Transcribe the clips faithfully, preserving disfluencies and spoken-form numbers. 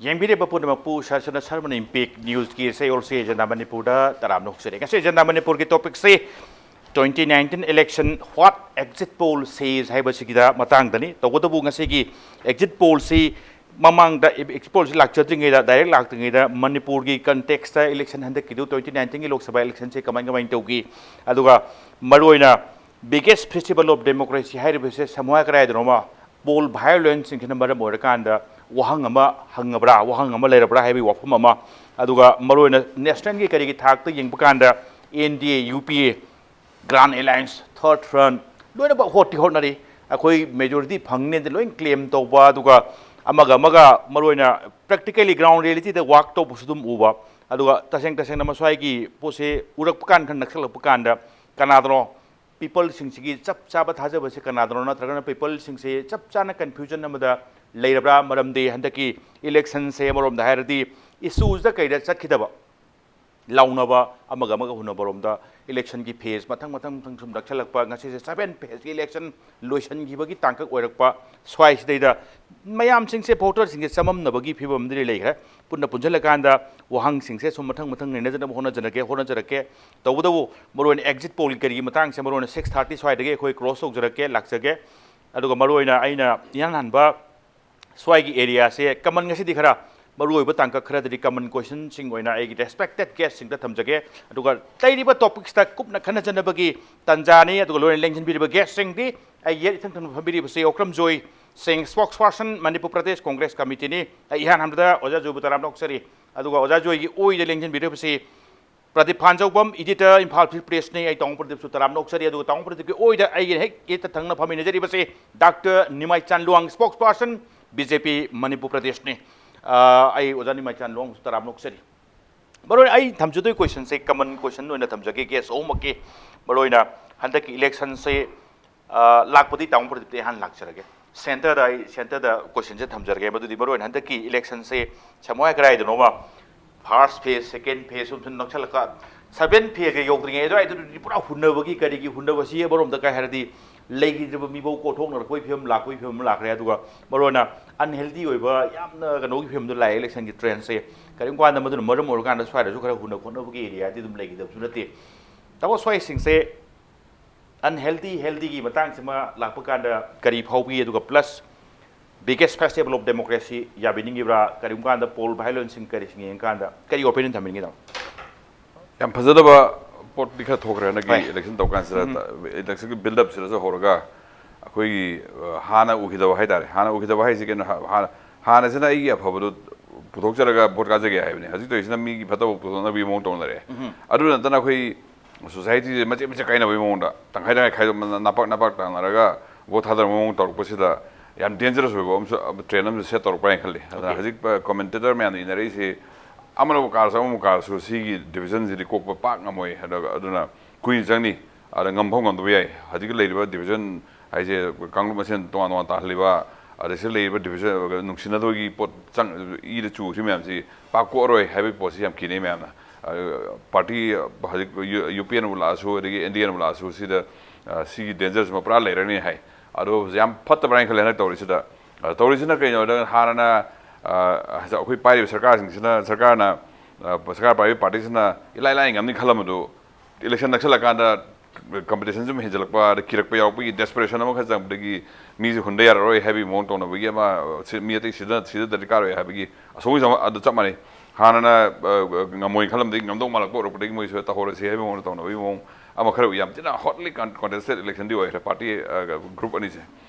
ꯌꯦꯡꯕꯤꯔꯤꯕ ꯄꯨꯝꯅꯃꯛꯄꯨ ꯁꯔꯁꯅ ꯁꯔꯃꯅ ꯏꯝꯄꯦꯛ ꯅ꯭ꯌꯨꯁꯀꯤ ꯁꯦ ꯑꯣꯜꯁꯦ ꯑꯦꯖꯦꯟꯗꯥ ꯃꯅꯤꯄꯨꯔꯗ ꯇꯔꯥꯝꯅ ꯑꯣꯛꯆꯔꯤ꯫ ꯉꯁꯤ ꯑꯦꯖꯦꯟꯗꯥ ꯃꯅꯤꯄꯨꯔꯒꯤ ꯇꯣꯄꯤꯛꯁꯤ twenty nineteen election, what exit poll says ꯍꯥꯏꯕꯁꯤꯒꯤꯗ ꯃꯇꯥꯡꯗꯅꯤ꯫ ꯇꯧꯕꯇꯕꯨ ꯉꯁꯤꯒꯤ ꯑꯦꯛꯖꯤꯠ ꯄꯣꯜꯁꯤ ꯃꯃꯥꯡꯗ ꯑꯦꯛꯖꯤꯠ ꯄꯣꯜꯁꯤ ꯂꯥꯛꯆꯗ꯭ꯔꯤꯉꯩꯗ, ꯗꯥꯏꯔꯦꯛ ꯂꯥꯛꯇ꯭ꯔꯤꯉꯩꯗ ꯃꯅꯤꯄꯨꯔꯒꯤ ꯀꯟꯇꯦꯛꯁꯇ ꯏꯂꯦꯛꯁꯟ, ꯍꯟꯗꯛꯀꯤꯗꯨ twenty nineteenꯒꯤ ꯂꯣꯛ ꯁꯚꯥ ꯏꯂꯦꯛꯁꯟꯁꯦ ꯀꯃꯥꯏ ꯀꯃꯥꯏꯅ ꯇꯧꯈꯤ, ꯑꯗꯨꯒ ꯃꯔꯨꯑꯣꯏꯅ biggest festival of democracy ꯍꯥꯏꯔꯤꯕꯁꯦ ꯁꯃꯨꯍꯥ ꯀꯗꯥꯏꯗꯅꯣꯃ ꯄꯣꯜ ꯚꯥꯏꯑꯣꯂꯦꯟꯁꯁꯤꯡꯁꯤꯅ ꯃꯔꯝ ꯑꯣꯏꯔꯀꯥꯟꯗ ꯋꯥꯍꯪ ꯑꯃ ꯍꯪꯉꯕ꯭ꯔꯥ, ꯋꯥꯍꯪ ꯑꯃ ꯂꯩꯔꯕ꯭ꯔꯥ ꯍꯥꯏꯕꯒꯤ ꯋꯥꯐꯝ ꯑꯃ, ꯑꯗꯨꯒ ꯃꯔꯨꯑꯣꯏꯅ ꯅꯦꯁꯅꯦꯜꯒꯤ ꯀꯔꯤꯒꯤ ꯊꯥꯛꯇ ꯌꯦꯡꯕ ꯀꯥꯟꯗ N D A, U P A, Grand Alliance, Third Front ꯂꯣꯏꯅꯃꯛ ꯍꯣꯠꯇꯤ ꯍꯣꯠꯅꯔꯤ꯫ ꯑꯩꯈꯣꯏ ꯃꯦꯖꯣꯔꯤꯇꯤ ꯐꯪꯅꯦꯅ ꯂꯣꯏ ꯀ꯭ꯂꯦꯝ ꯇꯧꯕ, ꯑꯗꯨꯒ ꯑꯃꯒ ꯑꯃꯒ ꯃꯔꯨꯑꯣꯏꯅ practically ground realityꯗ ꯋꯥꯛ ꯇꯧꯕꯁꯨ ꯑꯗꯨꯝ ꯎꯕ꯫ ꯑꯗꯨꯒ ꯇꯁꯦꯡ ꯇꯁꯦꯡꯅ ꯃꯁ꯭ꯋꯥꯏꯒꯤ ꯄꯣꯠꯁꯦ ꯎꯔꯛꯄ ꯀꯥꯟ, ꯈꯔ ꯅꯛꯁꯜꯂꯛꯄ ꯀꯥꯟꯗ ꯀꯅꯥꯗꯅꯣ ꯄꯤꯄꯜꯁꯤꯡꯁꯤꯒꯤ ꯆꯞ ꯆꯥꯕ ꯊꯥꯖꯕꯁꯦ ꯀꯅꯥꯗꯅꯣ, ꯅꯠꯇ꯭ꯔꯒꯅ ꯄꯤꯄꯜꯁꯤꯡꯁꯦ ꯆꯞ ꯆꯥꯅ ꯀꯟꯐ꯭ꯌꯨꯖꯟ ꯑꯃꯗ ꯂꯩꯔꯕ꯭ꯔꯥ? ꯃꯔꯝꯗꯤ ꯍꯟꯗꯛꯀꯤ ꯏꯂꯦꯛꯁꯟꯁꯦ ꯑꯃꯔꯣꯝꯗ ꯍꯥꯏꯔꯗꯤ ꯏꯁꯨꯁꯤꯗ ꯀꯩꯗ ꯆꯠꯈꯤꯗꯕ, ꯂꯥꯎꯅꯕ, ꯑꯃꯒ ꯑꯃꯒ ꯍꯨꯟꯅꯕꯔꯣꯝꯗ ꯏꯂꯦꯛꯁꯟꯒꯤ ꯐꯦꯁ ꯃꯊꯪ ꯃꯊꯪ ꯃꯊꯪ ꯁꯨꯝ ꯅꯛꯁꯜꯂꯛꯄ, ꯉꯁꯤꯁꯦ ꯁꯚꯦꯟ ꯐꯦꯁꯀꯤ ꯏꯂꯦꯛꯁꯟ ꯂꯣꯏꯁꯤꯟꯈꯤꯕꯒꯤ ꯇꯥꯡꯀꯛ ꯑꯣꯏꯔꯛꯄ ꯁ꯭ꯋꯥꯏꯁꯤꯗꯩꯗ ꯃꯌꯥꯝꯁꯤꯡꯁꯦ, ꯚꯣꯇꯔꯁꯤꯡꯁꯦ ꯆꯃꯝꯅꯕꯒꯤ ꯐꯤꯕꯝꯗꯤ ꯂꯩꯈ꯭ꯔꯦ꯫ ꯄꯨꯟꯅ ꯄꯨꯟꯁꯤꯜꯂꯀꯥꯟꯗ ꯋꯥꯍꯪꯁꯤꯡꯁꯦ ꯁꯨꯝ ꯃꯊꯪ ꯃꯊꯪ ꯅꯩꯅꯖꯅꯕ ꯍꯣꯠꯅꯖꯔꯛꯀꯦ ꯍꯣꯠꯅꯖꯔꯛꯀꯦ ꯇꯧꯕꯇꯕꯨ ꯃꯔꯨꯑꯣꯏꯅ ꯑꯦꯛꯖꯤꯠ ꯄꯣꯜꯒꯤ ꯀꯔꯤꯒꯤ ꯃꯇꯥꯡꯁꯦ ꯃꯔꯨꯑꯣꯏꯅ six thirty ꯁ꯭ꯋꯥꯏꯗꯒꯤ ꯑꯩꯈꯣꯏ ꯀ꯭ꯂꯣꯖ ꯇꯧꯖꯔꯛꯀꯦ, ꯂꯥꯛꯆꯒꯦ꯫ ꯑꯗꯨꯒ ꯃꯔꯨꯑꯣꯏꯅ ꯑꯩꯅ ꯏꯍꯥꯟ ꯍꯥꯟꯕ ꯁ꯭ꯋꯥꯏꯒꯤ ꯑꯦꯔꯤꯌꯥꯁꯦ ꯀꯃꯟ ꯉꯁꯤꯗꯤ ꯈꯔ ꯃꯔꯨꯑꯣꯏꯕ ꯇꯥꯡꯀꯛ ꯈꯔꯗꯗꯤ ꯀꯃꯟ ꯀꯣꯏꯁꯟꯁꯤꯡ ꯑꯣꯏꯅ ꯑꯩꯒꯤ ꯔꯦꯁꯄꯦꯛꯇꯦꯠ ꯒꯦꯁꯁꯤꯡꯗ ꯊꯝꯖꯒꯦ꯫ ꯑꯗꯨꯒ ꯂꯩꯔꯤꯕ ꯇꯣꯄꯤꯛꯁꯇ ꯀꯨꯞꯅ ꯈꯟꯅꯖꯅꯕꯒꯤ ꯇꯥꯟꯖꯥꯅꯤ꯫ ꯑꯗꯨꯒ ꯂꯣꯏꯅ ꯂꯦꯡꯁꯤꯟꯕꯤꯔꯤꯕ ꯒꯦꯁꯁꯤꯡꯗꯤ ꯑꯩ ꯌꯦꯠ ꯏꯊꯪ ꯊꯪꯅ ꯐꯝꯕꯤꯔꯤꯕꯁꯤ ꯑꯣꯀ꯭ꯔꯝ ꯖꯣꯏ ꯁꯤꯡ, spokesperson, Manipur Pradesh Congress Committeeꯅꯤ꯫ ꯑꯩ ꯏꯍꯥꯟ ꯍꯥꯟꯕꯗ ꯑꯣꯖꯥ ꯖꯣꯏꯕꯨ ꯇꯔꯥꯝꯅ ꯑꯣꯛꯆꯔꯤ꯫ ꯑꯗꯨꯒ ꯑꯣꯖꯥ ꯖꯣꯏꯒꯤ ꯑꯣꯏꯗ ꯂꯦꯡꯁꯤꯟꯕꯤꯔꯤꯕꯁꯤ ꯄ꯭ꯔꯗꯤꯞ ꯐꯥꯟꯖꯧꯕꯝ, editor, ꯏꯝꯐꯥꯜ ꯐ꯭ꯔꯤ ꯄ꯭ꯔꯦꯁꯅꯤ꯫ ꯑꯩ ꯇꯥꯃꯣ ꯄ꯭ꯔꯗꯤꯞꯁꯨ ꯇꯔꯥꯝꯅ ꯑꯣꯛꯆꯔꯤ꯫ ꯑꯗꯨꯒ ꯇꯥꯃꯣ ꯄ꯭ꯔꯗꯤꯞꯀꯤ ꯑꯣꯏꯗ ꯑꯩꯒꯤ ꯍꯦꯛ ꯌꯦꯠꯇ ꯊꯪꯅ ꯐꯝꯃꯤꯟꯅꯖꯔꯤꯕꯁꯤ doctor Nimai Chanluwang, spokesperson, B J P Manipur Pradeshꯅꯤ꯫ ꯑ, ꯑꯩ ꯑꯣꯖꯥ ꯅꯤꯃꯥꯏ ꯆꯥꯟꯂꯨꯋꯥꯡꯁꯨ ꯇꯔꯥꯝꯅ ꯑꯣꯛꯆꯔꯤ꯫ ꯃꯔꯨꯑꯣꯏꯅ ꯑꯩ ꯊꯝꯖꯗꯣꯏ ꯀꯣꯏꯁꯟꯁꯦ ꯀꯃꯟ ꯀꯣꯏꯁꯟ ꯑꯣꯏꯅ ꯊꯝꯖꯒꯦ꯫ ꯒꯦꯁ ꯑꯍꯨꯝꯃꯛꯀꯤ ꯃꯔꯨꯑꯣꯏꯅ ꯍꯟꯗꯛꯀꯤ ꯏꯂꯦꯛꯁꯟꯁꯦ, ꯑ, ꯂꯥꯛꯄꯗꯤ ꯇꯥꯃꯣ ꯄ꯭ꯔꯗꯤꯞꯇ ꯑꯩ ꯍꯥꯟꯅ ꯂꯥꯛꯆꯔꯒꯦ꯫ ꯁꯦꯟꯇꯔꯗ ꯑꯩ, ꯁꯦꯟꯇꯔꯗ ꯀꯣꯏꯁꯟꯁꯦ ꯊꯝꯖꯔꯒꯦ꯫ ꯃꯗꯨꯗꯤ ꯃꯔꯨꯑꯣꯏꯅ ꯍꯟꯗꯛꯀꯤ ꯏꯂꯦꯛꯁꯟꯁꯦ ꯁꯃꯨꯍꯥ ꯀꯗꯥꯏꯗꯅꯣꯃ first phase, second phase ꯁꯨꯝ ꯁꯨꯝ ꯅꯛꯁꯜꯂꯛꯀ seven phaseꯒ ꯌꯧꯗ꯭ꯔꯤꯉꯩ ꯑꯗꯨꯋꯥꯏꯗꯨꯗꯤ ꯄꯨꯔꯥ ꯍꯨꯟꯅꯕꯒꯤ, ꯀꯔꯤꯒꯤ ꯍꯨꯟꯅꯕꯁꯤ ꯑꯃꯔꯣꯝꯗ ꯀꯩ ꯍꯥꯏꯔꯗꯤ ꯂꯩꯈꯤꯗ꯭ꯔꯤꯕ ꯃꯤꯐꯧ ꯀꯣꯠꯊꯣꯛꯅꯔꯛꯄꯒꯤ ꯐꯤꯕꯝ ꯂꯥꯛꯄꯒꯤ ꯐꯤꯕꯝ ꯑꯃ ꯂꯥꯛꯈ꯭ꯔꯦ꯫ ꯑꯗꯨꯒ ꯃꯔꯨꯑꯣꯏꯅ unhealthy ꯑꯣꯏꯕ ꯌꯥꯝꯅ ꯀꯩꯅꯣꯒꯤ ꯐꯤꯕꯝꯗ ꯂꯥꯛꯑꯦ election ꯒꯤ trend ꯁꯦ꯫ ꯀꯔꯤꯒꯨꯝꯕ ꯀꯥꯟꯗ ꯃꯗꯨꯅ ꯃꯔꯝ ꯑꯣꯏꯔꯀꯥꯟꯗ ꯁ꯭ꯋꯥꯏꯗꯁꯨ ꯈꯔ ꯍꯨꯟꯅ ꯈꯣꯠꯅꯕꯒꯤ area ꯗꯤ ꯑꯗꯨꯝ ꯂꯩꯈꯤꯗꯕꯁꯨ ꯅꯠꯇꯦ꯫ ꯇꯥꯃꯣ, ꯁ꯭ꯋꯥꯏꯁꯤꯡꯁꯦ unhealthy healthy ꯒꯤ ꯃꯇꯥꯡꯁꯤꯃ ꯂꯥꯛꯄ ꯀꯥꯟꯗ ꯀꯔꯤ ꯐꯥꯎꯕꯤ? ꯑꯗꯨꯒ plus biggest festival of democracy ꯌꯥꯕꯤꯅꯤꯡꯉꯤꯕ꯭ꯔꯥ? ꯀꯔꯤꯒꯨꯝꯕ ꯀꯥꯟꯗ poll violence ꯁꯤꯡ ꯀꯔꯤꯁꯤꯡ ꯌꯦꯡꯉꯀꯥꯟꯗ ꯀꯔꯤ opinion ꯊꯝꯕꯤꯅꯤꯡꯉꯤ, ꯇꯥꯃꯣ? ꯌꯥꯝ ꯐꯖꯗꯕ ꯄꯣꯠꯇꯤ ꯈꯔ ꯊꯣꯛꯈ꯭ꯔꯦ ꯍꯟꯗꯛꯀꯤ ꯍꯣꯏ꯫ Election ꯇꯧꯀꯥꯟꯁꯤꯗ꯫ Election ꯒꯤ build up ꯁꯤꯗꯁꯨ ꯍꯧꯔꯒ ꯑꯩꯈꯣꯏꯒꯤ, ꯑ, ꯍꯥꯟꯅ ꯎꯈꯤꯗꯕ ꯍꯥꯏꯇꯥꯔꯦ꯫ ꯍꯥꯟꯅ ꯎꯈꯤꯗꯕ ꯍꯥꯏꯁꯤ ꯀꯩꯅꯣ? ꯍꯥ-, ꯍꯥꯟꯅ, ꯍꯥꯟꯅꯁꯤꯅ ꯑꯩꯒꯤ ꯑꯐꯕꯗꯨ ꯄꯨꯊꯣꯛꯆꯔꯒ vote ꯀꯥꯖꯒꯦ ꯍꯥꯏꯕꯅꯤ꯫ ꯍꯧꯖꯤꯛ ꯇꯧꯔꯤꯁꯤꯅ ꯃꯤꯒꯤ ꯐꯠꯇꯕ ꯄꯨꯊꯣꯛꯅꯕꯒꯤ ꯃꯑꯣꯡ ꯇꯧꯅꯔꯦ꯫ ꯑꯗꯨ ꯅꯠꯇꯅ ꯑꯩꯈꯣꯏ society ꯁꯦ ꯃꯆꯦꯠ ꯃꯆꯦꯠ ꯀꯥꯏꯅꯕꯒꯤ ꯃꯑꯣꯡꯗ, ꯇꯪꯈꯥꯏ ꯇꯪꯈꯥꯏ ꯈꯥꯏꯗꯣꯛ-, ꯅꯄꯥꯛ ꯅꯄꯥꯛ ꯇꯥꯅꯔꯒ vote ꯊꯥꯗꯔꯛꯄ ꯃꯑꯣꯡ ꯇꯧꯔꯛꯄꯁꯤꯗ ꯌꯥꯝ dangerous ꯑꯣꯏꯕ ꯑꯃꯁꯨ, trend ꯑꯃꯁꯨ set ꯇꯧꯔꯛꯄ꯭ꯔꯥ ꯍꯥꯏꯅ ꯈꯜꯂꯤ꯫ ꯑꯗꯨꯅ Okay. ꯍꯧꯖꯤꯛ, ꯑ, commentator ꯃꯌꯥꯝꯅ ꯏꯅꯔꯛꯏꯁꯤ ꯑꯃꯅꯕꯨ ꯀꯥꯔꯁꯨ ꯑꯃꯕꯨ ꯀꯥꯔꯁꯨ ꯁꯤꯒꯤ division ꯁꯤꯗꯤ ꯀꯣꯛꯄ ꯄꯥꯛ ꯉꯝꯃꯣꯏ꯫ ꯑꯗꯨꯒ, ꯑꯗꯨꯅ ꯀꯨꯏꯅ ꯆꯪꯅꯤ꯫ ꯑꯗ ꯉꯝꯐꯥꯎ ꯉꯝꯗꯕ ꯌꯥꯏ꯫ ꯍꯧꯖꯤꯛ ꯂꯩꯔꯤꯕ division ꯍꯥꯏꯁꯦ ꯀꯥꯡꯂꯨꯞ ꯃꯁꯦꯟ ꯇꯣꯉꯥꯟ ꯇꯣꯉꯥꯟ ꯇꯥꯍꯜꯂꯤꯕ, ꯑꯗꯩ ꯁꯤ ꯂꯩꯔꯤꯕ division ꯅꯨꯡꯁꯤꯅꯗꯕꯒꯤ ꯄꯣꯠ ꯆꯪ-, ꯏꯗ ꯆꯨꯈꯤꯕ ꯃꯌꯥꯝꯁꯤ ꯄꯥꯛ ꯀꯣꯛꯑꯔꯣꯏ ꯍꯥꯏꯕꯒꯤ ꯄꯣꯠꯁꯤ ꯌꯥꯝ ꯀꯤꯅꯩ ꯃꯌꯥꯝꯅ꯫ ꯑꯗꯨ party ꯍꯧꯖꯤꯛ ꯌꯨ-, UPNꯅꯕꯨ ꯂꯥꯛꯑꯁꯨ, ꯑꯗꯒꯤ NDAꯅꯕꯨ ꯂꯥꯛꯑꯁꯨ, ꯁꯤꯗ, ꯑ, ꯁꯤꯒꯤ dangerꯁꯤꯃ ꯄꯨꯔꯥ ꯂꯩꯔꯅꯤ ꯍꯥꯏ꯫ ꯑꯗꯣ ꯌꯥꯝ ꯐꯠꯇꯕ꯭ꯔꯥ ꯍꯥꯏꯅ ꯈꯜꯂꯦ ꯍꯟꯗꯛ ꯇꯧꯔꯤꯁꯤꯗ꯫ ꯑ, ꯇꯧꯔꯤꯁꯤꯅ ꯀꯩꯅꯣꯗ ꯍꯥꯟꯅꯅ, ꯑ, ꯑꯩꯈꯣꯏ ꯄꯥꯏꯔꯤꯕ ꯁꯔꯀꯥꯔꯁꯤꯡꯁꯤꯅ, ꯁꯔꯀꯥꯔꯅ, ꯑ, ꯁꯔꯀꯥꯔ ꯄꯥꯏꯔꯤꯕ partyꯁꯤꯅ ꯏꯂꯥꯏ ꯂꯥꯏꯅ ꯉꯝꯅꯤ ꯈꯜꯂꯝꯕꯗꯨ, election ꯅꯛꯁꯜꯂꯛꯀꯥꯟꯗ competition ꯁꯨꯝ ꯍꯦꯟꯖꯜꯂꯛꯄ, ꯑꯗ ꯀꯤꯔꯛꯄ ꯌꯥꯎꯔꯛꯄꯒꯤ desperation ꯑꯃꯈꯛ ꯆꯪꯕꯗꯒꯤ ꯃꯤꯁꯦ ꯍꯨꯟꯗ ꯌꯥꯔꯔꯣꯏ ꯍꯥꯏꯕꯒꯤ ꯃꯑꯣꯡ ꯇꯧꯅꯕꯒꯤ ꯑꯃ, ꯁꯤ ꯃꯤ ꯑꯇꯩ ꯁꯤꯗ, ꯁꯤꯗ ꯗꯔꯀꯥꯔ ꯑꯣꯏ ꯍꯥꯏꯕꯒꯤ ꯑꯁꯣꯝꯒꯤꯁꯨ ꯑꯃ ꯑꯗꯨ ꯆꯞ ꯃꯥꯟꯅꯩ꯫ ꯍꯥꯟꯅꯅ, ꯑ, ꯉꯝꯃꯣꯏ ꯈꯜꯂꯝꯕꯗꯒꯤ ꯉꯝꯗꯧ ꯃꯥꯜꯂꯛꯄ ꯑꯣꯏꯔꯛꯄꯗꯒꯤ ꯃꯣꯏꯁꯨ ꯇꯧꯍꯧꯔꯁꯤ ꯍꯥꯏꯕꯒꯤ ꯃꯑꯣꯡꯗ ꯇꯧꯅꯕꯒꯤ ꯃꯑꯣꯡ ꯑꯃ ꯈꯔ ꯌꯥꯝ ꯊꯤꯅ hotly con-, contested election ꯗꯤ ꯑꯣꯏꯈ꯭ꯔꯦ party, ꯑ, group ꯑꯅꯤꯁꯦ꯫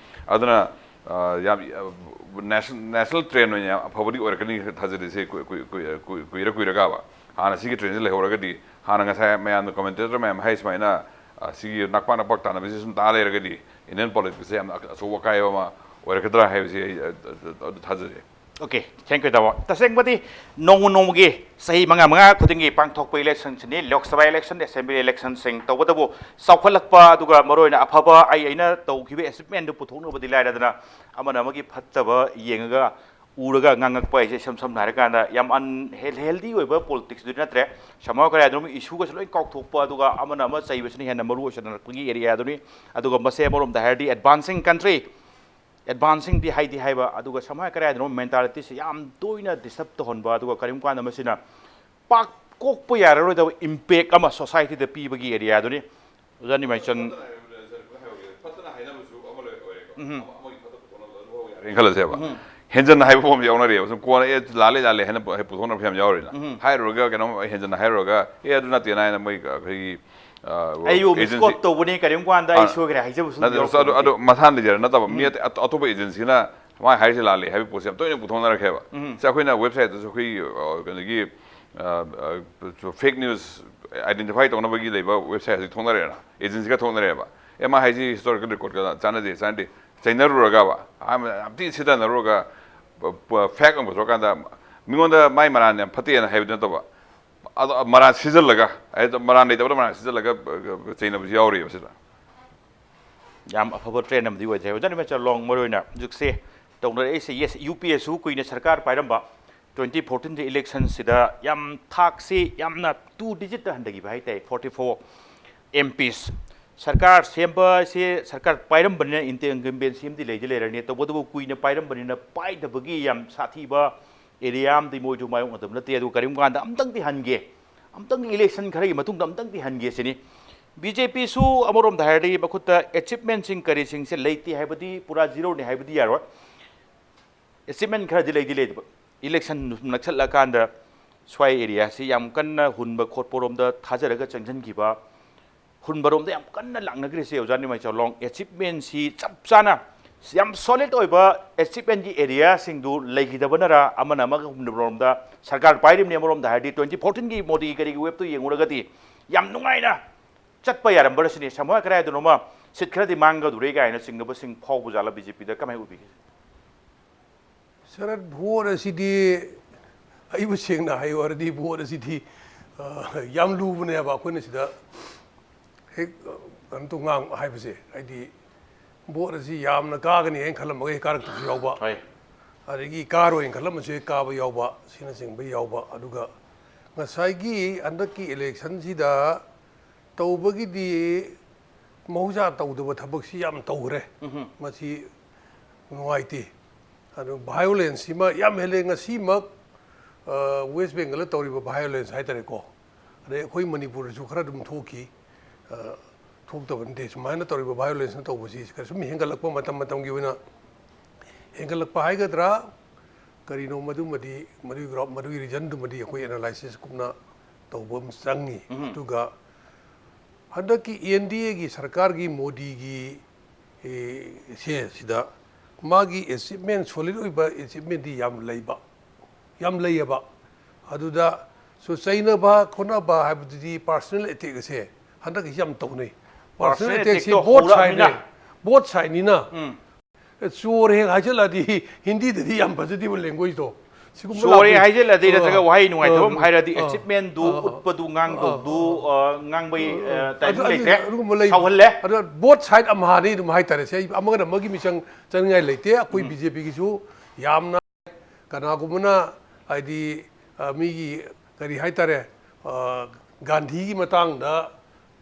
ꯑꯗꯨꯅ, ꯑ, ꯌꯥꯝ, ꯑ, national, national trend ꯑꯣꯏꯅ ꯌꯥꯝ ꯑꯐꯕꯗꯤ ꯑꯣꯏꯔꯛꯀꯅꯤ ꯊꯥꯖꯔꯤꯁꯦ ꯀꯨꯏ-, ꯀꯨꯏ-, ꯀꯨꯏ-, ꯀꯨꯏ-, ꯀꯨꯏꯔ ꯀꯨꯏꯔꯒꯕ꯫ ꯍꯥꯟꯅ ꯁꯤꯒꯤ trend ꯁꯦ ꯂꯩꯍꯧꯔꯒꯗꯤ, ꯍꯥꯟꯅ ꯉꯁꯥꯏ ꯃꯌꯥꯝꯅ commentator ꯃꯌꯥꯝ ꯍꯥꯏ ꯁꯨꯃꯥꯏꯅ, ꯑ, ꯁꯤꯒꯤ ꯅꯛꯄꯥꯛ ꯅꯛꯄꯥꯛ ꯇꯥꯟꯅꯕꯁꯤ ꯁꯨꯝ ꯇꯥ ꯂꯩꯔꯒꯗꯤ Indian politics ꯁꯦ ꯌꯥꯝꯅ ꯑꯆꯧꯕ ꯑꯀꯥꯏꯕ ꯑꯃ ꯑꯣꯏꯔꯛꯀꯗ꯭ꯔꯥ ꯍꯥꯏꯕꯁꯤ ꯑꯩ, ꯑ, ꯑ, ꯑ, ꯑꯗꯨ ꯊꯥꯖꯖꯩ꯫ Okay, thank you, ꯇꯥꯃꯣ꯫ ꯇꯁꯦꯡꯕꯗꯤ ꯅꯣꯡꯃ ꯅꯣꯡꯃꯒꯤ ꯆꯍꯤ ꯃꯉꯥ ꯃꯉꯥ ꯈꯨꯗꯤꯡꯒꯤ ꯄꯥꯡꯊꯣꯛꯄ election ꯁꯤꯅꯤ, Lok Sabha election, assembly election ꯁꯤꯡ꯫ ꯇꯧꯕꯇꯕꯨ ꯆꯥꯎꯈꯠꯂꯛꯄ, ꯑꯗꯨꯒ ꯃꯔꯨꯑꯣꯏꯅ ꯑꯐꯕ ꯑꯩ, ꯑꯩꯅ ꯇꯧꯈꯤꯕ achievement ꯗꯨ ꯄꯨꯊꯣꯛꯅꯕꯗꯤ ꯂꯥꯏꯔꯗꯅ, ꯑꯃꯅ ꯑꯃꯒꯤ ꯐꯠꯇꯕ ꯌꯦꯡꯉꯒ ꯎꯔꯒ ꯉꯥꯡꯉꯛꯄ ꯍꯥꯏꯁꯦ ꯏꯁꯝ ꯁꯝꯅ ꯍꯥꯏꯔꯀꯥꯟꯗ ꯌꯥꯝ ꯑꯟꯍꯦꯜꯗꯤ ꯑꯣꯏꯕ ꯄꯣꯂꯤꯇꯤꯛꯁꯇꯨꯗꯤ ꯅꯠꯇ꯭ꯔꯦ꯫ ꯁꯃꯥ ꯀꯔꯥꯏꯗꯅꯣ ꯏꯁꯨꯒꯁꯨ ꯂꯣꯏ ꯀꯥꯎꯊꯣꯛꯄ, ꯑꯗꯨꯒ ꯑꯃꯅ ꯑꯃ ꯆꯩꯕꯁꯤꯅ ꯍꯦꯟꯅ ꯃꯔꯨ ꯑꯣꯏꯁꯤꯜꯂꯛꯄꯒꯤ ꯑꯦꯔꯤꯌꯥꯗꯨꯅꯤ꯫ ꯑꯗꯨꯒ ꯃꯁꯦ ꯑꯃꯔꯣꯝꯗ ꯍꯥꯏꯔꯗꯤ ꯑꯦꯗꯚꯥꯟꯁꯤꯡ ꯀꯟꯇ꯭ꯔꯤ, ꯑꯦꯗꯚꯥꯟꯁꯤꯡꯗꯤ ꯍꯥꯏꯗꯤ ꯍꯥꯏꯕ, ꯑꯗꯨꯒ ꯁꯃꯥ ꯀꯔꯥꯏꯗꯅꯣ ꯃꯦꯟꯇꯥꯂꯤꯇꯤꯁꯦ ꯌꯥꯝ ꯇꯣꯏꯅ ꯗꯤꯁꯇꯔꯕ ꯇꯧꯍꯟꯕ, ꯑꯗꯨꯒ ꯀꯔꯤꯒꯨꯝꯕ ꯀꯥꯟꯗ ꯃꯁꯤꯅ ꯄꯥꯛ ꯀꯣꯛꯄ ꯌꯥꯔꯔꯣꯏꯗꯕ ꯏꯝꯄꯦꯛ ꯑꯃ ꯁꯣꯁꯥꯏꯇꯤꯗ ꯄꯤꯕꯒꯤ ꯑꯦꯔꯤꯌꯥꯗꯨꯅꯤ꯫ ꯑꯣꯖꯥ ꯅꯤꯃꯥꯏꯆꯟ꯫ ꯐꯠꯇꯅ ꯍꯥꯏꯅꯕꯁꯨ ꯑꯃ ꯂꯩ ꯑꯣꯏꯔꯦꯀꯣ꯫ ꯑꯃ- ꯑꯃꯒꯤ ꯐꯠꯇ ꯄꯨꯊꯣꯛꯅꯕꯗꯣ ꯑꯗꯨ ꯍꯧ ꯌꯥꯔꯦꯅ ꯈꯜꯂꯁꯦꯕ꯫ ꯍꯦꯟꯖꯟꯅ ꯍꯥꯏꯕ ꯐꯥꯎ ꯑꯃꯁꯨ ꯌꯥꯎꯅꯔꯤꯑꯕ꯫ ꯁꯨꯝ ꯀꯣꯟꯅ ꯑꯦ ꯂꯥꯜꯂꯦ ꯂꯥꯜꯂꯦ ꯍꯥꯏꯅ ꯍꯦꯛ ꯄꯨꯊꯣꯛꯅꯕ ꯌꯥꯝ ꯌꯥꯎꯔꯤꯅ꯫ ꯍꯥꯏꯔꯨꯔꯒ ꯀꯩꯅꯣꯝ ꯍꯦꯟꯖꯟꯅ ꯍꯥꯏꯔꯨꯔꯒ ꯑꯦ ꯑꯗꯨ ꯅꯠꯇꯦꯅ ꯍꯥꯏꯅ ꯃꯣꯏ ꯑꯩꯈꯣꯏꯒꯤ ꯑ, ꯑꯩꯕꯨ agency- ꯃꯤꯁꯀꯣꯠ ꯇꯧꯕꯅꯤ, ꯀꯔꯤꯒꯨꯝꯕ ꯀꯥꯟꯗ ꯑꯩ ꯑꯥ꯫ ꯁꯣꯏꯈ꯭ꯔꯦ ꯍꯥꯏꯖꯕꯁꯨ ꯅꯠꯇꯦ, ꯌꯥꯎꯔꯛꯄ ꯑꯗꯨ ꯑꯗꯨ ꯅꯠꯇꯦ꯫ ꯃꯁꯥꯅ ꯂꯩꯖꯔ ꯅꯠꯇꯕ ꯃꯤ ꯑꯇꯩ- ꯑꯇꯣꯞꯄ ꯑꯦꯖꯦꯟꯁꯤꯅ ꯃꯥꯅ ꯍꯥꯏꯔꯤꯁꯦ ꯂꯥꯜꯂꯤ ꯍꯥꯏꯕꯒꯤ ꯄꯣꯠꯁꯦ ꯌꯥꯝ ꯇꯣꯏꯅ ꯄꯨꯊꯣꯛꯅꯔꯛꯈ꯭ꯔꯦꯕ꯫ ꯁꯦ ꯑꯩꯈꯣꯏꯅ ꯋꯦꯕꯁꯥꯏꯠꯇꯁꯨ ꯑꯩꯈꯣꯏ ꯑ, ꯀꯩꯅꯣꯒꯤ ꯐꯦꯛ ꯅ꯭ꯌꯨꯁ ꯑꯥꯏꯗꯦꯟꯇꯤꯐꯥꯏ ꯇꯧꯅꯕꯒꯤ ꯂꯩꯕ ꯋꯦꯕꯁꯥꯏꯠ ꯍꯧꯖꯤꯛ ꯊꯣꯛꯅꯔꯦꯅ, ꯑꯦꯖꯦꯟꯁꯤꯒ ꯊꯣꯛꯅꯔꯦꯕ꯫ ꯑꯦ ꯃꯥ ꯍꯥꯏꯁꯤ ꯍꯤꯁꯇꯣꯔꯤꯀꯦꯜ ꯔꯦꯀꯣꯔꯗꯀ ꯆꯥꯟꯅꯗꯦ ꯆꯥꯟꯅꯗꯦ ꯆꯩꯅꯔꯨꯔꯒꯕ ꯑꯍꯥꯟꯕꯗ ꯌꯥꯝ ꯊꯤꯅ ꯁꯤꯊꯅꯔꯨꯔꯒ ꯐꯦꯛ ꯑꯃ ꯄꯨꯊꯣꯛꯑꯀꯥꯟꯗ ꯃꯤꯉꯣꯟꯗ ꯃꯥꯏ ꯃꯔꯥꯟ ꯌꯥꯝ ꯐꯠꯇꯦꯅ ꯍꯥꯏꯕꯗꯤ ꯅꯠꯇꯕ, ꯑꯗꯣ ꯃꯔꯥꯟ ꯁꯤꯖꯜꯂꯒ ꯍꯥꯏꯗꯤ ꯃꯔꯥꯟ ꯂꯩꯇꯕꯗ ꯃꯔꯥꯟ ꯁꯤꯖꯜꯂꯒ ꯆꯩꯅꯕꯁꯨ ꯌꯥꯎꯔꯤꯑꯕ ꯁꯤꯗ꯫ ꯌꯥꯝ ꯑꯐꯕ ꯇ꯭ꯔꯦꯟ ꯑꯃꯗꯤ ꯑꯣꯏꯗ꯭ꯔꯦ꯫ ꯑꯣꯖꯥ ꯅꯤꯃꯥꯆꯜ ꯂꯣꯡ ꯃꯔꯨ ꯑꯣꯏꯅ ꯍꯧꯖꯤꯛꯁꯦ ꯇꯧꯅꯔꯛꯏꯁꯦ, ꯌꯦꯁ, ꯌꯨ ꯄꯤ ꯑꯦꯁꯨ ꯀꯨꯏꯅ ꯁꯔꯀꯥꯔ ꯄꯥꯏꯔꯝꯕ, ꯇ꯭ꯋꯦꯟꯇꯤ ꯐꯣꯔꯇꯤꯟꯒꯤ ꯏꯂꯦꯛꯁꯟꯁꯤꯗ ꯌꯥꯝ ꯊꯥꯛꯁꯤ ꯌꯥꯝꯅ ꯇꯨ ꯗꯤꯖꯤꯠꯇ ꯍꯟꯊꯈꯤꯕ ꯍꯥꯏ ꯇꯥꯏ, ꯐꯣꯔꯇꯤ ꯐꯣꯔ ꯑꯦꯝ ꯄꯤꯁ꯫ ꯁꯔꯀꯥꯔ ꯁꯦꯝꯕꯁꯦ ꯁꯔꯀꯥꯔ ꯄꯥꯏꯔꯝꯕꯅꯤꯅ ꯏꯟꯀꯝꯕꯦꯟꯁꯤ ꯑꯃꯗꯤ ꯂꯩꯗꯤ ꯂꯩꯔꯅꯤ, ꯇꯧꯕꯇꯕꯨ ꯀꯨꯏꯅ ꯄꯥꯏꯔꯝꯕꯅꯤꯅ ꯄꯥꯏꯗꯕꯒꯤ ꯌꯥꯝ ꯁꯥꯊꯤꯕ ꯑꯦꯔꯤꯌꯥ ꯑꯃꯗꯤ ꯃꯣꯏꯁꯨ ꯃꯥꯌꯣꯛꯅꯗꯕ ꯅꯠꯇꯦ꯫ ꯑꯗꯨ ꯀꯔꯤꯒꯨꯝꯕ ꯀꯥꯟꯗ ꯑꯝꯇꯪꯗꯤ ꯍꯟꯒꯦ, ꯑꯝꯇꯪꯗꯤ ꯏꯂꯦꯛꯁꯟ ꯈꯔꯒꯤ ꯃꯇꯨꯡꯗ ꯑꯝꯇꯪꯗꯤ ꯍꯟꯒꯦ ꯁꯤꯅꯤ꯫ ꯕꯤ ꯖꯦ ꯄꯤꯁꯨ ꯑꯃꯔꯣꯝꯗ ꯍꯥꯏꯔꯗꯤ ꯃꯈꯨꯠꯇ ꯑꯦꯆꯤꯞꯃꯦꯟꯁꯤꯡ ꯀꯔꯤꯁꯤꯡꯁꯦ ꯂꯩꯇꯦ ꯍꯥꯏꯕꯗꯤ ꯄꯨꯔꯥ ꯖꯤꯔꯣꯅꯤ ꯍꯥꯏꯕꯗꯤ ꯌꯥꯔꯣꯏ꯫ ꯑꯦꯆꯤꯞꯃꯦꯟ ꯈꯔꯗꯤ ꯂꯩꯗꯤ ꯂꯩꯗꯕ꯫ ꯏꯂꯦꯛꯁꯟ ꯅꯛꯁꯜꯂꯛꯑꯀꯥꯟꯗ ꯁ꯭ꯋꯥꯏ ꯑꯦꯔꯤꯌꯥꯁꯤ ꯌꯥꯝ ꯀꯟꯅ ꯍꯨꯟꯕ ꯈꯣꯠꯄꯔꯣꯝꯗ ꯊꯥꯖꯔꯒ ꯆꯪꯁꯤꯟꯈꯤꯕ, ꯍꯨꯟꯕꯔꯣꯝꯗ ꯌꯥꯝ ꯀꯟꯅ ꯂꯥꯛꯅꯈ꯭ꯔꯤꯁꯦ ꯑꯣꯖꯥ ꯅꯤꯃꯥꯏꯆꯥꯎ ꯂꯣꯡ ꯑꯦꯆꯤꯞꯃꯦꯟꯁꯤ ꯆꯞ ꯆꯥꯅ ꯌꯥꯝ ꯁꯣꯂꯤꯠ ꯑꯣꯏꯕ ꯑꯦꯆꯤꯞꯃꯦꯟꯒꯤ ꯑꯦꯔꯤꯌꯥꯁꯤꯡꯗꯨ ꯂꯩꯈꯤꯗꯕꯅꯔ ꯑꯃꯅ ꯑꯃꯒ ꯍꯨꯟꯕꯔꯣꯝꯗ ꯁꯔꯀꯥꯔ ꯄꯥꯏꯔꯤꯕꯅꯤ꯫ ꯑꯃꯔꯣꯝꯗ ꯍꯥꯏꯔꯗꯤ ꯇ꯭ꯋꯦꯟꯇꯤ ꯐꯣꯔꯇꯤꯟꯒꯤ ꯃꯣꯗꯤꯒꯤ ꯀꯔꯤꯒꯤ ꯋꯦꯞꯇꯨ ꯌꯦꯡꯉꯨꯔꯒꯗꯤ ꯌꯥꯝ ꯅꯨꯡꯉꯥꯏꯅ ꯆꯠꯄ ꯌꯥꯔꯝꯕꯔꯁꯤꯅꯤ꯫ ꯁꯝꯅ ꯀꯗꯥꯏꯗꯅꯣꯃ ꯁꯤꯠ ꯈꯔꯗꯤ ꯃꯥꯡꯒꯗꯧꯔꯦ ꯀꯥꯏꯅ ꯆꯤꯡꯅꯕꯁꯤꯡ ꯐꯥꯎꯕ ꯖꯥꯠꯂ ꯕꯤ ꯖꯦ ꯄꯤꯗ? ꯀꯃꯥꯏꯅ ꯎꯕꯤꯒꯦ? ꯁꯔꯠ, ꯚꯣꯠ ꯑꯁꯤꯗꯤ ꯑꯩꯕꯨ ꯁꯦꯡꯅ ꯍꯥꯏꯌꯨ ꯍꯥꯏꯔꯗꯤ ꯚꯣꯠ ꯑꯁꯤꯗꯤ ꯑ, ꯌꯥꯝ ꯂꯨꯕꯅꯦꯕ꯫ ꯑꯩꯈꯣꯏꯅ ꯁꯤꯗ ꯍꯦꯛ ꯑ, ꯀꯩꯅꯣ ꯇꯧ ꯉꯥꯡ ꯍꯥꯏꯕꯁꯦ, ꯍꯥꯏꯗꯤ ꯚꯣꯠ ꯑꯁꯤ ꯌꯥꯝꯅ ꯀꯥꯒꯅꯤ ꯍꯥꯏꯅ ꯈꯜꯂꯝꯃꯒ ꯍꯦꯛ ꯀꯥꯔꯛꯇꯕꯁꯨ ꯌꯥꯎꯕ꯫ ꯍꯣꯏ꯫ ꯑꯗꯒꯤ ꯀꯥꯔꯣꯏꯅ ꯈꯜꯂꯝꯕꯁꯨ ꯍꯦꯛ ꯀꯥꯕ ꯌꯥꯎꯕ, ꯑꯁꯤꯅꯆꯤꯡꯕ ꯌꯥꯎꯕ꯫ ꯑꯗꯨꯒ ꯉꯁꯥꯏꯒꯤ ꯍꯟꯗꯛꯀꯤ ꯏꯂꯦꯛꯁꯟꯁꯤꯗ ꯇꯧꯕꯒꯤꯗꯤ ꯃꯍꯧꯁꯥ ꯇꯧꯗꯕ ꯊꯕꯛꯁꯤ ꯌꯥꯝ ꯇꯧꯈ꯭ꯔꯦ꯫ ꯎꯝꯍꯨꯝ꯫ ꯃꯁꯤ ꯅꯨꯡꯉꯥꯏꯇꯦ꯫ ꯑꯗꯨ ꯚꯥꯏꯑꯣꯂꯦꯟꯁꯁꯤꯃ ꯌꯥꯝ ꯍꯦꯜꯂꯦ꯫ ꯉꯁꯤꯃꯛ, ꯑ, ꯋꯦꯁ ꯕꯦꯡꯒꯜꯗ ꯇꯧꯔꯤꯕ ꯚꯥꯏꯑꯣꯂꯦꯟꯁ ꯍꯥꯏꯇꯥꯔꯦꯀꯣ, ꯑꯗꯩ ꯑꯩꯈꯣꯏ ꯃꯅꯤꯄꯨꯔꯗꯁꯨ ꯈꯔ ꯑꯗꯨꯝ ꯊꯣꯛꯈꯤ꯫ ꯑ, ꯊꯣꯛꯇꯕ ꯅꯠꯇꯦ꯫ ꯁꯨꯃꯥꯏꯅ ꯇꯧꯔꯤꯕ ꯚꯥꯏꯑꯣꯂꯦꯟꯁꯅ ꯇꯧꯕꯁꯤ ꯈꯔ ꯁꯨꯝ ꯍꯦꯟꯒꯠꯂꯛꯄ, ꯃꯇꯝ ꯃꯇꯝꯒꯤ ꯑꯣꯏꯅ ꯍꯦꯟꯒꯠꯂꯛꯄ ꯍꯥꯏꯒꯗ꯭ꯔꯥ, ꯀꯔꯤꯅꯣ, ꯃꯗꯨꯃꯗꯤ, ꯃꯗꯨꯒꯤ ꯒ꯭ꯔꯥꯎ-, ꯃꯗꯨꯒꯤ ꯔꯤꯖꯟꯗꯨꯃꯗꯤ ꯑꯩꯈꯣꯏ ꯑꯦꯅꯥꯂꯥꯏꯁꯤꯁ ꯀꯨꯞꯅ ꯇꯧꯕ ꯑꯃ ꯆꯪꯉꯤ꯫ ꯎꯝꯍꯨꯝ꯫ ꯑꯗꯨꯒ ꯍꯟꯗꯛꯀꯤ ꯑꯦꯟ ꯗꯤ ꯑꯦꯒꯤ ꯁꯔꯀꯥꯔꯒꯤ ꯃꯣꯗꯤꯒꯤ, ꯑꯦ, ꯁꯦ ꯁꯤꯗ ꯃꯥꯒꯤ ꯑꯦꯆꯤꯞꯃꯦꯟ, ꯁꯣꯂꯤꯠ ꯑꯣꯏꯕ ꯑꯦꯆꯤꯞꯃꯦꯟꯗꯤ ꯌꯥꯝ ꯂꯩꯕ, ꯌꯥꯝ ꯂꯩꯌꯦꯕ꯫ ꯑꯗꯨꯗ ꯁꯨ ꯆꯩꯅꯕ ꯈꯣꯠꯅꯕ ꯍꯥꯏꯕꯗꯨꯗꯤ ꯄꯥꯔꯁꯣꯅꯦꯜ ꯑꯦꯇꯦꯛ ꯑꯁꯦ ꯍꯟꯗꯛꯀꯤꯁꯤ ꯌꯥꯝ ꯇꯧꯅꯩ꯫ ꯄꯥꯔꯁꯣꯅꯦꯜ ꯄꯥꯔꯁꯣꯅꯦꯜ ꯑꯦꯇꯦꯛꯁꯤ ꯑꯦꯇꯦꯛꯇꯣ ꯕꯣꯠ ꯍꯧꯔꯛꯑꯃꯤꯅ꯫ ꯁꯥꯏꯠꯅꯦ, ꯕꯣꯠ ꯁꯥꯏꯠꯅꯤꯅ꯫ ꯎꯝ꯫ ꯆꯣꯔ ꯍꯦꯛ ꯍꯥꯏꯖꯜꯂꯛꯑꯗꯤ ꯍꯤꯟꯗꯤꯗꯗꯤ ꯌꯥꯝ ꯐꯖꯗꯦꯕ ꯂꯦꯡꯒ꯭ꯋꯦꯖꯇꯣ꯫ ꯁꯤꯒꯨꯝꯕ ꯆꯣꯔꯦ ꯂꯥꯛꯄ-, ꯍꯥꯏꯖꯜꯂꯗꯤ ꯑ, ꯅꯠꯇ꯭ꯔꯒ ꯋꯥꯍꯩ ꯅꯨꯡꯉꯥꯏꯇꯕ ꯑ, ꯑꯃ ꯍꯥꯏꯔꯗꯤ ꯑ, ꯑꯦꯆꯤꯞꯃꯦꯟꯗꯨ ꯑ, ꯑ, ꯎꯠꯄꯗꯨ, ꯉꯥꯡꯗꯧꯗꯨ, ꯑ, ꯑ, ꯉꯥꯡꯕꯩ, ꯑ, ꯑ, ꯑꯗꯨ, ꯇꯥꯏꯃꯤꯡ ꯑꯗꯨ, ꯂꯩꯇꯦ꯫ ꯑꯗꯨꯒꯨꯝꯕ ꯂꯩ꯫ ꯁꯥꯎꯍꯜꯂꯦ꯫ ꯑꯗꯣ ꯕꯣꯠ ꯁꯥꯏꯠ ꯑꯃꯍꯥꯅꯤ ꯑꯗꯨꯝ ꯍꯥꯏꯇꯥꯔꯦ꯫ ꯁꯤ ꯑꯩ ꯑꯃꯒꯅ ꯑꯃꯒꯤ ꯃꯤꯆꯪ ꯆꯪꯅꯤꯡꯉꯥꯏ ꯂꯩꯇꯦ꯫ ꯑꯩꯈꯣꯏ ꯎꯝ꯫ ꯕꯤ ꯖꯦ ꯄꯤꯒꯤꯁꯨ ꯌꯥꯝꯅ ꯀꯅꯥꯒꯨꯝꯕꯅ ꯍꯥꯏꯗꯤ, ꯑ, ꯃꯤꯒꯤ ꯀꯔꯤ ꯍꯥꯏꯇꯥꯔꯦ, ꯑ, ꯒꯥꯟꯙꯤꯒꯤ ꯃꯇꯥꯡꯗ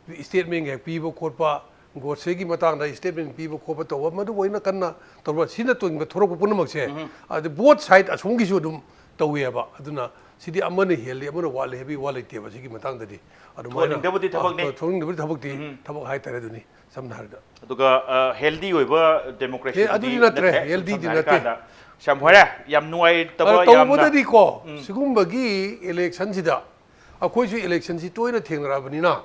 ꯏꯁꯇꯦꯠꯃꯦꯟ ꯍꯦꯛ ꯄꯤꯕ ꯈꯣꯠꯄ, ꯒꯣꯗꯁꯦꯒꯤ ꯃꯇꯥꯡꯗ ꯏꯁꯇꯦꯠꯃꯦꯟ ꯄꯤꯕ ꯈꯣꯠꯄ ꯇꯧꯕ, ꯃꯗꯨ ꯑꯣꯏꯅ ꯀꯟꯅ ꯇꯧꯕ, ꯁꯤꯅ ꯇꯣꯏꯅ ꯊꯣꯔꯛꯄ ꯄꯨꯝꯅꯃꯛꯁꯦ꯫ ꯎꯝ꯫ ꯑꯗꯩ ꯕꯣꯠ ꯁꯥꯏꯠ ꯑꯁꯣꯝꯒꯤꯁꯨ ꯑꯗꯨꯝ ꯇꯧꯋꯦꯕ꯫ ꯑꯗꯨꯅ ꯁꯤꯗꯤ ꯑꯃꯅ ꯍꯦꯜꯂꯤ, ꯑꯃꯅ ꯋꯥꯠꯂꯤ ꯍꯥꯏꯕꯒꯤ ꯋꯥ ꯂꯩꯇꯦꯕ ꯁꯤꯒꯤ ꯃꯇꯥꯡꯗꯗꯤ꯫ ꯑꯗꯨꯃꯥꯏꯅ ꯊꯣꯛꯍꯟꯅꯤꯡꯗꯕꯗꯤ ꯊꯕꯛꯅꯤ꯫ ꯑ, ꯊꯣꯛꯍꯟꯅꯤꯡꯗꯕꯗꯤ ꯊꯕꯛꯇꯤ ꯎꯝ꯫ ꯊꯕꯛ ꯍꯥꯏꯇꯥꯔꯦ ꯑꯗꯨꯅꯤ꯫ ꯁꯝꯅ ꯍꯥꯏꯔꯕꯗ꯫ ꯑꯗꯨꯒ, ꯑ, ꯍꯦꯜꯗꯤ ꯑꯣꯏꯕ ꯗꯦꯃꯣꯀ꯭ꯔꯦꯁꯤ ꯍꯦ-, ꯑꯗꯨꯗꯤ ꯑꯗꯨꯗꯤ ꯅꯠꯇ꯭ꯔꯦ, ꯅꯠꯇ꯭ꯔꯦ꯫ ꯍꯦꯜꯗꯤꯗꯤ ꯁꯝꯅ ꯅꯠꯇꯦ꯫ ꯍꯥꯏꯔꯀꯥꯟꯗ, ꯁꯤ ꯌꯥꯝ ꯍꯣꯏꯔꯦ, ꯌꯥꯝ ꯅꯨꯡꯉꯥꯏꯇꯕ ꯑꯗ ꯌꯥꯝꯅ꯫ ꯇꯧꯕꯗꯗꯤꯀꯣ, ꯎꯝ꯫ ꯁꯤꯒꯨꯝꯕꯒꯤ ꯏꯂꯦꯛꯁꯟꯁꯤꯗ ꯑꯩꯈꯣꯏꯁꯨ ꯏꯂꯦꯛꯁꯟꯁꯤ ꯇꯣꯏꯅ ꯊꯦꯡꯅꯔꯛꯑꯕꯅꯤꯅ,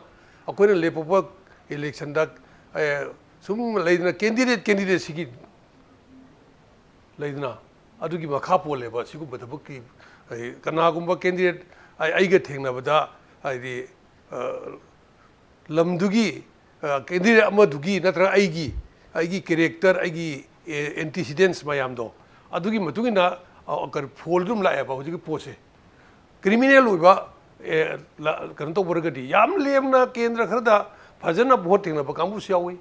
ꯑꯩꯈꯣꯏꯅ ꯂꯦꯞꯄꯛꯄ ꯏꯂꯦꯛꯁꯟꯗ, ꯑꯦ, ꯁꯨꯝ ꯂꯩꯗꯅ, ꯀꯦꯟꯗꯤꯗꯦꯠ, ꯀꯦꯟꯗꯤꯗꯦꯠꯁꯤꯒꯤ ꯂꯩꯗꯅ, ꯑꯗꯨꯒꯤ ꯃꯈꯥ ꯄꯣꯜꯂꯦꯕ ꯁꯤꯒꯨꯝꯕ ꯊꯕꯛꯀꯤ, ꯑꯩ, ꯀꯅꯥꯒꯨꯝꯕ ꯀꯦꯟꯗꯤꯗꯦꯠ ꯑꯩ-, ꯑꯩꯒ ꯊꯦꯡꯅꯕꯗ, ꯍꯥꯏꯗꯤ, ꯑ, ꯂꯝꯗꯨꯒꯤ, ꯑ, ꯀꯦꯟꯗꯤꯗꯦꯠ ꯑꯃꯗꯨꯒꯤ ꯅꯠꯇ꯭ꯔꯒ ꯑꯩꯒꯤ, ꯑꯩꯒꯤ ꯀꯦꯔꯦꯛꯇꯔ, ꯑꯩꯒꯤ, ꯑꯦ, ꯑꯦꯟꯇꯤꯁꯤꯗꯦꯟꯁ ꯃꯌꯥꯝꯗꯣ, ꯑꯗꯨꯒꯤ ꯃꯇꯨꯡ ꯏꯟꯅ, ꯑ, ꯀꯩꯅꯣ, ꯐꯣꯜꯗꯨ ꯑꯗꯨꯝ ꯂꯥꯛꯑꯦꯕ ꯍꯧꯖꯤꯛꯀꯤ ꯄꯣꯠꯁꯦ꯫ ꯀ꯭ꯔꯤꯃꯤꯅꯦꯜ ꯑꯣꯏꯕ, ꯑꯦ, ꯂ-, ꯀꯩꯅꯣ ꯇꯧꯕ ꯑꯣꯏꯔꯒꯗꯤ, ꯌꯥꯝ ꯂꯦꯝꯅ ꯀꯦꯟꯗ꯭ꯔ ꯈꯔꯗ ꯐꯖꯅ ꯚꯣꯠ ꯊꯦꯡꯅꯕ ꯀꯥꯡꯕꯨꯁꯨ ꯌꯥꯎꯏ꯫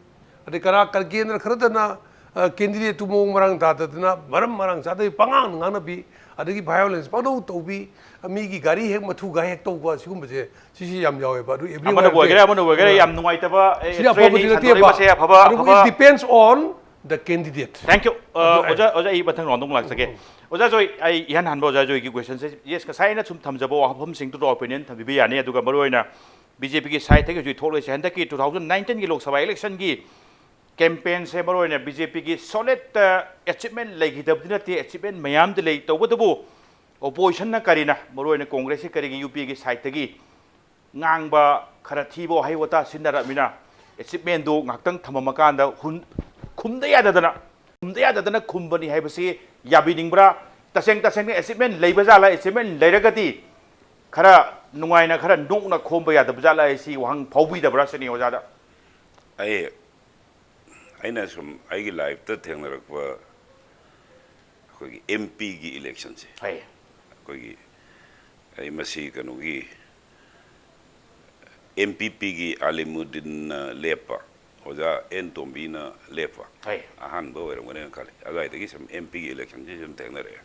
ꯑꯗꯩ ꯀꯅꯥ, ꯀ-, ꯀꯦꯟꯗ꯭ꯔ ꯈꯔꯗꯅ, ꯀꯦꯟꯗꯤꯗꯦꯠꯇꯨ ꯃꯑꯣꯡ ꯃꯔꯥꯡ ꯇꯥꯗꯗꯅ ꯃꯔꯝ ꯃꯔꯥꯡ ꯆꯥꯗꯕꯤ ꯄꯉꯥꯡꯗ ꯉꯥꯡꯅꯕꯤ, ꯑꯗꯒꯤ ꯚꯥꯏꯑꯣꯂꯦꯟꯁ ꯄꯪꯇꯧ ꯇꯧꯕꯤ, ꯃꯤꯒꯤ ꯒꯥꯔꯤ ꯍꯦꯛ ꯃꯊꯨꯒꯥꯏ ꯍꯦꯛ ꯇꯧꯕ, ꯁꯤꯒꯨꯝꯕꯁꯦ, ꯁꯤꯁꯤ ꯌꯥꯝ ꯌꯥꯎꯋꯦꯕ꯫ ꯑꯗꯨ ꯑꯦꯕ꯭ꯔꯤ ꯍꯣꯝ ꯑꯃꯅꯕꯨ ꯂꯩꯇꯦ꯫ ꯑꯣꯏꯒꯦꯔꯥ, ꯑꯃꯅꯕꯨ ꯑꯣꯏꯒꯦꯔꯥ, ꯑ, ꯌꯥꯝ ꯅꯨꯡꯉꯥꯏꯇꯕ, ꯑꯦ, ꯁꯤꯗꯤ ꯑꯐꯕꯗꯤ ꯇ꯭ꯔꯦꯟꯅꯤ ꯅꯠꯇꯦꯕ꯫ ꯁꯟꯗꯣꯛꯂꯤꯕꯁꯦ ꯑꯐꯕ, ꯑꯗꯨꯕꯨ ꯑꯐꯕ꯫ It depends on the candidate. Thank you. ꯑ, ꯑꯗꯨ ꯑꯩ ꯑꯣꯖꯥ, ꯑꯣꯖꯥ, ꯑꯩ ꯃꯊꯪ ꯔꯥꯎꯟꯗ ꯑꯃꯨꯛ ꯂꯥꯛꯆꯒꯦ꯫ ꯑꯣꯖꯥ ꯖꯣꯏ, ꯑꯩ ꯏꯍꯥꯟ ꯍꯥꯟꯕ ꯑꯣꯖꯥ ꯖꯣꯏꯒꯤ ꯀ꯭ꯋꯦꯁꯟꯁꯦ, ꯌꯦꯁ, ꯉꯁꯥꯏ ꯑꯩꯅ ꯁꯨꯝ ꯊꯝꯖꯕ ꯋꯥꯐꯝꯁꯤꯡꯗꯨꯗ ꯑꯣꯄꯤꯅꯤꯌꯟ ꯊꯝꯕꯤꯕ ꯌꯥꯅꯤ꯫ ꯑꯗꯨꯒ ꯃꯔꯨꯑꯣꯏꯅ ꯕꯤ ꯖꯦ ꯄꯤꯒꯤ ꯁꯥꯏꯠꯇꯒꯤ ꯍꯧꯖꯤꯛ ꯊꯣꯛꯂꯛꯏꯁꯦ, ꯍꯟꯗꯛꯀꯤ ꯇꯨ ꯊꯥꯎꯖꯟ ꯅꯥꯏꯟꯇꯤꯟꯒꯤ ꯂꯣꯛ ꯁꯚꯥ ꯏꯂꯦꯛꯁꯟꯒꯤ ꯀꯦꯝꯄꯦꯟꯁꯦ ꯃꯔꯨꯑꯣꯏꯅ ꯕꯤ ꯖꯦ ꯄꯤꯒꯤ ꯁꯣꯂꯤꯗ ꯑꯦꯆꯤꯞꯃꯦꯟ ꯂꯩꯈꯤꯗꯕꯗꯤ ꯅꯠꯇꯦ, ꯑꯦꯆꯤꯞꯃꯦꯟ ꯃꯌꯥꯝꯗꯤ ꯂꯩ꯫ ꯇꯧꯕꯇꯕꯨ ꯑꯣꯄꯣꯖꯤꯁꯟꯅ ꯀꯔꯤꯅ, ꯃꯔꯨꯑꯣꯏꯅ ꯀꯣꯡꯒ꯭ꯔꯦꯁꯁꯤ ꯀꯔꯤꯒꯤ ꯌꯨ ꯄꯤ ꯑꯦꯒꯤ ꯁꯥꯏꯠꯇꯒꯤ ꯉꯥꯡꯕ ꯈꯔ ꯊꯤꯕ ꯋꯥꯍꯩ ꯋꯥꯇꯥ ꯁꯤꯖꯤꯟꯅꯔꯛꯃꯤꯅ ꯑꯦꯆꯤꯞꯃꯦꯟꯗꯨ ꯉꯥꯏꯍꯥꯛꯇꯪ ꯊꯝꯃꯝꯃꯀꯥꯟꯗ ꯍꯨꯟ-, ꯈꯨꯝꯗ ꯌꯥꯗꯗꯅ, ꯈꯨꯝꯗ ꯌꯥꯗꯗꯅ ꯈꯨꯝꯕꯅꯤ ꯍꯥꯏꯕꯁꯤ ꯌꯥꯕꯤꯅꯤꯡꯕ꯭ꯔꯥ? ꯇꯁꯦꯡ ꯇꯁꯦꯡꯅ ꯑꯦꯆꯤꯞꯃꯦꯟ ꯂꯩꯕ ꯖꯥꯠꯂ? ꯑꯦꯆꯤꯞꯃꯦꯟ ꯂꯩꯔꯒꯗꯤ ꯈꯔ ꯅꯨꯡꯉꯥꯏꯅ, ꯈꯔ ꯅꯣꯛꯅ ꯈꯣꯝꯕ ꯌꯥꯗꯕ ꯖꯥꯠꯂ ꯍꯥꯏꯁꯤ ꯋꯥꯍꯪ ꯐꯥꯎꯕꯤꯗꯕ꯭ꯔꯥ ꯁꯤꯅꯤ ꯑꯣꯖꯥꯗ꯫ ꯑꯩ, ꯑꯩꯅ ꯁꯨꯝ ꯑꯩꯒꯤ ꯂꯥꯏꯐꯇ ꯊꯦꯡꯅꯔꯛꯄ ꯑꯩꯈꯣꯏꯒꯤ ꯑꯦꯝ ꯄꯤꯒꯤ ꯏꯂꯦꯛꯁꯟꯁꯦ, ꯍꯣꯏ꯫ ꯑꯩꯈꯣꯏꯒꯤ, ꯑꯩ ꯃꯁꯤ ꯀꯩꯅꯣꯒꯤ ꯑꯦꯝ ꯄꯤ ꯄꯤꯒꯤ ꯑꯥꯂꯤꯃꯨꯗꯤꯟꯅ ꯂꯦꯞꯄ, ꯑꯣꯖꯥ ꯑꯦꯟ ꯇꯣꯝꯕꯤꯅ ꯂꯦꯞꯄ, ꯍꯣꯏ꯫ ꯑꯍꯥꯟꯕ ꯑꯣꯏꯔꯝꯒꯅꯦꯅ ꯈꯜꯂꯤ꯫ ꯑꯗꯨꯋꯥꯏꯗꯒꯤ ꯁꯨꯝ ꯑꯦꯝ ꯄꯤꯒꯤ ꯏꯂꯦꯛꯁꯟꯁꯤ ꯁꯨꯝ ꯊꯦꯡꯅꯔꯛꯑꯦ꯫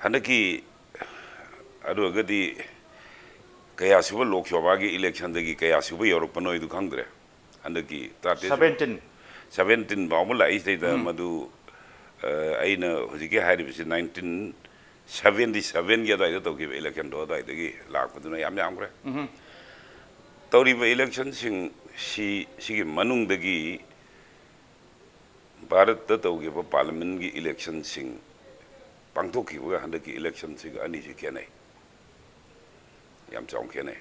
ꯍꯟꯗꯛꯀꯤ, ꯑꯗꯨ ꯑꯣꯏꯔꯒꯗꯤ ꯀꯌꯥ ꯁꯨꯕ ꯂꯣꯛ ꯁꯚꯥꯒꯤ ꯏꯂꯦꯛꯁꯟꯗꯒꯤ ꯀꯌꯥ ꯁꯨꯕ ꯌꯧꯔꯛꯄꯅꯣ ꯑꯩꯗꯨ ꯈꯪꯗ꯭ꯔꯦ꯫ ꯍꯟꯗꯛꯀꯤ ꯇꯔꯥꯇꯔꯦꯠ ꯁꯨꯕ꯫ ꯁꯚꯦꯟꯇꯤꯟ꯫ ꯁꯚꯦꯟꯇꯤꯟ ꯐꯥꯎꯕ ꯂꯥꯛꯏꯁꯤꯗꯩꯗ ꯎꯝ꯫ ꯃꯗꯨ, ꯑ, ꯑꯩꯅ ꯍꯧꯖꯤꯛꯀꯤ ꯍꯥꯏꯔꯤꯕꯁꯤ ꯅꯥꯏꯟꯇꯤꯟ ꯁꯚꯦꯟꯇꯤ ꯁꯚꯦꯟꯒꯤ ꯑꯗꯨꯋꯥꯏꯗ ꯇꯧꯈꯤꯕ ꯏꯂꯦꯛꯁꯟꯗꯣ ꯑꯗꯨꯋꯥꯏꯗꯒꯤ ꯂꯥꯛꯄꯗꯨꯅ ꯌꯥꯝ ꯌꯥꯝꯈ꯭ꯔꯦ꯫ ꯎꯝ꯫ ꯇꯧꯔꯤꯕ ꯏꯂꯦꯛꯁꯟꯁꯤꯡ ꯁꯤ, ꯁꯤꯒꯤ ꯃꯅꯨꯡꯗꯒꯤ ꯚꯥꯔꯠꯇ ꯇꯧꯈꯤꯕ ꯄꯥꯔꯂꯤꯌꯥꯃꯦꯟꯒꯤ ꯏꯂꯦꯛꯁꯟꯁꯤꯡ ꯄꯥꯡꯊꯣꯛꯈꯤꯕꯒ ꯍꯟꯗꯛꯀꯤ ꯏꯂꯦꯛꯁꯟꯁꯤꯒ ꯑꯅꯤꯁꯤ ꯈꯦꯠꯅꯩ, ꯌꯥꯝ ꯆꯥꯎꯅ ꯈꯦꯠꯅꯩ꯫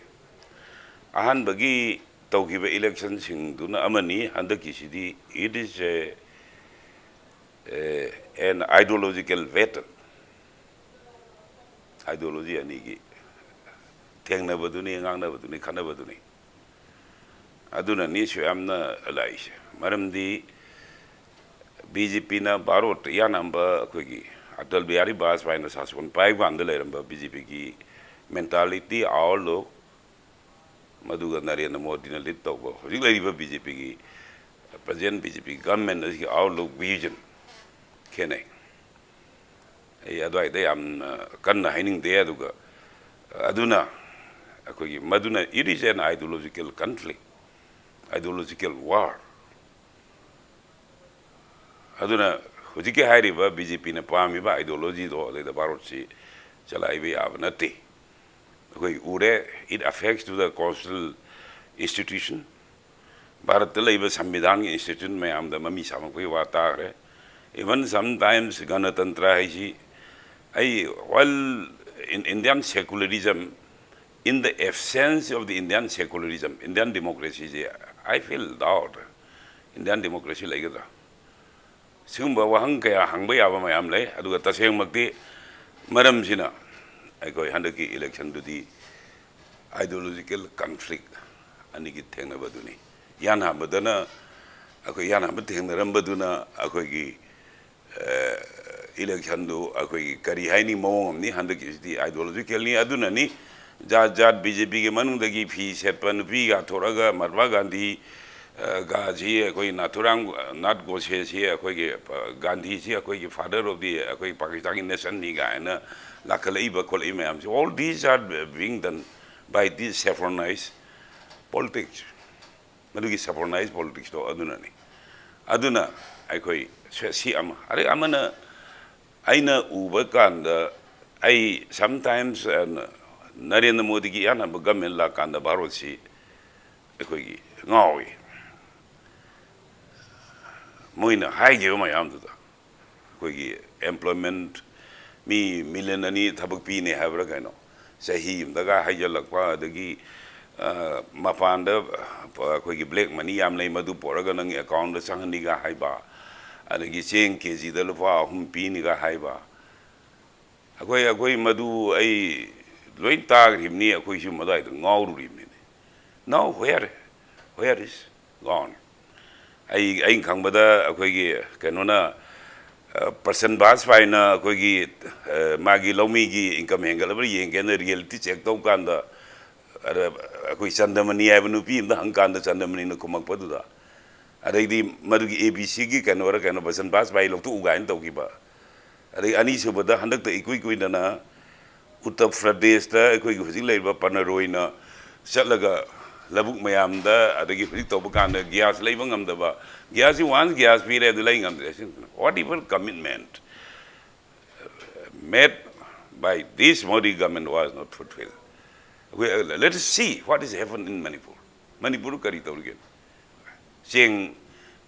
ꯑꯍꯥꯟꯕꯒꯤ ꯇꯧꯈꯤꯕ ꯏꯂꯦꯛꯁꯟꯁꯤꯡꯗꯨꯅ ꯑꯃꯅꯤ, ꯍꯟꯗꯛꯀꯤꯁꯤꯗꯤ it is a, a, an ideological battle꯫ Ideology ꯑꯅꯤꯒꯤ ꯊꯦꯡꯅꯕꯗꯨꯅꯤ, ꯉꯥꯡꯅꯕꯗꯨꯅꯤ, ꯈꯟꯅꯕꯗꯨꯅꯤ꯫ ꯑꯗꯨꯅꯅꯤ ꯁꯨꯛ ꯌꯥꯝꯅ ꯂꯥꯛꯏꯁꯦ꯫ ꯃꯔꯝꯗꯤ ꯕꯤ ꯖꯦ ꯄꯤꯅ ꯚꯥꯔꯠꯇ ꯏꯌꯥꯝꯕ ꯑꯩꯈꯣꯏꯒꯤ ꯑꯇꯜ ꯕꯤꯍꯥꯔꯤ ꯕꯥꯖꯄꯥꯏꯅ ꯁꯥꯁꯣꯟ ꯄꯥꯏꯕ ꯀꯥꯟꯗ ꯂꯩꯔꯝꯕ ꯕꯤ ꯖꯦ ꯄꯤꯒꯤ mentality, outlook, ꯃꯗꯨꯒ ꯅꯔꯦꯟꯗ꯭ꯔ ꯃꯣꯗꯤꯅ ꯂꯤꯗ ꯇꯧꯕ ꯍꯧꯖꯤꯛ ꯂꯩꯔꯤꯕ ꯕꯤ ꯖꯦ ꯄꯤꯒꯤ Present B J P government ꯑꯁꯤꯒꯤ outlook, vision ꯈꯦꯠꯅꯩ꯫ ꯑꯩ ꯑꯗꯨꯋꯥꯏꯗ ꯌꯥꯝꯅ ꯀꯟꯅ ꯍꯥꯏꯅꯤꯡꯗꯦ꯫ ꯑꯗꯨꯒ ꯑꯗꯨꯅ ꯑꯩꯈꯣꯏꯒꯤ ꯃꯗꯨꯅ, it is an ideological conflict, ideological war꯫ ꯑꯗꯨꯅ ꯍꯧꯖꯤꯛꯀꯤ ꯍꯥꯏꯔꯤꯕ B J P ꯅ ꯄꯥꯝꯃꯤꯕ ideology ꯗꯣ ꯑꯗꯩꯗ ꯚꯥꯔꯠꯁꯤ ꯆꯂꯥꯏꯕ ꯌꯥꯕ ꯅꯠꯇꯦ꯫ ꯑꯩꯈꯣꯏ ꯎꯔꯦ, it affects to the constitutional institution꯫ ꯚꯥꯔꯠꯇ ꯂꯩꯕ ꯁꯪꯕꯤꯙꯥꯟꯒꯤ institution ꯃꯌꯥꯝꯗ ꯃꯃꯤ ꯁꯥꯃꯛꯄꯒꯤ ꯋꯥ ꯇꯥꯈ꯭ꯔꯦ꯫ Even sometimes ꯒꯅꯇꯟꯇ꯭ꯔ ꯍꯥꯏꯁꯤ, ꯑꯩ, while in Indian secularism, in the absence of the Indian secularism, Indian democracy say, I feel doubt꯫ Indian democracy ꯂꯩꯒꯗ꯭ꯔꯥ? ꯁꯤꯒꯨꯝꯕ ꯋꯥꯍꯪ ꯀꯌꯥ ꯍꯪꯕ ꯌꯥꯕ ꯃꯌꯥꯝ ꯂꯩ꯫ ꯑꯗꯨꯒ ꯇꯁꯦꯡꯃꯛꯇꯤ ꯃꯔꯝꯁꯤꯅ ꯑꯩꯈꯣꯏ ꯍꯟꯗꯛꯀꯤ election ꯗꯨꯗꯤ ideological conflict ꯑꯅꯤꯒꯤ ꯊꯦꯡꯅꯕꯗꯨꯅꯤ꯫ ꯏꯍꯥꯟ ꯍꯥꯟꯕꯗꯅ ꯑꯩꯈꯣꯏ ꯏꯍꯥꯟ ꯍꯥꯟꯕ ꯊꯦꯡꯅꯔꯝꯕꯗꯨꯅ ꯑꯩꯈꯣꯏꯒꯤ, ꯑ, election ꯗꯨ ꯑꯩꯈꯣꯏꯒꯤ ꯀꯔꯤ ꯍꯥꯏꯅꯤ, ꯃꯑꯣꯡ ꯑꯃꯅꯤ꯫ ꯍꯟꯗꯛꯀꯤꯁꯤꯗꯤ ideological ꯅꯤ꯫ ꯑꯗꯨꯅꯅꯤ ꯖꯥꯠ ꯖꯥꯠ B J P ꯒꯤ ꯃꯅꯨꯡꯗꯒꯤ ꯐꯤ ꯁꯦꯠꯄ ꯅꯨꯄꯤꯒ ꯊꯣꯔꯛꯑꯒ ꯃꯍꯥꯠꯃꯥ ꯒꯥꯟꯙꯤ, ꯑ, ꯒꯥꯁꯤ ꯑꯩꯈꯣꯏ ꯅꯥꯊꯨꯔꯥꯝ ꯅꯥꯊ ꯒꯣꯗꯁꯦꯁꯤ ꯑꯩꯈꯣꯏꯒꯤ, ꯑ, ꯒꯥꯟꯙꯤꯁꯤ ꯑꯩꯈꯣꯏꯒꯤ father of the, ꯑꯩꯈꯣꯏ ꯄꯥꯀꯤꯁꯇꯥꯟꯒꯤ nation ꯅꯤ ꯀꯥꯏꯅ ꯂꯥꯛꯈꯠꯂꯛꯏꯕ ꯈꯣꯠꯂꯛꯏꯕ ꯃꯌꯥꯝꯁꯤ, all these are being done by this saffronized politics꯫ ꯃꯗꯨꯒꯤ saffronized politics ꯇꯣ ꯑꯗꯨꯅꯅꯤ꯫ ꯑꯗꯨꯅ ꯑꯩꯈꯣꯏ ꯁ-, ꯁꯤ ꯑꯃ꯫ ꯑꯗꯩ ꯑꯃꯅ ꯑꯩꯅ ꯎꯕ ꯀꯥꯟꯗ, ꯑꯩ sometimes, ꯑ, ꯅꯔꯦꯟꯗ꯭ꯔ ꯃꯣꯗꯤꯒꯤ ꯏꯍꯥꯟ ꯍꯥꯟꯕ government ꯂꯥꯛꯀꯥꯟꯗ ꯚꯥꯔꯠꯁꯤ ꯑꯩꯈꯣꯏꯒꯤ ꯉꯥꯎꯏ꯫ ꯃꯣꯏꯅ ꯍꯥꯏꯈꯤꯕ ꯃꯌꯥꯝꯗꯨꯗ ꯑꯩꯈꯣꯏꯒꯤ employment, ꯃꯤ million ꯑꯅꯤ ꯊꯕꯛ ꯄꯤꯅꯤ ꯍꯥꯏꯕ꯭ꯔꯥ ꯀꯩꯅꯣ, ꯆꯍꯤ ꯑꯃꯗꯒ ꯍꯥꯏꯖꯜꯂꯛꯄ, ꯑꯗꯒꯤ, ꯑ, ꯃꯄꯥꯟꯗ, ꯑ, ꯑꯩꯈꯣꯏꯒꯤ black money ꯌꯥꯝ ꯂꯩ, ꯃꯗꯨ ꯄꯨꯔꯒ ꯅꯪꯒꯤ account ꯗ ꯆꯪꯍꯟꯅꯤꯒ ꯍꯥꯏꯕ, ꯑꯗꯒꯤ ꯆꯦꯡ KG ꯗ ꯂꯨꯄꯥ ꯑꯍꯨꯝ ꯄꯤꯅꯤꯒ ꯍꯥꯏꯕ, ꯑꯩꯈꯣꯏ, ꯑꯩꯈꯣꯏ ꯃꯗꯨ ꯑꯩ ꯂꯣꯏ ꯇꯥꯈ꯭ꯔꯤꯕꯅꯤ, ꯑꯩꯈꯣꯏꯁꯨ ꯃꯗꯨꯋꯥꯏꯗ ꯉꯥꯎꯔꯨꯔꯤꯕꯅꯤꯅꯦ꯫ Now where, where is gone? ꯑꯩ, ꯑꯩꯅ ꯈꯪꯕꯗ ꯑꯩꯈꯣꯏꯒꯤ ꯀꯩꯅꯣꯅ, ꯑ, ꯄ꯭ꯔꯁꯟ ꯕꯥꯖꯄꯥꯏꯅ ꯑꯩꯈꯣꯏꯒꯤ, ꯑ, ꯃꯥꯒꯤ ꯂꯧꯃꯤꯒꯤ income ꯍꯦꯟꯒꯠꯂꯕ꯭ꯔꯥ ꯌꯦꯡꯒꯦꯅ reality check ꯇꯧ ꯀꯥꯟꯗ, ꯑꯗ ꯑꯩꯈꯣꯏ ꯆꯟꯗꯃꯅꯤ ꯍꯥꯏꯕ ꯅꯨꯄꯤ ꯑꯃꯗ ꯍꯪꯀꯥꯟꯗ ꯆꯟꯗꯃꯅꯤꯅ ꯈꯨꯝꯃꯛꯄꯗꯨꯗ, ꯑꯗꯩꯗꯤ ꯃꯗꯨꯒꯤ ꯑꯦ ꯕꯤ ꯁꯤꯒꯤ ꯀꯩꯅꯣꯔ ꯀꯩꯅꯣ ꯕꯆꯟ ꯕꯥꯖꯄꯥꯏ ꯂꯧꯊꯣꯛꯎ ꯀꯥꯏꯅ ꯇꯧꯈꯤꯕ꯫ ꯑꯗꯩ ꯑꯅꯤꯁꯨꯕꯗ ꯍꯟꯗꯛꯇ ꯏꯀꯨꯏ ꯀꯨꯏꯗꯅ ꯎꯠꯇꯔ ꯄ꯭ꯔꯗꯦꯁꯇ ꯑꯩꯈꯣꯏꯒꯤ ꯍꯧꯖꯤꯛ ꯂꯩꯔꯤꯕ ꯄꯅꯔꯣꯏꯅ ꯆꯠꯂꯒ ꯂꯧꯕꯨꯛ ꯃꯌꯥꯝꯗ ꯑꯗꯒꯤ ꯍꯧꯖꯤꯛ ꯇꯧꯕ ꯀꯥꯟꯗ ꯒ꯭ꯌꯥꯁ ꯂꯩꯕ ꯉꯝꯗꯕ, ꯒ꯭ꯌꯥꯁꯁꯤ ꯋꯥꯟꯁ ꯒ꯭ꯌꯥꯁ ꯄꯤꯔꯦ ꯑꯗꯨ ꯂꯩ ꯉꯝꯗ꯭ꯔꯦ꯫ What evil commitment made by this Modi government was not fulfilled. Let us see what is happened in Manipur. Manipur ꯀꯔꯤ ꯇꯧꯔꯤꯒꯦ? ꯆꯦꯡ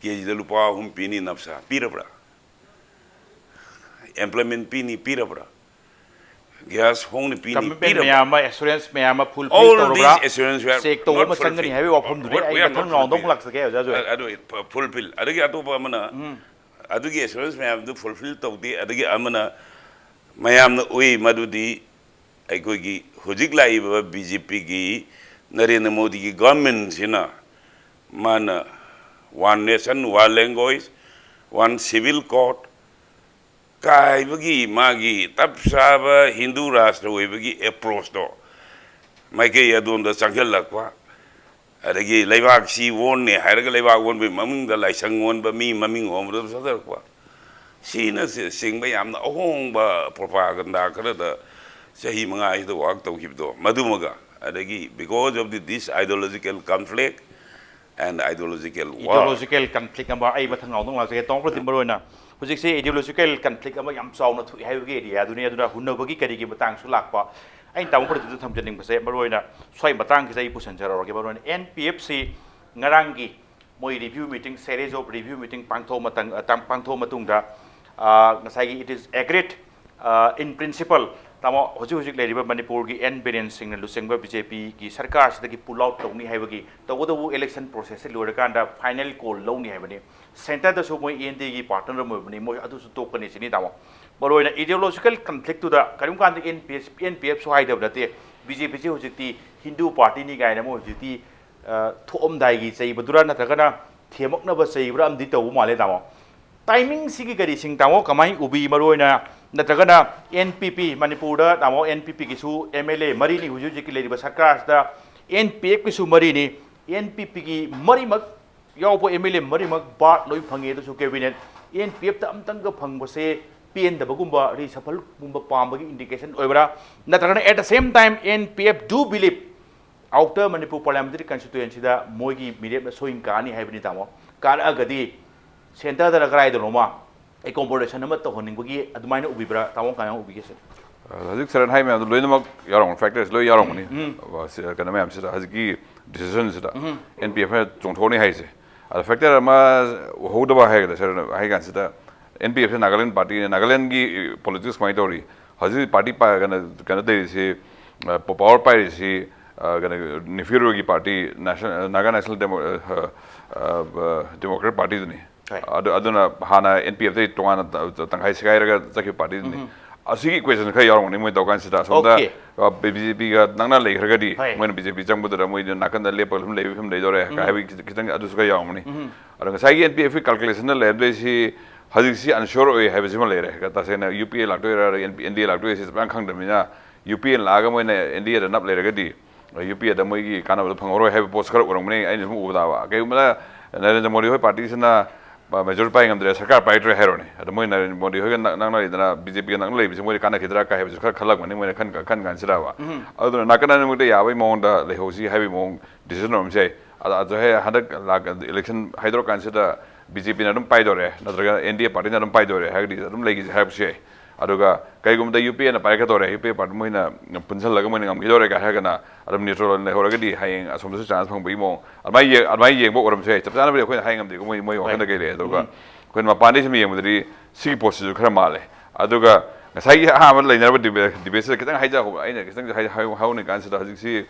ꯀꯦ ꯖꯤꯗ ꯂꯨꯄꯥ ꯑꯍꯨꯝ ꯄꯤꯅꯤ ꯅꯞꯁꯥ ꯄꯤꯔꯕ꯭ꯔꯥ? ꯑꯦꯝꯄ꯭ꯂꯣꯏꯃꯦꯟ ꯄꯤꯅꯤ ꯄꯤꯔꯕ꯭ꯔꯥ? ꯒ꯭ꯌꯥꯁ ꯍꯣꯡꯅ ꯄꯤꯅꯤ ꯀꯃꯤꯠꯃꯦꯟ ꯄꯤꯔꯕ꯭ꯔꯥ? ꯃꯌꯥꯝ ꯑꯃ, ꯑꯦꯁꯨꯔꯦꯟꯁ ꯃꯌꯥꯝ ꯑꯃ ꯐꯨꯜꯐꯤꯜ All ꯇꯧꯔꯕ꯭ꯔꯥ? These assurance were ꯆꯦꯛ ꯇꯧꯕ not ꯑꯃ ꯆꯪꯒꯅꯤ fulfilled. ꯍꯥꯏꯕꯒꯤ ꯋꯥꯐꯝꯗꯨꯅꯤ꯫ What ꯑꯩ we are ꯃꯊꯪ not ꯔꯥꯎꯟꯗ ꯑꯃꯨꯛ fulfilled. ꯂꯥꯛꯆꯒꯦ ꯑꯣꯖꯥ ꯖꯣꯏ꯫ ꯑ- ꯑꯗꯨ ꯐ- ꯐꯨꯜꯐꯤꯜ ꯑꯗꯒꯤ ꯑꯇꯣꯞꯄ ꯑꯃꯅ ꯑꯗꯨꯒꯤ ꯑꯦꯁꯨꯔꯦꯟꯁ ꯃꯌꯥꯝꯗꯨ ꯐꯨꯜꯐꯤꯜ ꯇꯧꯗꯦ꯫ ꯑꯗꯒꯤ ꯑꯃꯅ ꯃꯌꯥꯝꯅ ꯎꯏ ꯃꯗꯨꯗꯤ ꯑꯩꯈꯣꯏꯒꯤ ꯍꯧꯖꯤꯛ ꯂꯥꯛꯏꯕ ꯕꯤ ꯖꯦ ꯄꯤꯒꯤ ꯅꯔꯦꯟꯗ꯭ꯔ ꯃꯣꯗꯤꯒꯤ ꯒꯚꯔꯟꯃꯦꯟꯁꯤꯅ ꯃꯥꯅ one nation, one language, one civil code ꯀꯥꯏꯕꯒꯤ ꯃꯥꯒꯤ ꯇꯞ ꯆꯥꯕ ꯍꯤꯟꯗꯨ ꯔꯥꯁꯇ꯭ꯔ ꯑꯣꯏꯕꯒꯤ ꯑꯦꯄ꯭ꯔꯣꯁꯇꯣ ꯃꯥꯏꯀꯩ ꯑꯗꯣꯝꯗ ꯆꯪꯁꯤꯜꯂꯛꯄ, ꯑꯗꯒꯤ ꯂꯩꯕꯥꯛꯁꯤ ꯑꯣꯟꯅꯦ ꯍꯥꯏꯔꯒ ꯂꯩꯕꯥꯛ ꯑꯣꯟꯕꯒꯤ ꯃꯃꯤꯡꯗ ꯂꯥꯏꯁꯪ ꯑꯣꯟꯕ, ꯃꯤ ꯃꯃꯤꯡ ꯑꯣꯟꯕꯗ ꯆꯠꯊꯔꯛꯄ, ꯁꯤꯅ ꯆꯤꯡꯕ ꯌꯥꯝꯅ ꯑꯍꯣꯡꯕ ꯄ꯭ꯔꯣꯄꯥꯒꯟꯗꯥ ꯈꯔꯗ ꯆꯍꯤ ꯃꯉꯥꯁꯤꯗ ꯋꯥꯛ ꯇꯧꯈꯤꯕꯗꯣ ꯃꯗꯨꯃꯒ, ꯑꯗꯒꯤ because of the, this ideological conflict and ideological war. Ideological conflict ꯑꯃ ꯑꯩ ꯃꯊꯪ ꯂꯥꯎꯗꯧ ꯂꯥꯛꯆꯒꯦ꯫ ꯇꯥꯃꯣ ꯄ꯭ꯔꯗꯤꯞ, ꯃꯔꯨꯑꯣꯏꯅ ꯍꯧꯖꯤꯛꯁꯦ ꯏꯗꯤꯑꯣꯂꯣꯖꯤꯀꯦꯜ ꯀꯟꯐ꯭ꯂꯤꯛ ꯑꯃ ꯌꯥꯝ ꯆꯥꯎꯅ ꯊꯣꯛꯏ ꯍꯥꯏꯕꯒꯤ ꯑꯦꯔꯤꯌꯥꯗꯨꯅꯤ꯫ ꯑꯗꯨꯅ ꯍꯨꯟꯅꯕꯒꯤ ꯀꯔꯤꯒꯤ ꯃꯇꯥꯡꯁꯨ ꯂꯥꯛꯄ꯫ ꯑꯩꯅ ꯇꯥꯃꯣ ꯄ꯭ꯔꯗꯤꯞꯇ ꯊꯝꯖꯅꯤꯡꯕꯁꯦ, ꯃꯔꯨꯑꯣꯏꯅ ꯁ꯭ꯋꯥꯏ ꯃꯇꯥꯡꯁꯤꯗ ꯑꯩ ꯄꯨꯁꯤꯟꯖꯔꯛꯑꯒꯦ꯫ ꯃꯔꯨꯑꯣꯏꯅ ꯑꯦꯟ ꯄꯤ ꯑꯦꯐ ꯁꯤ ꯉꯔꯥꯡꯒꯤ ꯃꯣꯏ review meeting, series of review meeting ꯄꯥꯡꯊꯣꯛꯑ ꯃꯇꯪ-, ꯑ, ꯇꯥꯡ-, ꯄꯥꯡꯊꯣꯛꯑ ꯃꯇꯨꯡꯗ, ꯑ, ꯉꯁꯥꯏꯒꯤ it is agreed, ꯑ, in principle, ꯇꯥꯃꯣ, ꯍꯧꯖꯤꯛ ꯍꯧꯖꯤꯛ ꯂꯩꯔꯤꯕ ꯃꯅꯤꯄꯨꯔꯒꯤ ꯑꯦꯟ ꯕꯤꯔꯦꯟ ꯁꯤꯡꯅ ꯂꯨꯆꯤꯡꯕ ꯕꯤ ꯖꯦ ꯄꯤꯒꯤ ꯁꯔꯀꯥꯔꯁꯤꯗꯒꯤ ꯄꯨꯜ ꯑꯥꯎꯠ ꯇꯧꯅꯤ ꯍꯥꯏꯕꯒꯤ, ꯇꯧꯕꯇꯕꯨ ꯏꯂꯦꯛꯁꯟ ꯄ꯭ꯔꯣꯁꯦꯁꯁꯤ ꯂꯣꯏꯔꯀꯥꯟꯗ ꯐꯥꯏꯅꯦꯜ ꯀꯣꯜ ꯂꯧꯅꯤ ꯍꯥꯏꯕꯅꯤ꯫ ꯁꯦꯟꯇꯔꯗꯁꯨ ꯃꯣꯏ ꯑꯦꯟ ꯗꯤ ꯑꯦꯒꯤ ꯄꯥꯔꯠꯅꯔ ꯑꯃ ꯑꯣꯏꯕꯅꯤ, ꯃꯣꯏ ꯑꯗꯨꯁꯨ ꯇꯣꯛꯀꯅꯤ ꯁꯤꯅꯤ ꯇꯥꯃꯣ꯫ ꯃꯔꯨꯑꯣꯏꯅ ꯏꯗꯤꯑꯣꯂꯣꯖꯤꯀꯦꯜ ꯀꯟꯐ꯭ꯂꯤꯛꯇꯨꯗ ꯀꯔꯤꯒꯨꯝꯕ ꯀꯥꯟꯗ N P F, N P ꯑꯦꯐꯁꯨ ꯍꯥꯏꯗꯕ ꯅꯠꯇꯦ, ꯕꯤ ꯖꯦ ꯄꯤꯁꯤ ꯍꯧꯖꯤꯛꯇꯤ ꯍꯤꯟꯗꯨ ꯄꯥꯔꯇꯤꯅꯤ ꯀꯥꯏꯅ ꯃꯣꯏ ꯍꯧꯖꯤꯛꯇꯤ, ꯑ, ꯊꯣꯛꯑꯝꯗꯥꯏꯒꯤ ꯆꯩꯕꯗꯨꯔꯥ ꯅꯠꯇ꯭ꯔꯒꯅ ꯊꯦꯝꯃꯛꯅꯕ ꯆꯩꯕ꯭ꯔꯥ ꯑꯃꯗꯤ ꯇꯧꯕ ꯃꯥꯜꯂꯦ ꯇꯥꯃꯣ꯫ ꯇꯥꯏꯃꯤꯡꯁꯤꯒꯤ ꯀꯔꯤꯁꯤꯡ ꯇꯥꯃꯣ ꯀꯃꯥꯏꯅ ꯎꯕꯤ? ꯃꯔꯨꯑꯣꯏꯅ ꯅꯠꯇ꯭ꯔꯒꯅ ꯑꯦꯟ ꯄꯤ ꯄꯤ, ꯃꯅꯤꯄꯨꯔꯗ ꯇꯥꯃꯣ ꯑꯦꯟ ꯄꯤ ꯄꯤꯒꯤꯁꯨ ꯑꯦꯝ ꯑꯦꯜ ꯑꯦ ꯃꯔꯤꯅꯤ ꯍꯧꯖꯤꯛ ꯍꯧꯖꯤꯛꯀꯤ ꯂꯩꯔꯤꯕ ꯁꯔꯀꯥꯔꯁꯤꯗ, ꯑꯦꯟ ꯄꯤ ꯑꯦꯐꯀꯤꯁꯨ ꯃꯔꯤꯅꯤ, ꯑꯦꯟ ꯄꯤ ꯄꯤꯒꯤ ꯃꯔꯤꯃꯛ ꯌꯥꯎꯕ ꯑꯦꯝ ꯑꯦꯜ ꯑꯦ ꯃꯔꯤꯃꯛ ꯕꯥꯔꯠ ꯂꯣꯏ ꯐꯪꯉꯦ꯫ ꯑꯗꯨꯁꯨ ꯀꯦꯕꯤꯅꯦꯠ, ꯑꯦꯟ ꯄꯤ ꯑꯦꯐꯇ ꯑꯝꯇꯪꯒ ꯐꯪꯕꯁꯦ ꯄꯦꯟꯗꯕꯒꯨꯝꯕ, ꯔꯤꯁꯐꯜꯒꯨꯝꯕ ꯄꯥꯝꯕꯒꯤ ꯏꯟꯗꯤꯀꯦꯁꯟ ꯑꯣꯏꯕ꯭ꯔꯥ? ꯅꯠꯇ꯭ꯔꯒꯅ at the same time N P F do believe Outer Manipur Parliamentary Constituencyꯗ ꯃꯣꯏꯒꯤ ꯃꯤꯔꯦꯞꯅ ꯁꯣꯏꯅ ꯀꯥꯅꯤ ꯍꯥꯏꯕꯅꯤ, ꯇꯥꯃꯣ? ꯀꯥꯔꯛꯑꯒꯗꯤ ꯁꯦꯟꯇꯔꯗꯔ ꯀꯗꯥꯏꯗꯅꯣꯃ ꯑꯦꯀꯣꯃꯣꯗꯦꯁꯟ ꯑꯃ ꯇꯧꯍꯟꯅꯤꯡꯕꯒꯤ ꯑꯗꯨꯃꯥꯏꯅ ꯎꯕꯤꯕ꯭ꯔꯥ? ꯇꯥꯃꯣ ꯀꯃꯥꯏꯅ ꯎꯕꯤꯒꯦ ꯁꯦ? ꯑ, ꯍꯧꯖꯤꯛ ꯁꯔꯟ ꯍꯥꯏ ꯃꯌꯥꯝꯗꯣ ꯂꯣꯏꯅꯃꯛ ꯌꯥꯎꯔꯝꯒꯅꯤ, ꯐꯦꯛꯇꯔꯁ ꯂꯣꯏ ꯌꯥꯎꯔꯝꯒꯅꯤ꯫ ꯎꯝ꯫ ꯑ, ꯁꯤ, ꯀꯩꯅꯣ ꯃꯌꯥꯝꯁꯤꯗ, ꯍꯧꯖꯤꯛꯀꯤ ꯗꯤꯁꯤꯖꯟꯁꯤꯗ ꯎꯝ꯫ ꯑꯦꯟ ꯄꯤ ꯑꯦꯐꯅ ꯆꯣꯡꯊꯣꯛꯅꯤ ꯍꯥꯏꯁꯦ꯫ ꯑꯗ ꯐꯦꯛꯇꯔ ꯑꯃ ꯎꯍꯧꯗꯕ ꯍꯥꯏꯒꯗ꯭ꯔꯥ, ꯁꯔꯟ ꯍꯥꯏ ꯀꯥꯟꯁꯤꯗ, ꯑꯦꯟ ꯄꯤ ꯑꯦꯐꯁꯦ ꯅꯥꯒꯥꯂꯦꯟ ꯄꯥꯔꯇꯤꯅꯤ꯫ ꯅꯥꯒꯥꯂꯦꯟꯒꯤ ꯄꯣꯂꯤꯇꯤꯛꯁ ꯀꯃꯥꯏꯅ ꯇꯧꯔꯤ? ꯍꯧꯖꯤꯛ ꯄꯥꯔꯇꯤ ꯄꯥ-, ꯀꯩꯅꯣ, ꯀꯩꯅꯣ ꯇꯧꯔꯤꯁꯤ, ꯑ, ꯄ-, ꯄꯋꯥꯔ ꯄꯥꯏꯔꯤꯁꯤ, ꯑ, ꯀꯩꯅꯣ, ꯅꯤꯐꯤꯔꯣꯒꯤ party, national, Naga national demo-, ꯑ, ꯑ, ꯑ, ꯗꯦꯃꯣꯀ꯭ꯔꯦꯠ ꯄꯥꯔꯇꯤꯗꯨꯅꯤ꯫ ꯍꯣꯏ꯫ ꯑꯗꯨ, ꯑꯗꯨꯅ ꯍꯥꯟꯅ ꯑꯦꯟ ꯄꯤ ꯑꯦꯐꯇꯩ ꯇꯣꯉꯥꯟꯅ ꯇ-, ꯇ-, ꯇꯪꯈꯥꯏ ꯁꯦꯒꯥꯏꯔꯒ ꯆꯠꯈꯤꯕ ꯄꯥꯔꯇꯤꯗꯨꯅꯤ꯫ ꯎꯝ꯫ ꯑꯁꯤꯒꯤ ꯏꯀ꯭ꯋꯦꯁꯟ ꯈꯔ ꯌꯥꯎꯔꯝꯒꯅꯤ ꯃꯣꯏ ꯇꯧꯀꯥꯟꯁꯤꯗ꯫ ꯑꯁꯣꯝꯗ, ꯑꯣꯀꯦ꯫ ꯑ, ꯕꯤ ꯖꯦ ꯄꯤꯒ ꯅꯛꯅ ꯂꯩꯈ꯭ꯔꯒꯗꯤ, ꯍꯣꯏ꯫ ꯃꯣꯏꯅ ꯕꯤ ꯖꯦ ꯄꯤ ꯆꯪꯕꯗꯨꯗ ꯃꯣꯏꯗꯤ ꯅꯥꯀꯟꯗ ꯂꯦꯞꯄꯒ ꯑꯗꯨꯝ ꯂꯩꯕꯒꯤ ꯐꯤꯕꯝ ꯂꯩꯗꯧꯔꯦ ꯎꯝ꯫ ꯍꯥꯏꯕꯒꯤ ꯈꯤꯇꯪ ꯑꯗꯨꯁꯨ ꯈꯔ ꯌꯥꯎꯔꯝꯒꯅꯤ꯫ ꯎꯝ꯫ ꯑꯗꯣ ꯉꯁꯥꯏꯒꯤ ꯑꯦꯟ ꯄꯤ ꯑꯦꯐꯀꯤ ꯀꯥꯜꯀꯨꯂꯦꯁꯟꯗ ꯂꯩꯔꯝꯗꯣꯏꯁꯤ ꯍꯧꯖꯤꯛꯁꯤ ꯑꯟꯁꯤꯌꯣꯔ ꯑꯣꯏ ꯍꯥꯏꯕꯁꯤꯃ ꯂꯩꯔꯦ꯫ ꯇꯁꯦꯡꯅ U P A ꯂꯥꯛꯇꯣꯏꯔꯥ, and D ꯑꯦ ꯂꯥꯛꯇꯣꯏꯔꯥ, ꯁꯤ ꯆꯞ ꯆꯥꯅ ꯈꯪꯗꯕꯅꯤꯅ, ꯌꯨ ꯄꯤ ꯑꯦ ꯂꯥꯛꯑꯒ ꯃꯣꯏꯅ ꯑꯦꯟ ꯗꯤ ꯑꯦꯗ ꯅꯞ ꯂꯩꯔꯒꯗꯤ, ꯌꯨ ꯄꯤ ꯑꯦꯗ ꯃꯣꯏꯒꯤ ꯀꯥꯟꯅꯕꯗꯣ ꯐꯪꯍꯧꯔꯣꯏ ꯍꯥꯏꯕ ꯄꯣꯠꯁꯨ ꯈꯔ ꯎꯔꯝꯒꯅꯤ꯫ ꯑꯩꯅ ꯁꯨꯝ ꯎꯕꯗ, ꯀꯩꯒꯨꯝꯕꯗ ꯅꯔꯦꯟꯗ꯭ꯔ ꯃꯣꯗꯤ ꯍꯣꯏ ꯄꯥꯔꯇꯤꯁꯤꯅ ꯃꯦꯖꯣꯔꯤꯇꯤ ꯄꯥꯏ ꯉꯝꯗ꯭ꯔꯦ, ꯁꯔꯀꯥꯔ ꯄꯥꯏꯗ꯭ꯔꯦ ꯍꯥꯏꯔꯣꯅꯦ, ꯑꯗꯣ ꯃꯣꯏ ꯅꯔꯦꯟꯗ꯭ꯔ ꯃꯣꯗꯤ ꯍꯣꯏꯒ ꯅꯛ-, ꯅꯛꯅ ꯂꯩꯗꯅ ꯕꯤ ꯖꯦ ꯄꯤꯒ ꯅꯛꯅ ꯂꯩꯕꯁꯦ ꯃꯣꯏꯗ ꯀꯥꯟꯅꯈꯤꯗ꯭ꯔꯥ ꯀꯥꯏ ꯍꯥꯏꯕꯁꯨ ꯈꯔ ꯈꯜꯂꯛꯄꯅꯤ ꯃꯣꯏꯅ ꯈꯟ-, ꯈꯟ ꯀꯥꯟꯁꯤꯗꯕ꯫ ꯎꯝ꯫ ꯑꯗꯨꯅ ꯅꯥꯀꯟ ꯑꯅꯤꯃꯛꯇ ꯌꯥꯕꯒꯤ ꯃꯑꯣꯡꯗ ꯂꯩꯍꯧꯁꯤ ꯍꯥꯏꯕꯒꯤ ꯃꯑꯣꯡ ꯗꯤꯁꯤꯖꯟ ꯑꯣꯏꯔꯝꯕꯁꯨ ꯌꯥꯏ꯫ ꯑꯗ, ꯑꯗꯨ ꯍꯦꯛ ꯍꯟꯗꯛ ꯂꯥꯛ-, ꯏꯂꯦꯛꯁꯟ ꯍꯥꯏꯗꯣꯔꯀꯥꯟꯁꯤꯗ ꯕꯤ ꯖꯦ ꯄꯤꯅ ꯑꯗꯨꯝ ꯄꯥꯏꯗꯧꯔꯦ, ꯅꯠꯇ꯭ꯔꯒ ꯑꯦꯟ ꯗꯤ ꯑꯦ ꯄꯥꯔꯇꯤꯅ ꯑꯗꯨꯝ ꯄꯥꯏꯗꯧꯔꯦ ꯍꯥꯏꯔꯒꯗꯤ ꯑꯗꯨꯝ ꯂꯩꯈꯤꯁꯦ ꯍꯥꯏꯔꯛꯄꯁꯨ ꯌꯥꯏ꯫ ꯑꯗꯨꯒ ꯀꯩꯒꯨꯝꯕꯗ ꯌꯨ ꯄꯤ ꯑꯦꯅ ꯄꯥꯏꯔꯛꯀꯗꯧꯔꯦ, ꯌꯨ ꯄꯤ ꯑꯦ ꯄꯥꯔꯇꯤ ꯃꯣꯏꯅ ꯄꯨꯟꯁꯤꯜꯂꯒ ꯃꯣꯏꯅ ꯉꯝꯈꯤꯗꯧꯔꯦ ꯀꯥꯏ ꯍꯥꯏꯔꯒꯅ, ꯑꯗꯨꯝ ꯅ꯭ꯌꯨꯇ꯭ꯔꯦꯜ ꯑꯣꯏꯅ ꯂꯩꯍꯧꯔꯒꯗꯤ ꯍꯌꯦꯡ ꯑꯁꯣꯝꯗꯁꯨ ꯆꯥꯟꯁ ꯐꯪꯕꯒꯤ ꯃꯑꯣꯡ ꯑꯗꯨꯃꯥꯏꯅ ꯌꯦꯡ-, ꯑꯗꯨꯃꯥꯏꯅ ꯌꯦꯡꯕ ꯑꯣꯏꯔꯝꯕꯁꯨ ꯌꯥꯏ꯫ ꯆꯞ ꯆꯥꯅꯕꯗꯤ ꯑꯩꯈꯣꯏꯅ ꯍꯥꯏ ꯉꯝꯗꯦꯀꯣ, ꯃꯣꯏ, ꯃꯣꯏ ꯋꯥꯈꯜꯗ ꯍꯣꯏ꯫ ꯀꯩ ꯂꯩ꯫ ꯑꯗꯨꯒ ꯎꯝ꯫ ꯑꯩꯈꯣꯏꯅ ꯃꯄꯥꯟꯗꯩ ꯁꯨꯝ ꯌꯦꯡꯕꯗꯗꯤ ꯁꯤꯒꯤ ꯄꯣꯠꯁꯤꯁꯨ ꯈꯔ ꯃꯥꯜꯂꯦ꯫ ꯑꯗꯨꯒ ꯉꯁꯥꯏꯒꯤ ꯑꯍꯥꯟꯕ ꯂꯩꯅꯔꯕ ꯗꯤꯕꯦ-, ꯗꯤꯕꯦꯠꯁꯤꯗ ꯈꯤꯇꯪ ꯍꯥꯏꯖꯍꯧꯕ, ꯑꯩꯅ ꯈꯤꯇꯪ ꯍꯥꯏ-, ꯍꯥꯏ-, ꯍꯥꯏꯍꯧꯅꯤꯡ ꯀꯥꯟꯁꯤꯗ, ꯍꯧꯖꯤꯛꯁꯤ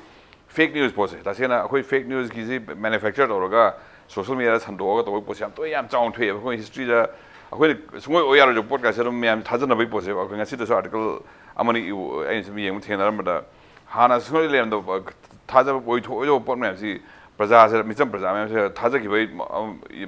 ꯐꯦꯛ ꯅ꯭ꯌꯨꯁ ꯄꯣꯠꯁꯦ, ꯇꯁꯦꯡꯅ ꯑꯩꯈꯣꯏ ꯐꯦꯛ ꯅ꯭ꯌꯨꯁꯀꯤꯁꯤ ꯃꯦꯅꯨꯐꯦꯛꯆꯔ ꯇꯧꯔꯒ ꯁꯣꯁꯤꯌꯦꯜ ꯃꯤꯗꯤꯌꯥꯗ ꯁꯟꯗꯣꯛꯑꯒ ꯇꯧꯕꯒꯤ ꯄꯣꯠꯁꯦ ꯌꯥꯝ ꯇꯣꯏꯅ, ꯌꯥꯝ ꯆꯥꯎꯅ ꯊꯣꯛꯑꯦꯕ꯫ ꯑꯩꯈꯣꯏ ꯍꯤꯁꯇ꯭ꯔꯤꯗ ꯑꯩꯈꯣꯏꯅ ꯁꯨꯡꯑꯣꯏ ꯑꯣꯏ ꯌꯥꯔꯣꯏꯗꯕ ꯄꯣꯠ ꯀꯥꯏꯁꯦ ꯑꯗꯨꯝ ꯃꯌꯥꯝ ꯊꯥꯖꯅꯕꯒꯤ ꯄꯣꯠꯁꯦ꯫ ꯑꯩꯈꯣꯏ ꯉꯁꯤꯗꯁꯨ ꯑꯥꯔꯇꯤꯀꯜ ꯑꯃꯅꯤ ꯏꯕ, ꯑꯩꯅ ꯁꯨꯝ ꯌꯦꯡꯕ ꯊꯦꯡꯅꯔꯝꯕꯗ, ꯍꯥꯟꯅ ꯁꯨꯡꯂꯩ ꯂꯩꯔꯝꯗꯕ, ꯊꯥꯖꯕ ꯑꯣꯏꯊꯣꯛꯑꯣꯏꯗꯕ ꯄꯣꯠ ꯃꯌꯥꯝꯁꯤ ꯄ꯭ꯔꯖꯥꯁꯦ, ꯃꯤꯆꯝ ꯄ꯭ꯔꯖꯥ ꯃꯌꯥꯝꯁꯦ ꯊꯥꯖꯈꯤꯕꯒꯤ ꯃ-,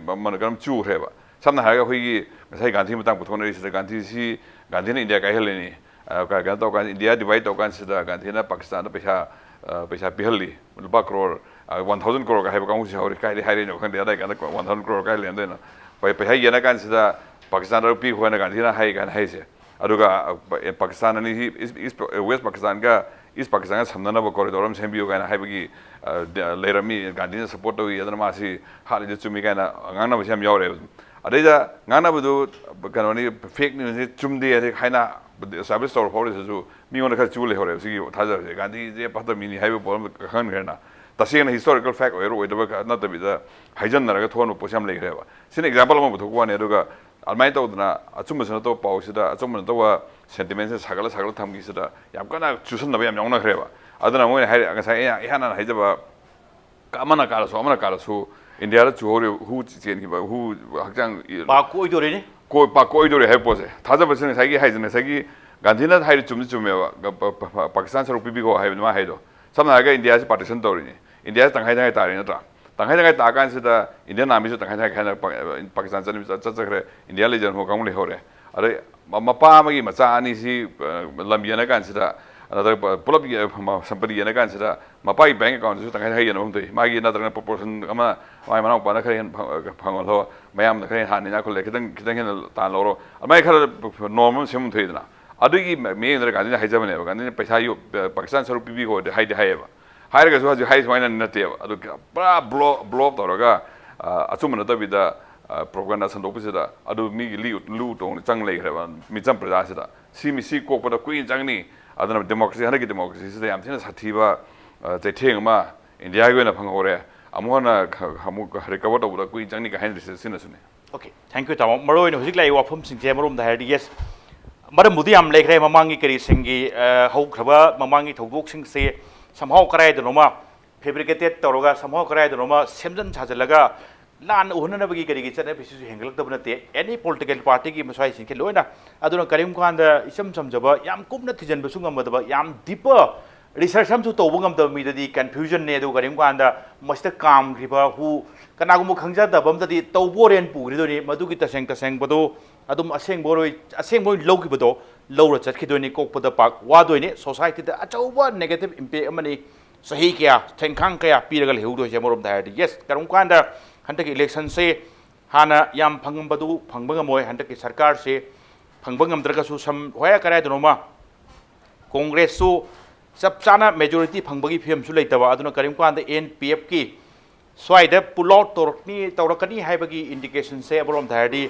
ꯃ-, ꯃꯅ ꯀꯩꯅꯣꯝ ꯆꯨꯈ꯭ꯔꯦꯕ꯫ ꯁꯝꯅ ꯍꯥꯏꯔꯒ ꯑꯩꯈꯣꯏꯒꯤ ꯉꯁꯥꯏ ꯒꯥꯟꯙꯤ ꯃꯇꯥꯡ ꯄꯨꯊꯣꯛꯅꯔꯤꯁꯤꯗ, ꯒꯥꯟꯙꯤꯁꯤ, ꯒꯥꯟꯙꯤꯅ ꯏꯟꯗꯤꯌꯥ ꯀꯥꯏꯍꯜꯂꯤꯅꯤ꯫ ꯑ, ꯀ-, ꯀꯩꯅꯣ ꯇꯧꯀꯥꯟꯗ, ꯏꯟꯗꯤꯌꯥ ꯗꯤꯚꯥꯏꯠ ꯇꯧꯀꯥꯟꯁꯤꯗ ꯒꯥꯟꯙꯤꯅ ꯄꯥꯀꯤꯁꯇꯥꯟꯗ ꯄꯩꯁꯥ, ꯑ, ꯄꯩꯁꯥ ꯄꯤꯍꯜꯂꯤ, ꯂꯨꯄꯥ ꯀ꯭ꯔꯣꯔ, ꯋꯥꯟ ꯊꯥꯎꯖꯟ ꯀ꯭ꯔꯣꯔꯒ ꯍꯥꯏꯕ ꯀꯥꯡꯕꯨꯁꯤ ꯍꯧꯔꯦ꯫ ꯀꯥꯏꯗꯩ ꯍꯥꯏꯔꯛꯏꯅꯣ ꯈꯪꯗꯦ꯫ ꯑꯗꯥꯏ ꯀꯥꯟꯗ ꯋꯥꯟ ꯊꯥꯎꯖꯟ ꯀ꯭ꯔꯣꯔ ꯀꯥꯏ ꯂꯩꯔꯝꯗꯣꯏꯅꯣ? ꯄꯩ- ꯄꯩꯁꯥ ꯌꯦꯟꯅ ꯀꯥꯟꯁꯤꯗ ꯄꯥꯀꯤꯁꯇꯥꯟꯗ ꯄꯤꯈꯣ ꯍꯥꯏꯅ ꯒꯥꯟꯙꯤꯅ ꯍꯥꯏ ꯀꯥꯏꯅ ꯍꯥꯏꯁꯦ꯫ ꯑꯗꯨꯒ ꯑ, ꯄ- ꯑꯦ, ꯄꯥꯀꯤꯁꯇꯥꯟ ꯑꯅꯤꯁꯤ ꯏꯁ- ꯏꯁ- ꯋꯦꯁ ꯄꯥꯀꯤꯁꯇꯥꯟꯒ ꯏꯁ ꯄꯥꯀꯤꯁꯇꯥꯟꯒ ꯁꯝꯅꯅꯕ ꯀꯣꯔꯤꯗꯣꯔ ꯑꯃ ꯁꯦꯝꯕꯤꯌꯨ ꯀꯥꯏꯅ ꯍꯥꯏꯕꯒꯤ ꯑ, ꯗ- ꯂꯩꯔꯝꯃꯤ꯫ ꯒꯥꯟꯙꯤꯅ ꯁꯄꯣꯔꯠ ꯇꯧꯏ, ꯑꯗꯨꯅ ꯃꯥꯁꯤ ꯍꯥꯠꯂꯤꯗ ꯆꯨꯝꯃꯤ ꯀꯥꯏꯅ ꯉꯥꯡꯅꯕꯁꯤ ꯌꯥꯝ ꯌꯥꯎꯔꯦꯕ꯫ ꯑꯗꯩꯗ ꯉꯥꯡꯅꯕꯗꯨ ꯀꯩꯅꯣꯅꯤ, ꯐꯦꯛ ꯅ꯭ꯌꯨꯁꯅꯤ, ꯆꯨꯝꯗꯦ ꯍꯥꯏꯅ ꯏꯁꯇꯥꯕ꯭ꯂꯤꯁ ꯇꯧꯔ ꯐꯥꯎꯔꯁꯤꯁꯨ ꯃꯤꯉꯣꯟꯗ ꯈꯔ ꯆꯨ ꯂꯩꯍꯧꯔꯦꯕ꯫ ꯁꯤꯒꯤ ꯊꯥꯖꯕꯁꯦ ꯒꯥꯟꯙꯤꯁꯦ ꯐꯠꯇꯕ ꯃꯤꯅꯤ ꯍꯥꯏꯕ ꯄꯣꯠ ꯑꯃ ꯈꯪꯍꯟꯈ꯭ꯔꯦꯅ꯫ ꯇꯁꯦꯡꯅ ꯍꯤꯁꯇꯣꯔꯤꯀꯦꯜ ꯐꯦꯛ ꯑꯣꯏꯔ ꯑꯣꯏꯗꯕ ꯅꯠꯇꯕꯤꯗ ꯍꯥꯏꯖꯟꯅꯔꯒ ꯊꯣꯛꯍꯟꯕ ꯄꯣꯠꯁꯤ ꯌꯥꯝ ꯂꯩꯈ꯭ꯔꯦꯕ꯫ ꯁꯤꯅ ꯑꯦꯛꯖꯥꯝꯄꯜ ꯑꯃ ꯄꯨꯊꯣꯛꯄ ꯋꯥꯅꯤ꯫ ꯑꯗꯨꯒ ꯑꯗꯨꯃꯥꯏꯅ ꯇꯧꯗꯅ ꯑꯆꯨꯝꯕꯁꯨ ꯅꯠꯇꯕ ꯄꯥꯎꯁꯤꯗ ꯑꯆꯨꯝꯕ ꯅꯠꯇꯕ ꯁꯦꯟꯇꯤꯃꯦꯟꯁꯦ ꯁꯥꯒꯠꯂ ꯁꯥꯒꯠꯂ ꯊꯝꯈꯤꯁꯤꯗ ꯌꯥꯝ ꯀꯟꯅ ꯆꯨꯁꯟꯅꯕ ꯌꯥꯝ ꯌꯥꯎꯅꯈ꯭ꯔꯦꯕ꯫ ꯑꯗꯨꯅ ꯃꯣꯏꯅ ꯍꯥꯏꯔꯦ, ꯉꯁꯥꯏ ꯑꯩꯅ ꯏꯍꯥꯟ ꯍꯥꯟꯅ ꯍꯥꯏꯖꯕ, ꯑꯃꯅ ꯀꯥꯔꯁꯨ ꯑꯃꯅ ꯀꯥꯔꯁꯨ ꯏꯟꯗꯤꯌꯥꯗ ꯆꯨꯍꯧꯔꯤꯕ ꯍꯨ ꯆꯦꯟꯈꯤꯕ ꯍꯨ, ꯍꯛꯆꯥꯡ ꯏ- ꯄꯥꯛ ꯀꯣꯏꯗꯣꯔꯤꯅꯤ꯫ ꯀꯣꯏ ꯄꯥꯛ ꯀꯣꯏꯗꯣꯔꯦ ꯍꯥꯏꯕ ꯄꯣꯠꯁꯦ꯫ ꯊꯥꯖꯕꯁꯤ ꯉꯁꯥꯏꯒꯤ ꯍꯥꯏꯁꯦ, ꯉꯁꯥꯏꯒꯤ ꯒꯥꯟꯙꯤꯅ ꯍꯥꯏꯔꯤ ꯆꯨꯝꯗꯤ ꯆꯨꯝꯃꯦꯕ꯫ ꯒ- ꯄ- ꯄ- ꯄ- ꯄꯥꯀꯤꯁꯇꯥꯟ ꯁꯔꯨꯛ ꯄꯤꯕꯤꯈꯣ ꯍꯥꯏꯕꯅꯤ ꯃꯥ ꯍꯥꯏꯗꯣ꯫ ꯁꯝꯅ ꯍꯥꯏꯔꯒ ꯏꯟꯗꯤꯌꯥꯁꯤ ꯄꯥꯔꯇꯤꯁꯟ ꯇꯧꯔꯤꯅꯤ꯫ ꯏꯟꯗꯤꯌꯥꯁꯤ ꯇꯪꯈꯥꯏ ꯇꯪꯈꯥꯏ ꯇꯥꯔꯤ ꯅꯠꯇ꯭ꯔꯥ? ꯇꯪꯈꯥꯏ ꯇꯪꯈꯥꯏ ꯇꯥꯔꯀꯥꯟꯁꯤꯗ ꯏꯟꯗꯤꯌꯥꯟ ꯑꯥꯔꯃꯤꯁꯨ ꯇꯪꯈꯥꯏ ꯇꯪꯈꯥꯏ ꯈꯥꯏꯅ ꯄꯥ- ꯄꯥꯀꯤꯁꯇꯥꯟ ꯆꯠ- ꯆꯠ- ꯆꯠꯈ꯭ꯔꯦ꯫ ꯏꯟꯗꯤꯌꯥ ꯂꯩꯖꯔꯝꯕ ꯀꯥꯡꯕꯨ ꯂꯩꯍꯧꯔꯦ꯫ ꯑꯗꯩ ꯃ- ꯃꯄꯥ ꯑꯃꯒꯤ ꯃꯆꯥ ꯑꯅꯤꯁꯤ, ꯑ, ꯂꯝ ꯌꯦꯟꯅ ꯀꯥꯟꯁꯤꯗ, ꯅꯠꯇ꯭ꯔꯒ ꯄ- ꯄꯨꯂꯞ ꯌꯦ- ꯃ- ꯁꯝꯄꯇꯤ ꯌꯦꯟꯅ ꯀꯥꯟꯁꯤꯗ ꯃꯄꯥꯒꯤ ꯕꯦꯡ ꯑꯦꯀꯥꯎꯟꯗꯁꯨ ꯇꯪꯈꯥꯏ ꯇꯪꯈꯥꯏ ꯌꯦꯟꯅꯐꯝ ꯊꯣꯛꯏ꯫ ꯃꯥꯒꯤ ꯅꯠꯇ꯭ꯔꯒꯅ ꯄ꯭ꯔꯣꯄꯣꯔꯁꯟ ꯑꯃ ꯃꯥꯒꯤ ꯃꯅꯥꯎꯄꯥꯅ ꯈꯔ ꯍꯦꯟꯅ ꯐꯪ- ꯐꯪꯍꯜꯂꯣ, ꯃꯌꯥꯝꯅ ꯈꯔ ꯍꯦꯟꯅ ꯍꯥꯟꯅ ꯏꯅꯥꯛ ꯈꯨꯜꯂꯦ, ꯈꯤꯇꯪ ꯈꯤꯇꯪ ꯍꯦꯟꯅ ꯇꯥꯟ ꯂꯧꯔꯣ, ꯑꯗꯨꯃꯥꯏꯅ ꯈꯔ ꯅꯣꯔꯝ ꯑꯃ ꯁꯦꯝꯐꯝ ꯊꯣꯛꯏꯗꯅ꯫ ꯑꯗꯨꯒꯤ ꯃ- ꯃꯤꯠꯌꯦꯡꯗꯨꯗ ꯒꯥꯟꯙꯤꯅ ꯍꯥꯏꯖꯕꯅꯦꯕ꯫ ꯒꯥꯟꯙꯤꯅ ꯄꯩꯁꯥ ꯌꯣ- ꯄ- ꯄꯥꯀꯤꯁꯇꯥꯟ ꯁꯔꯨꯛ ꯄꯤꯕꯤꯈꯣꯗꯤ ꯍꯥꯏꯗꯤ ꯍꯥꯏꯌꯦꯕ꯫ ꯍꯥꯏꯔꯒꯁꯨ ꯍꯧꯖꯤꯛ ꯍꯥꯏ ꯁꯨꯃꯥꯏꯅ ꯅꯠꯇꯦꯕ꯫ ꯑꯗꯨ ꯄꯨꯔꯥ ꯕ꯭ꯂꯣ ꯕ꯭ꯂꯣꯞ ꯇꯧꯔꯒ, ꯑ, ꯑꯆꯨꯝꯕ ꯅꯠꯇꯕꯤꯗ, ꯑ, ꯄ꯭ꯔꯣꯄꯒꯦꯟꯗꯥ ꯁꯟꯗꯣꯛꯄꯁꯤꯗ ꯑꯗꯨ ꯃꯤꯒꯤ ꯂꯨ ꯂꯨ ꯇꯣꯡ ꯆꯪ ꯂꯩꯈ꯭ꯔꯦꯕ ꯃꯤꯆꯝ ꯄ꯭ꯔꯖꯥꯁꯤꯗ꯫ ꯁꯤ ꯃꯤ ꯁꯤ ꯀꯣꯛꯄꯗ ꯀꯨꯏꯅ ꯆꯪꯅꯤ꯫ ꯑꯗꯨꯅ ꯗꯦꯃꯣꯀ꯭ꯔꯦꯁꯤ, ꯍꯟꯗꯛꯀꯤ ꯗꯦꯃꯣꯀ꯭ꯔꯦꯁꯤꯁꯤꯗ ꯌꯥꯝ ꯊꯤꯅ ꯁꯥꯊꯤꯕ, ꯑ, ꯆꯩꯊꯦꯡ ꯑꯃ ꯏꯟꯗꯤꯌꯥꯒꯤ ꯑꯣꯏꯅ ꯐꯪꯍꯧꯔꯦ꯫ ꯑꯃꯨꯛ ꯍꯟꯅ ꯈ- ꯑꯃꯨꯛ ꯔꯤꯀꯚꯔ ꯇꯧꯕꯗ ꯀꯨꯏꯅ ꯆꯪꯅꯤ ꯀꯥꯏ ꯍꯥꯏꯅꯔꯤꯁꯦ ꯁꯤꯅꯁꯨꯅꯤ꯫ Okay, thank you, ꯇꯥꯃꯣ꯫ ꯃꯔꯨ ꯑꯣꯏꯅ ꯍꯧꯖꯤꯛ ꯂꯥꯛꯏꯕ ꯋꯥꯐꯝꯁꯤꯡꯁꯦ ꯑꯃꯔꯣꯝꯗ ꯍꯥꯏꯔꯗꯤ, yes, ꯃꯔꯝꯕꯨꯗꯤ ꯌꯥꯝ ꯂꯩꯈ꯭ꯔꯦ꯫ ꯃꯃꯥꯡꯒꯤ ꯀꯔꯤꯁꯤꯡꯒꯤ, ꯑ, ꯍꯧꯈ꯭ꯔꯕ ꯃꯃꯥꯡꯒꯤ ꯊꯧꯗꯣꯛꯁꯤꯡꯁꯦ somehow ꯀꯔꯥꯏꯗꯅꯣꯃ fabricated ꯇꯧꯔꯒ, somehow ꯀꯔꯥꯏꯗꯅꯣꯃ ꯁꯦꯝꯖꯤꯟ ꯁꯥꯖꯤꯜꯂꯒ ꯂꯥꯟꯅ ꯎꯍꯟꯅꯅꯕꯒꯤ ꯀꯔꯤꯒꯤ ꯆꯠꯅꯕꯤꯁꯤꯁꯨ ꯍꯦꯟꯒꯠꯂꯛꯇꯕ ꯅꯠꯇꯦ꯫ Any political partyꯒꯤ ꯃꯁ꯭ꯋꯥꯏꯁꯤꯡꯁꯦ ꯂꯣꯏꯅ꯫ ꯑꯗꯨꯅ ꯀꯔꯤꯒꯨꯝꯕ ꯀꯥꯟꯗ ꯏꯆꯝ ꯆꯝꯖꯕ, ꯌꯥꯝ ꯀꯨꯞꯅ ꯊꯤꯖꯤꯟꯕꯁꯨ ꯉꯝꯃꯗꯕ, ꯌꯥꯝ deeper research ꯑꯃꯁꯨ ꯇꯧꯕ ꯉꯝꯗꯕ ꯃꯤꯗꯗꯤ confusionꯅꯦ꯫ ꯑꯗꯨꯒ ꯀꯔꯤꯒꯨꯝꯕ ꯀꯥꯟꯗ ꯃꯁꯤꯗ ꯀꯥꯝꯈ꯭ꯔꯤꯕ ꯍꯨ, ꯀꯅꯥꯒꯨꯝꯕ ꯈꯪꯖꯗꯕ ꯑꯃꯗꯗꯤ ꯇꯧꯕ ꯑꯣꯏꯔꯦꯅ ꯄꯨꯈ꯭ꯔꯤꯗꯣꯏꯅꯤ꯫ ꯃꯗꯨꯒꯤ ꯇꯁꯦꯡ ꯇꯁꯦꯡꯕꯗꯣ ꯑꯗꯨꯝ ꯑꯁꯦꯡꯕ ꯑꯣꯏꯔꯣꯏ, ꯑꯁꯦꯡꯕ ꯑꯣꯏꯅ ꯂꯧꯈꯤꯕꯗꯣ ꯂꯧꯔ ꯆꯠꯈꯤꯗꯣꯏꯅꯤ꯫ ꯀꯣꯛꯄꯗ ꯄꯥꯛ ꯋꯥꯗꯣꯏꯅꯤ꯫ Societyꯗ ꯑꯆꯧꯕ negative impact ꯑꯃꯅꯤ꯫ ꯆꯍꯤ ꯀꯌꯥ, ꯊꯦꯡꯈꯥꯡ ꯀꯌꯥ ꯄꯤꯔꯒ ꯂꯩꯍꯧꯗꯣꯏꯁꯦ? ꯑꯃꯔꯣꯝꯗ ꯍꯥꯏꯔꯗꯤ, ꯌꯦꯁ, ꯀꯔꯤꯒꯨꯝꯕ ꯀꯥꯟꯗ ꯍꯟꯗꯛꯀꯤ ꯏꯂꯦꯛꯁꯟꯁꯦ ꯍꯥꯟꯅ ꯌꯥꯝ ꯐꯪꯉꯝꯕꯗꯨ ꯐꯪꯕ ꯉꯝꯃꯣꯏ꯫ ꯍꯟꯗꯛꯀꯤ ꯁꯔꯀꯥꯔꯁꯦ ꯐꯪꯕ ꯉꯝꯗ꯭ꯔꯒꯁꯨ, ꯁꯝ ꯍꯣꯏ ꯀꯗꯥꯏꯗꯅꯣꯃ ꯀꯣꯡꯒ꯭ꯔꯦꯁꯁꯨ ꯆꯞ ꯆꯥꯅ ꯃꯦꯖꯣꯔꯤꯇꯤ ꯐꯪꯕꯒꯤ ꯐꯤꯕꯝꯁꯨ ꯂꯩꯇꯕ꯫ ꯑꯗꯨꯅ ꯀꯔꯤꯒꯨꯝꯕ ꯀꯥꯟꯗ ꯑꯦꯟ ꯄꯤ ꯑꯦꯐꯀꯤ ꯁ꯭ꯋꯥꯏꯗ ꯄꯨꯜ ꯑꯥꯎꯠ ꯇꯧꯔꯛꯅꯤ, ꯇꯧꯔꯛꯀꯅꯤ ꯍꯥꯏꯕꯒꯤ ꯏꯟꯗꯤꯀꯦꯁꯟꯁꯦ ꯑꯃꯔꯣꯝꯗ ꯍꯥꯏꯔꯗꯤ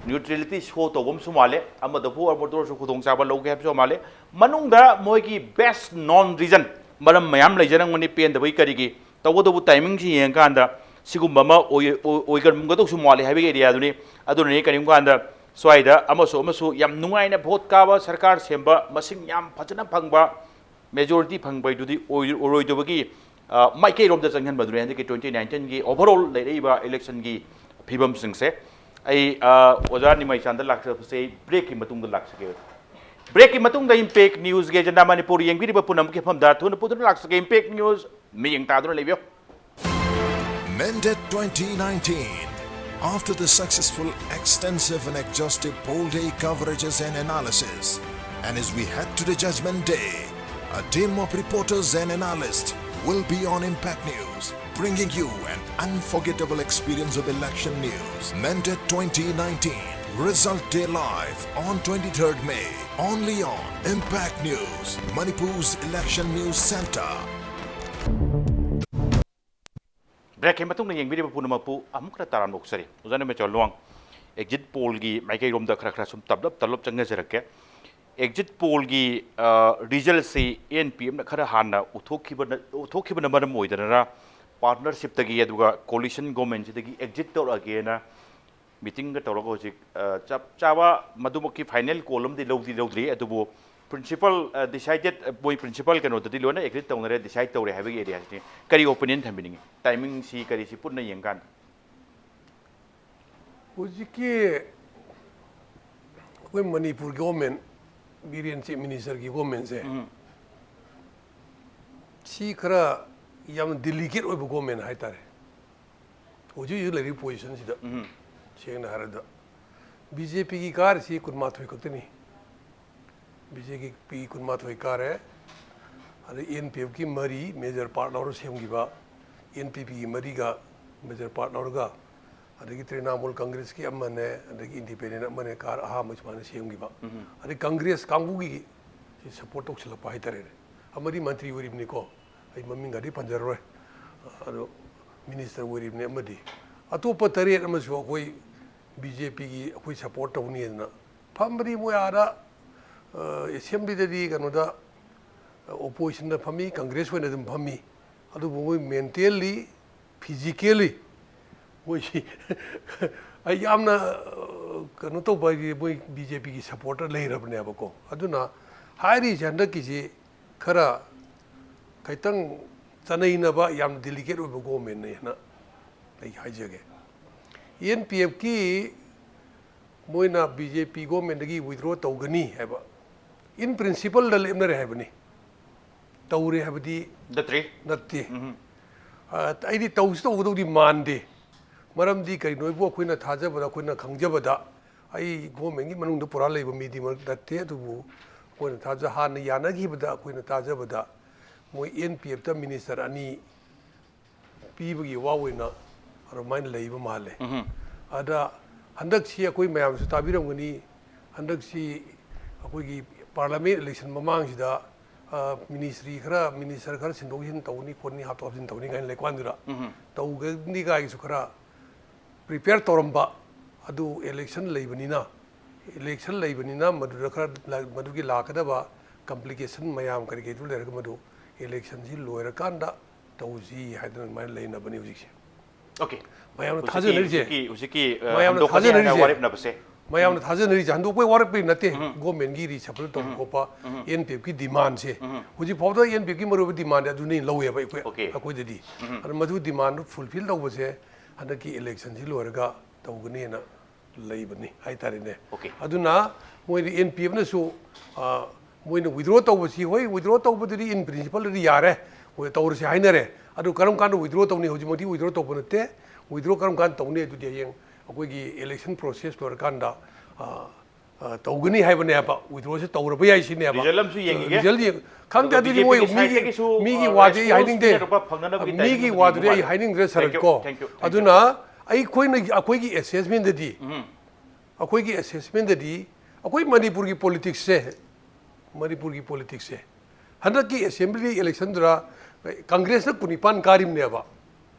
ꯅ꯭ꯌꯨꯇ꯭ꯔꯦꯂꯤꯇꯤ ꯁꯣ ꯇꯧꯕ ꯑꯃꯁꯨ ꯃꯥꯜꯂꯦ꯫ ꯑꯃꯗꯕꯨ ꯑꯣꯏꯔꯁꯨ ꯈꯨꯗꯣꯡꯆꯥꯕ ꯂꯧꯒꯦ ꯍꯥꯏꯕꯁꯨ ꯃꯥꯜꯂꯦ꯫ ꯃꯅꯨꯡꯗ ꯃꯣꯏꯒꯤ ꯕꯦꯁ ꯅꯣꯟ ꯔꯤꯖꯟ ꯃꯔꯝ ꯃꯌꯥꯝ ꯂꯩꯖꯔꯝꯒꯅꯤ ꯄꯦꯟꯗꯕꯒꯤ ꯀꯔꯤꯒꯤ꯫ ꯇꯧꯕꯇꯕꯨ ꯇꯥꯏꯃꯤꯡꯁꯤ ꯌꯦꯡꯉꯀꯥꯟꯗ ꯁꯤꯒꯨꯝꯕ ꯑꯃ ꯑꯣꯏ-, ꯑꯣꯏ-, ꯑꯣꯏꯒꯟꯒꯗꯧꯁꯨ ꯃꯥꯜꯂꯦ ꯍꯥꯏꯕꯒꯤ ꯑꯦꯔꯤꯌꯥꯗꯨꯅꯤ꯫ ꯑꯗꯨꯅꯅꯤ ꯀꯔꯤꯒꯨꯝꯕ ꯀꯥꯟꯗ ꯁ꯭ꯋꯥꯏꯗ ꯑꯃꯁꯨ ꯑꯃꯁꯨ ꯌꯥꯝ ꯅꯨꯡꯉꯥꯏꯅ ꯚꯣꯠ ꯀꯥꯕ, ꯁꯔꯀꯥꯔ ꯁꯦꯝꯕ, ꯃꯁꯤꯡ ꯌꯥꯝ ꯐꯖꯅ ꯐꯪꯕ, ꯃꯦꯖꯣꯔꯤꯇꯤ ꯐꯪꯕꯩꯗꯨꯗꯤ ꯑꯣꯏ-, ꯑꯣꯏꯔꯣꯏꯗꯕꯒꯤ, ꯑ, ꯃꯥꯏꯀꯩꯔꯣꯝꯗ ꯆꯪꯍꯟꯕꯗꯨꯅꯤ ꯍꯟꯗꯛꯀꯤ ꯇ꯭ꯋꯦꯟꯇꯤ ꯅꯥꯏꯟꯇꯤꯟꯒꯤ ꯑꯣꯚꯔꯑꯣꯜ ꯂꯩꯔꯛꯏꯕ ꯏꯂꯦꯛꯁꯟꯒꯤ ꯐꯤꯕꯝꯁꯤꯡꯁꯦ꯫ ꯑꯩ, ꯑ, ꯑꯣꯖꯥ ꯅꯤꯃꯩꯆꯥꯟꯗ ꯂꯥꯛꯆꯕꯁꯦ ꯑꯩ ꯕ꯭ꯔꯦꯛꯀꯤ ꯃꯇꯨꯡꯗ ꯂꯥꯛꯆꯒꯦ꯫ ꯕ꯭ꯔꯦꯛꯀꯤ ꯃꯇꯨꯡꯗ ꯏꯝꯄꯦꯛ ꯅ꯭ꯌꯨꯁꯒꯤ ꯑꯦꯖꯦꯟꯗꯥ ꯃꯅꯤꯄꯨꯔ ꯌꯦꯡꯕꯤꯔꯤꯕ ꯄꯨꯝꯅꯃꯛꯀꯤ ꯃꯐꯝꯗ ꯊꯨꯅ ꯄꯨꯗꯨꯅ ꯂꯥꯛꯆꯒꯦ꯫ ꯏꯝꯄꯦꯛ ꯅ꯭ꯌꯨꯁ ꯃꯤꯠꯌꯦꯡ ꯇꯥꯗꯨꯅ ꯂꯩꯕꯤꯌꯨ꯫ Mandate twenty nineteen. After the successful, extensive and exhaustive poll day coverages and analysis, and as we head to the judgment day, a team of reporters and analysts will be on Impact News, bringing you an unforgettable experience of election news. Mandate twenty nineteen, Result Day Live on twenty-third May, only on Impact News, Manipur's election news center. ꯕ꯭ꯔꯦꯛꯀꯤ ꯃꯇꯨꯡꯗ ꯌꯦꯡꯕꯤꯔꯤꯕ ꯄꯨꯝꯅꯃꯛꯄꯨ ꯑꯃꯨꯛ ꯈꯔ ꯇꯔꯥꯝꯅ ꯑꯣꯛꯆꯔꯤ꯫ ꯑꯣꯖꯥ ꯅꯤꯃꯩꯆꯥꯟ Luwang, exit ꯄꯣꯜꯒꯤ ꯃꯥꯏꯀꯩꯔꯣꯝꯗ ꯈꯔ ꯈꯔ ꯁꯨꯝ ꯇꯞꯂꯞ ꯇꯞꯂꯞ ꯆꯪꯅꯖꯔꯛꯀꯦ꯫ Exit ꯄꯣꯜꯒꯤ, ꯑ, ꯔꯤꯖꯜꯁꯤ ꯑꯦꯟ ꯄꯤ ꯑꯦꯐꯅ ꯈꯔ ꯍꯥꯟꯅ ꯎꯠꯊꯣꯛꯈꯤꯕꯅ, ꯎꯠꯊꯣꯛꯈꯤꯕꯅ ꯃꯔꯝ ꯑꯣꯏꯗꯅꯔ, ꯄꯥꯔꯠꯅꯔꯁꯤꯞꯇꯒꯤ ꯑꯗꯨꯒ ꯀꯣꯂꯤꯁꯟ ꯒꯣꯃꯦꯟꯁꯤꯗꯒꯤ ꯑꯦꯛꯖꯤꯠ ꯇꯧꯔꯛꯑꯒꯦꯅ ꯃꯤꯇꯤꯡꯒ ꯇꯧꯔꯒ ꯍꯧꯖꯤꯛ, ꯑ, ꯆꯞ ꯆꯥꯕ ꯃꯗꯨꯃꯛꯀꯤ ꯐꯥꯏꯅꯦꯜ ꯀꯣꯜ ꯑꯃꯗꯤ ꯂꯧꯗꯤ ꯂꯧꯗ꯭ꯔꯤ, ꯑꯗꯨꯕꯨ ꯄ꯭ꯔꯤꯟꯁꯤꯄꯜ, ꯑ, ꯗꯤꯁꯥꯏꯗꯦꯠ, ꯑ, ꯃꯣꯏ ꯄ꯭ꯔꯤꯟꯁꯤꯄꯜ ꯀꯩꯅꯣꯗꯗꯤ ꯂꯣꯏꯅ ꯑꯦꯒ꯭ꯔꯤ ꯇꯧꯅꯔꯦ, ꯗꯤꯁꯥꯏꯗ ꯇꯧꯔꯦ ꯍꯥꯏꯕꯒꯤ ꯑꯦꯔꯤꯌꯥꯁꯤꯅꯤ꯫ ꯀꯔꯤ ꯑꯣꯄꯤꯅꯤꯌꯟ ꯊꯝꯕꯤꯅꯤꯡꯉꯤ? ꯇꯥꯏꯃꯤꯡꯁꯤ ꯀꯔꯤꯁꯤ ꯄꯨꯟꯅ ꯌꯦꯡꯀꯥꯟꯗ? ꯍꯧꯖꯤꯛꯀꯤ ꯑꯩꯈꯣꯏ ꯃꯅꯤꯄꯨꯔ ꯒꯣꯔꯃꯦꯟ, ꯕꯤꯔꯦꯟ ꯆꯤꯐ ꯃꯤꯅꯤꯁꯇꯔꯒꯤ ꯒꯣꯔꯃꯦꯟꯁꯦ, ꯎꯝ꯫ ꯁꯤ ꯈꯔ ꯌꯥꯝꯅ ꯗꯤꯂꯤꯀꯦꯠ ꯑꯣꯏꯕ ꯒꯣꯔꯃꯦꯟ ꯍꯥꯏꯇꯥꯔꯦ꯫ ꯍꯧꯖꯤꯛ ꯍꯧꯖꯤꯛ ꯂꯩꯔꯤꯕ ꯄꯣꯖꯤꯁꯟꯁꯤꯗ, ꯎꯝ꯫ ꯁꯦꯡꯅ ꯍꯥꯏꯔꯕꯗ, ꯕꯤ ꯖꯦ ꯄꯤꯒꯤ ꯀꯥꯔꯤꯁꯤ ꯀꯨꯟꯃꯥꯊꯣꯏ ꯈꯛꯇꯅꯤ꯫ ꯕꯤ ꯖꯦ ꯄꯤ ꯀꯨꯟꯃꯥꯊꯣꯏ ꯀꯥꯔꯦ꯫ ꯑꯗꯩ ꯑꯦꯟ ꯄꯤ ꯑꯦꯐꯀꯤ ꯃꯔꯤ ꯃꯦꯖꯔ ꯄꯥꯔꯠ ꯂꯧꯔ ꯁꯦꯝꯈꯤꯕ, ꯑꯦꯟ ꯄꯤ ꯄꯤꯒꯤ ꯃꯔꯤꯒ ꯃꯦꯖꯔ ꯄꯥꯔꯠ ꯂꯧꯔꯒ, ꯑꯗꯒꯤ ꯇ꯭ꯔꯤꯅꯥꯃꯨꯜ ꯀꯪꯒ꯭ꯔꯦꯁꯀꯤ ꯑꯃꯅꯦ, ꯑꯗꯒꯤ ꯏꯟꯗꯤꯄꯦꯟꯗꯦꯟ ꯑꯃꯅꯦ, ꯀꯥꯔ ꯑꯍꯥꯟꯕ ꯁꯨꯃꯥꯏꯅ ꯁꯦꯝꯈꯤꯕ꯫ ꯑꯗꯩ ꯀꯪꯒ꯭ꯔꯦꯁ ꯀꯥꯡꯕꯨꯒꯤ ꯁꯤ ꯁꯞꯄꯣꯔꯠ ꯇꯧꯁꯤꯜꯂꯛꯄ ꯍꯥꯏꯇꯥꯔꯦꯅꯦ꯫ ꯑꯃꯗꯤ ꯃꯟꯇ꯭ꯔꯤ ꯑꯣꯏꯔꯤꯕꯅꯤꯀꯣ, ꯑꯩ ꯃꯃꯤꯡꯒꯗꯤ ꯄꯟꯖꯔꯔꯣꯏ, ꯑꯗꯣ ꯃꯤꯅꯤꯁꯇꯔ ꯑꯣꯏꯔꯤꯕꯅꯤ ꯑꯃꯗꯤ꯫ ꯑꯇꯣꯞꯄ ꯇꯔꯦꯠ ꯑꯃꯁꯨ ꯑꯩꯈꯣꯏ ꯕꯤ ꯖꯦ ꯄꯤꯒꯤ ꯑꯩꯈꯣꯏ ꯁꯞꯄꯣꯔꯠ ꯇꯧꯅꯤꯗꯅ ꯐꯝꯕꯗꯤ ꯃꯣꯏ ꯑꯥꯗ ꯑꯦꯁꯦꯝꯕ꯭ꯂꯤꯗꯗꯤ ꯀꯩꯅꯣꯗ ꯑꯣꯄꯣꯖꯤꯁꯟꯗ ꯐꯝꯃꯤ, ꯀꯪꯒ꯭ꯔꯦꯁ ꯑꯣꯏꯅ ꯑꯗꯨꯝ ꯐꯝꯃꯤ꯫ ꯑꯗꯨꯕꯨ ꯃꯣꯏ ꯃꯦꯟꯇꯦꯜꯂꯤ, ꯐꯤꯖꯤꯀꯦꯜꯂꯤ ꯃꯣꯏꯁꯤ ꯑꯩ ꯌꯥꯝꯅ ꯀꯩꯅꯣ ꯇꯧꯕ ꯍꯥꯏꯗꯤ ꯃꯣꯏ ꯕꯤ ꯖꯦ ꯄꯤꯒꯤ ꯁꯞꯄꯣꯔꯇꯔ ꯂꯩꯔꯕꯅꯦꯕꯀꯣ꯫ ꯑꯗꯨꯅ ꯍꯥꯏꯔꯤꯁꯦ ꯍꯟꯗꯛꯀꯤꯁꯤ ꯈꯔ ꯈꯤꯇꯪ ꯆꯅꯩꯅꯕ ꯌꯥꯝ ꯗꯤꯂꯤꯀꯦꯠ ꯑꯣꯏꯕ ꯒꯣꯃꯦꯟꯅꯦꯅ ꯑꯩ ꯍꯥꯏꯖꯒꯦ꯫ ꯑꯦꯟ ꯄꯤ ꯑꯦꯐꯀꯤ ꯃꯣꯏꯅ ꯕꯤ ꯖꯦ ꯄꯤ ꯒꯣꯃꯦꯟꯗꯒꯤ ꯋꯤꯗ꯭ꯔꯣ ꯇꯧꯒꯅꯤ ꯍꯥꯏꯕ ꯏꯟ ꯄ꯭ꯔꯤꯟꯁꯤꯄꯜꯗ ꯂꯦꯞꯅꯔꯦ ꯍꯥꯏꯕꯅꯤ꯫ ꯇꯧꯔꯦ ꯍꯥꯏꯕꯗꯤ ꯅꯠꯇ꯭ꯔꯤ꯫ ꯅꯠꯇꯦ꯫ ꯑ, ꯑꯩꯗꯤ ꯇꯧꯁꯨ ꯇꯧꯒꯗꯧꯗꯤ ꯃꯥꯟꯗꯦ꯫ ꯃꯔꯝꯗꯤ ꯀꯔꯤꯅꯣ ꯍꯥꯏꯕꯨ ꯑꯩꯈꯣꯏꯅ ꯊꯥꯖꯕꯗ, ꯑꯩꯈꯣꯏꯅ ꯈꯪꯖꯕꯗ, ꯑꯩ ꯒꯣꯃꯦꯟꯒꯤ ꯃꯅꯨꯡꯗ ꯄꯨꯔꯥ ꯂꯩꯕ ꯃꯤꯗꯤ ꯃꯔꯛ ꯅꯠꯇꯦ, ꯑꯗꯨꯕꯨ ꯑꯩꯈꯣꯏꯅ ꯊꯥꯖ-, ꯍꯥꯟꯅ ꯌꯥꯅꯈꯤꯕꯗ ꯑꯩꯈꯣꯏꯅ ꯊꯥꯖꯕꯗ ꯃꯣꯏ ꯑꯦꯟ ꯄꯤ ꯑꯦꯐꯇ ꯃꯤꯅꯤꯁꯇꯔ ꯑꯅꯤ ꯄꯤꯕꯒꯤ ꯋꯥ ꯑꯣꯏꯅ ꯑꯗꯨꯃꯥꯏꯅ ꯂꯩꯕ ꯃꯥꯜꯂꯦ꯫ ꯑꯗ ꯍꯟꯗꯛꯁꯤ ꯑꯩꯈꯣꯏ ꯃꯌꯥꯝꯁꯨ ꯇꯥꯕꯤꯔꯝꯒꯅꯤ, ꯍꯟꯗꯛꯁꯤ ꯑꯩꯈꯣꯏꯒꯤ ꯄꯥꯔꯂꯥꯃꯦꯟ ꯏꯂꯦꯛꯁꯟ ꯃꯃꯥꯡꯁꯤꯗ, ꯑ, ꯃꯤꯅꯤꯁꯇ꯭ꯔꯤ ꯈꯔ, ꯃꯤꯅꯤꯁꯇꯔ ꯈꯔ ꯁꯤꯟꯗꯣꯛ ꯁꯤꯟ ꯇꯧꯅꯤ ꯈꯣꯠꯅꯤ, ꯍꯥꯞꯇꯣꯛ ꯍꯥꯞꯆꯤꯟ ꯇꯧꯅꯤ ꯀꯥꯏꯅ ꯂꯩꯀꯥꯟꯗꯨꯗ ꯇꯧꯒꯅꯤ ꯀꯥꯏꯒꯤꯁꯨ ꯈꯔ ꯄ꯭ꯔꯤꯄꯦꯌꯔ ꯇꯧꯔꯝꯕ ꯑꯗꯨ ꯏꯂꯦꯛꯁꯟ ꯂꯩꯕꯅꯤꯅ, ꯏꯂꯦꯛꯁꯟ ꯂꯩꯕꯅꯤꯅ ꯃꯗꯨꯗ ꯈꯔ ꯂ-, ꯃꯗꯨꯒꯤ ꯂꯥꯛꯀꯗꯕ ꯀꯝꯄ꯭ꯂꯤꯀꯦꯁꯟ ꯃꯌꯥꯝ ꯀꯔꯤ ꯀꯔꯤꯗꯨ ꯂꯩꯔꯒ ꯃꯗꯨ ꯏꯂꯦꯛꯁꯟꯁꯤ ꯂꯣꯏꯔꯀꯥꯟꯗ ꯇꯧꯁꯤ ꯍꯥꯏꯗꯅ ꯑꯗꯨꯃꯥꯏꯅ ꯂꯩꯅꯕꯅꯤ ꯍꯧꯖꯤꯛꯁꯦ꯫ ꯑꯣꯀꯦ꯫ ꯃꯌꯥꯝꯅ ꯍꯧꯖꯤꯛꯀꯤ, ꯊꯥꯖꯅꯔꯤꯁꯦ, ꯍꯧꯖꯤꯛꯀꯤ, ꯍꯧꯖꯤꯛꯀꯤ, ꯑ, ꯃꯌꯥꯝꯅ ꯍꯟꯗꯣꯛꯀꯅꯤ ꯍꯥꯏꯅ ꯊꯥꯖꯅꯔꯤꯁꯦ, ꯋꯥꯔꯦꯞꯅꯕꯁꯦ꯫ ꯃꯌꯥꯝꯅ ꯊꯥꯖꯅꯔꯤꯁꯦ ꯍꯟꯗꯣꯛꯄꯩ ꯋꯥꯔꯦꯞꯄꯩ ꯅꯠꯇꯦ꯫ ꯒꯣꯃꯦꯟꯒꯤ ꯔꯤꯁꯐꯜ ꯇꯧꯕ ꯈꯣꯠꯄ, ꯑꯦꯟ ꯄꯤ ꯑꯦꯐꯀꯤ ꯗꯤꯃꯥꯟꯁꯦ ꯍꯧꯖꯤꯛ ꯐꯥꯎꯗ ꯑꯦꯟ ꯄꯤ ꯑꯦꯐꯀꯤ ꯃꯔꯨꯑꯣꯏꯕ ꯗꯤꯃꯥꯟꯗꯤ ꯑꯗꯨꯅꯤ ꯂꯧꯋꯦꯕ ꯑꯩꯈꯣꯏ, ꯑꯣꯀꯦ꯫ ꯑꯩꯈꯣꯏꯗꯗꯤ꯫ ꯑꯗꯨ ꯃꯗꯨ ꯗꯤꯃꯥꯟꯗꯨ ꯐꯨꯜꯐꯤꯜ ꯇꯧꯕꯁꯦ ꯍꯟꯗꯛꯀꯤ ꯏꯂꯦꯛꯁꯟꯁꯤ ꯂꯣꯏꯔꯒ ꯇꯧꯒꯅꯤꯅ ꯂꯩꯕꯅꯤ ꯍꯥꯏꯇꯥꯔꯦꯅꯦ꯫ ꯑꯣꯀꯦ꯫ ꯑꯗꯨꯅ ꯃꯣꯏꯗꯤ ꯑꯦꯟ ꯄꯤ ꯑꯦꯐꯅꯁꯨ, ꯑ, ꯃꯣꯏꯅ ꯋꯤꯗ꯭ꯔꯣ ꯇꯧꯕꯁꯤ, ꯍꯣꯏ, ꯋꯤꯗ꯭ꯔꯣ ꯇꯧꯕꯗꯨꯗꯤ ꯏꯟ ꯄ꯭ꯔꯤꯟꯁꯤꯄꯜꯗꯗꯤ ꯌꯥꯔꯦ, ꯍꯣꯏ, ꯇꯧꯔꯁꯤ ꯍꯥꯏꯅꯔꯦ꯫ ꯑꯗꯨ ꯀꯔꯝ ꯀꯥꯟꯗ ꯋꯤꯗ꯭ꯔꯣ ꯇꯧꯅꯤ? ꯍꯧꯖꯤꯛꯃꯛꯇꯤ ꯋꯤꯗ꯭ꯔꯣ ꯇꯧꯕ ꯅꯠꯇꯦ꯫ ꯋꯤꯗ꯭ꯔꯣ ꯀꯔꯝ ꯀꯥꯟꯗ ꯇꯧꯅꯤ? ꯑꯗꯨꯗꯤ ꯍꯌꯦꯡ ꯑꯩꯈꯣꯏꯒꯤ ꯏꯂꯦꯛꯁꯟ ꯄ꯭ꯔꯣꯁꯦꯁ ꯂꯣꯏꯔꯀꯥꯟꯗ, ꯑ, ꯑ, ꯇꯧꯒꯅꯤ ꯍꯥꯏꯕꯅꯦꯕ꯫ Withdrawꯁꯦ ꯇꯧꯔꯕ ꯌꯥꯏ ꯁꯤꯅꯦꯕ꯫ Result ꯑꯃꯁꯨ ꯌꯦꯡꯈꯤꯒꯦ꯫ Result ꯌꯦꯡ-, ꯈꯪꯗꯦ꯫ ꯑꯗꯨꯒ ꯑꯗꯨꯗꯤ ꯃꯣꯏ BJPꯒꯤ ꯃꯤꯒꯤ, sideꯇꯒꯤꯁꯨ, ꯃꯤꯒꯤ ꯑ, ꯋꯥꯗꯤ ꯑꯩ response ꯍꯥꯏꯅꯤꯡꯗꯦ꯫ ꯄꯤꯅꯔꯛꯄ ꯐꯪꯅꯅꯕꯒꯤ ꯃꯤꯒꯤ timing ꯋꯥꯗꯨꯗꯤ ꯑꯩ ꯄꯤꯕꯤꯕ ꯍꯥꯏꯅꯤꯡꯗ꯭ꯔꯦ, Thank you, ꯁꯔꯠ ꯀꯣ꯫ thank you, thank you. ꯑꯗꯨꯅ ꯑꯩꯈꯣꯏꯅ, ꯑꯩꯈꯣꯏꯒꯤ assessmentꯗꯗꯤ, ꯑꯩꯈꯣꯏꯒꯤ assessmentꯗꯗꯤ ꯑꯩꯈꯣꯏ ꯃꯅꯤꯄꯨꯔꯒꯤ politicsꯁꯦ, ꯃꯅꯤꯄꯨꯔꯒꯤ politicsꯁꯦ ꯍꯟꯗꯛꯀꯤ assembly electionꯗꯨꯗ Congressꯅ ꯀꯨꯟꯅꯤꯄꯥꯟ ꯀꯥꯔꯤꯕꯅꯦꯕ꯫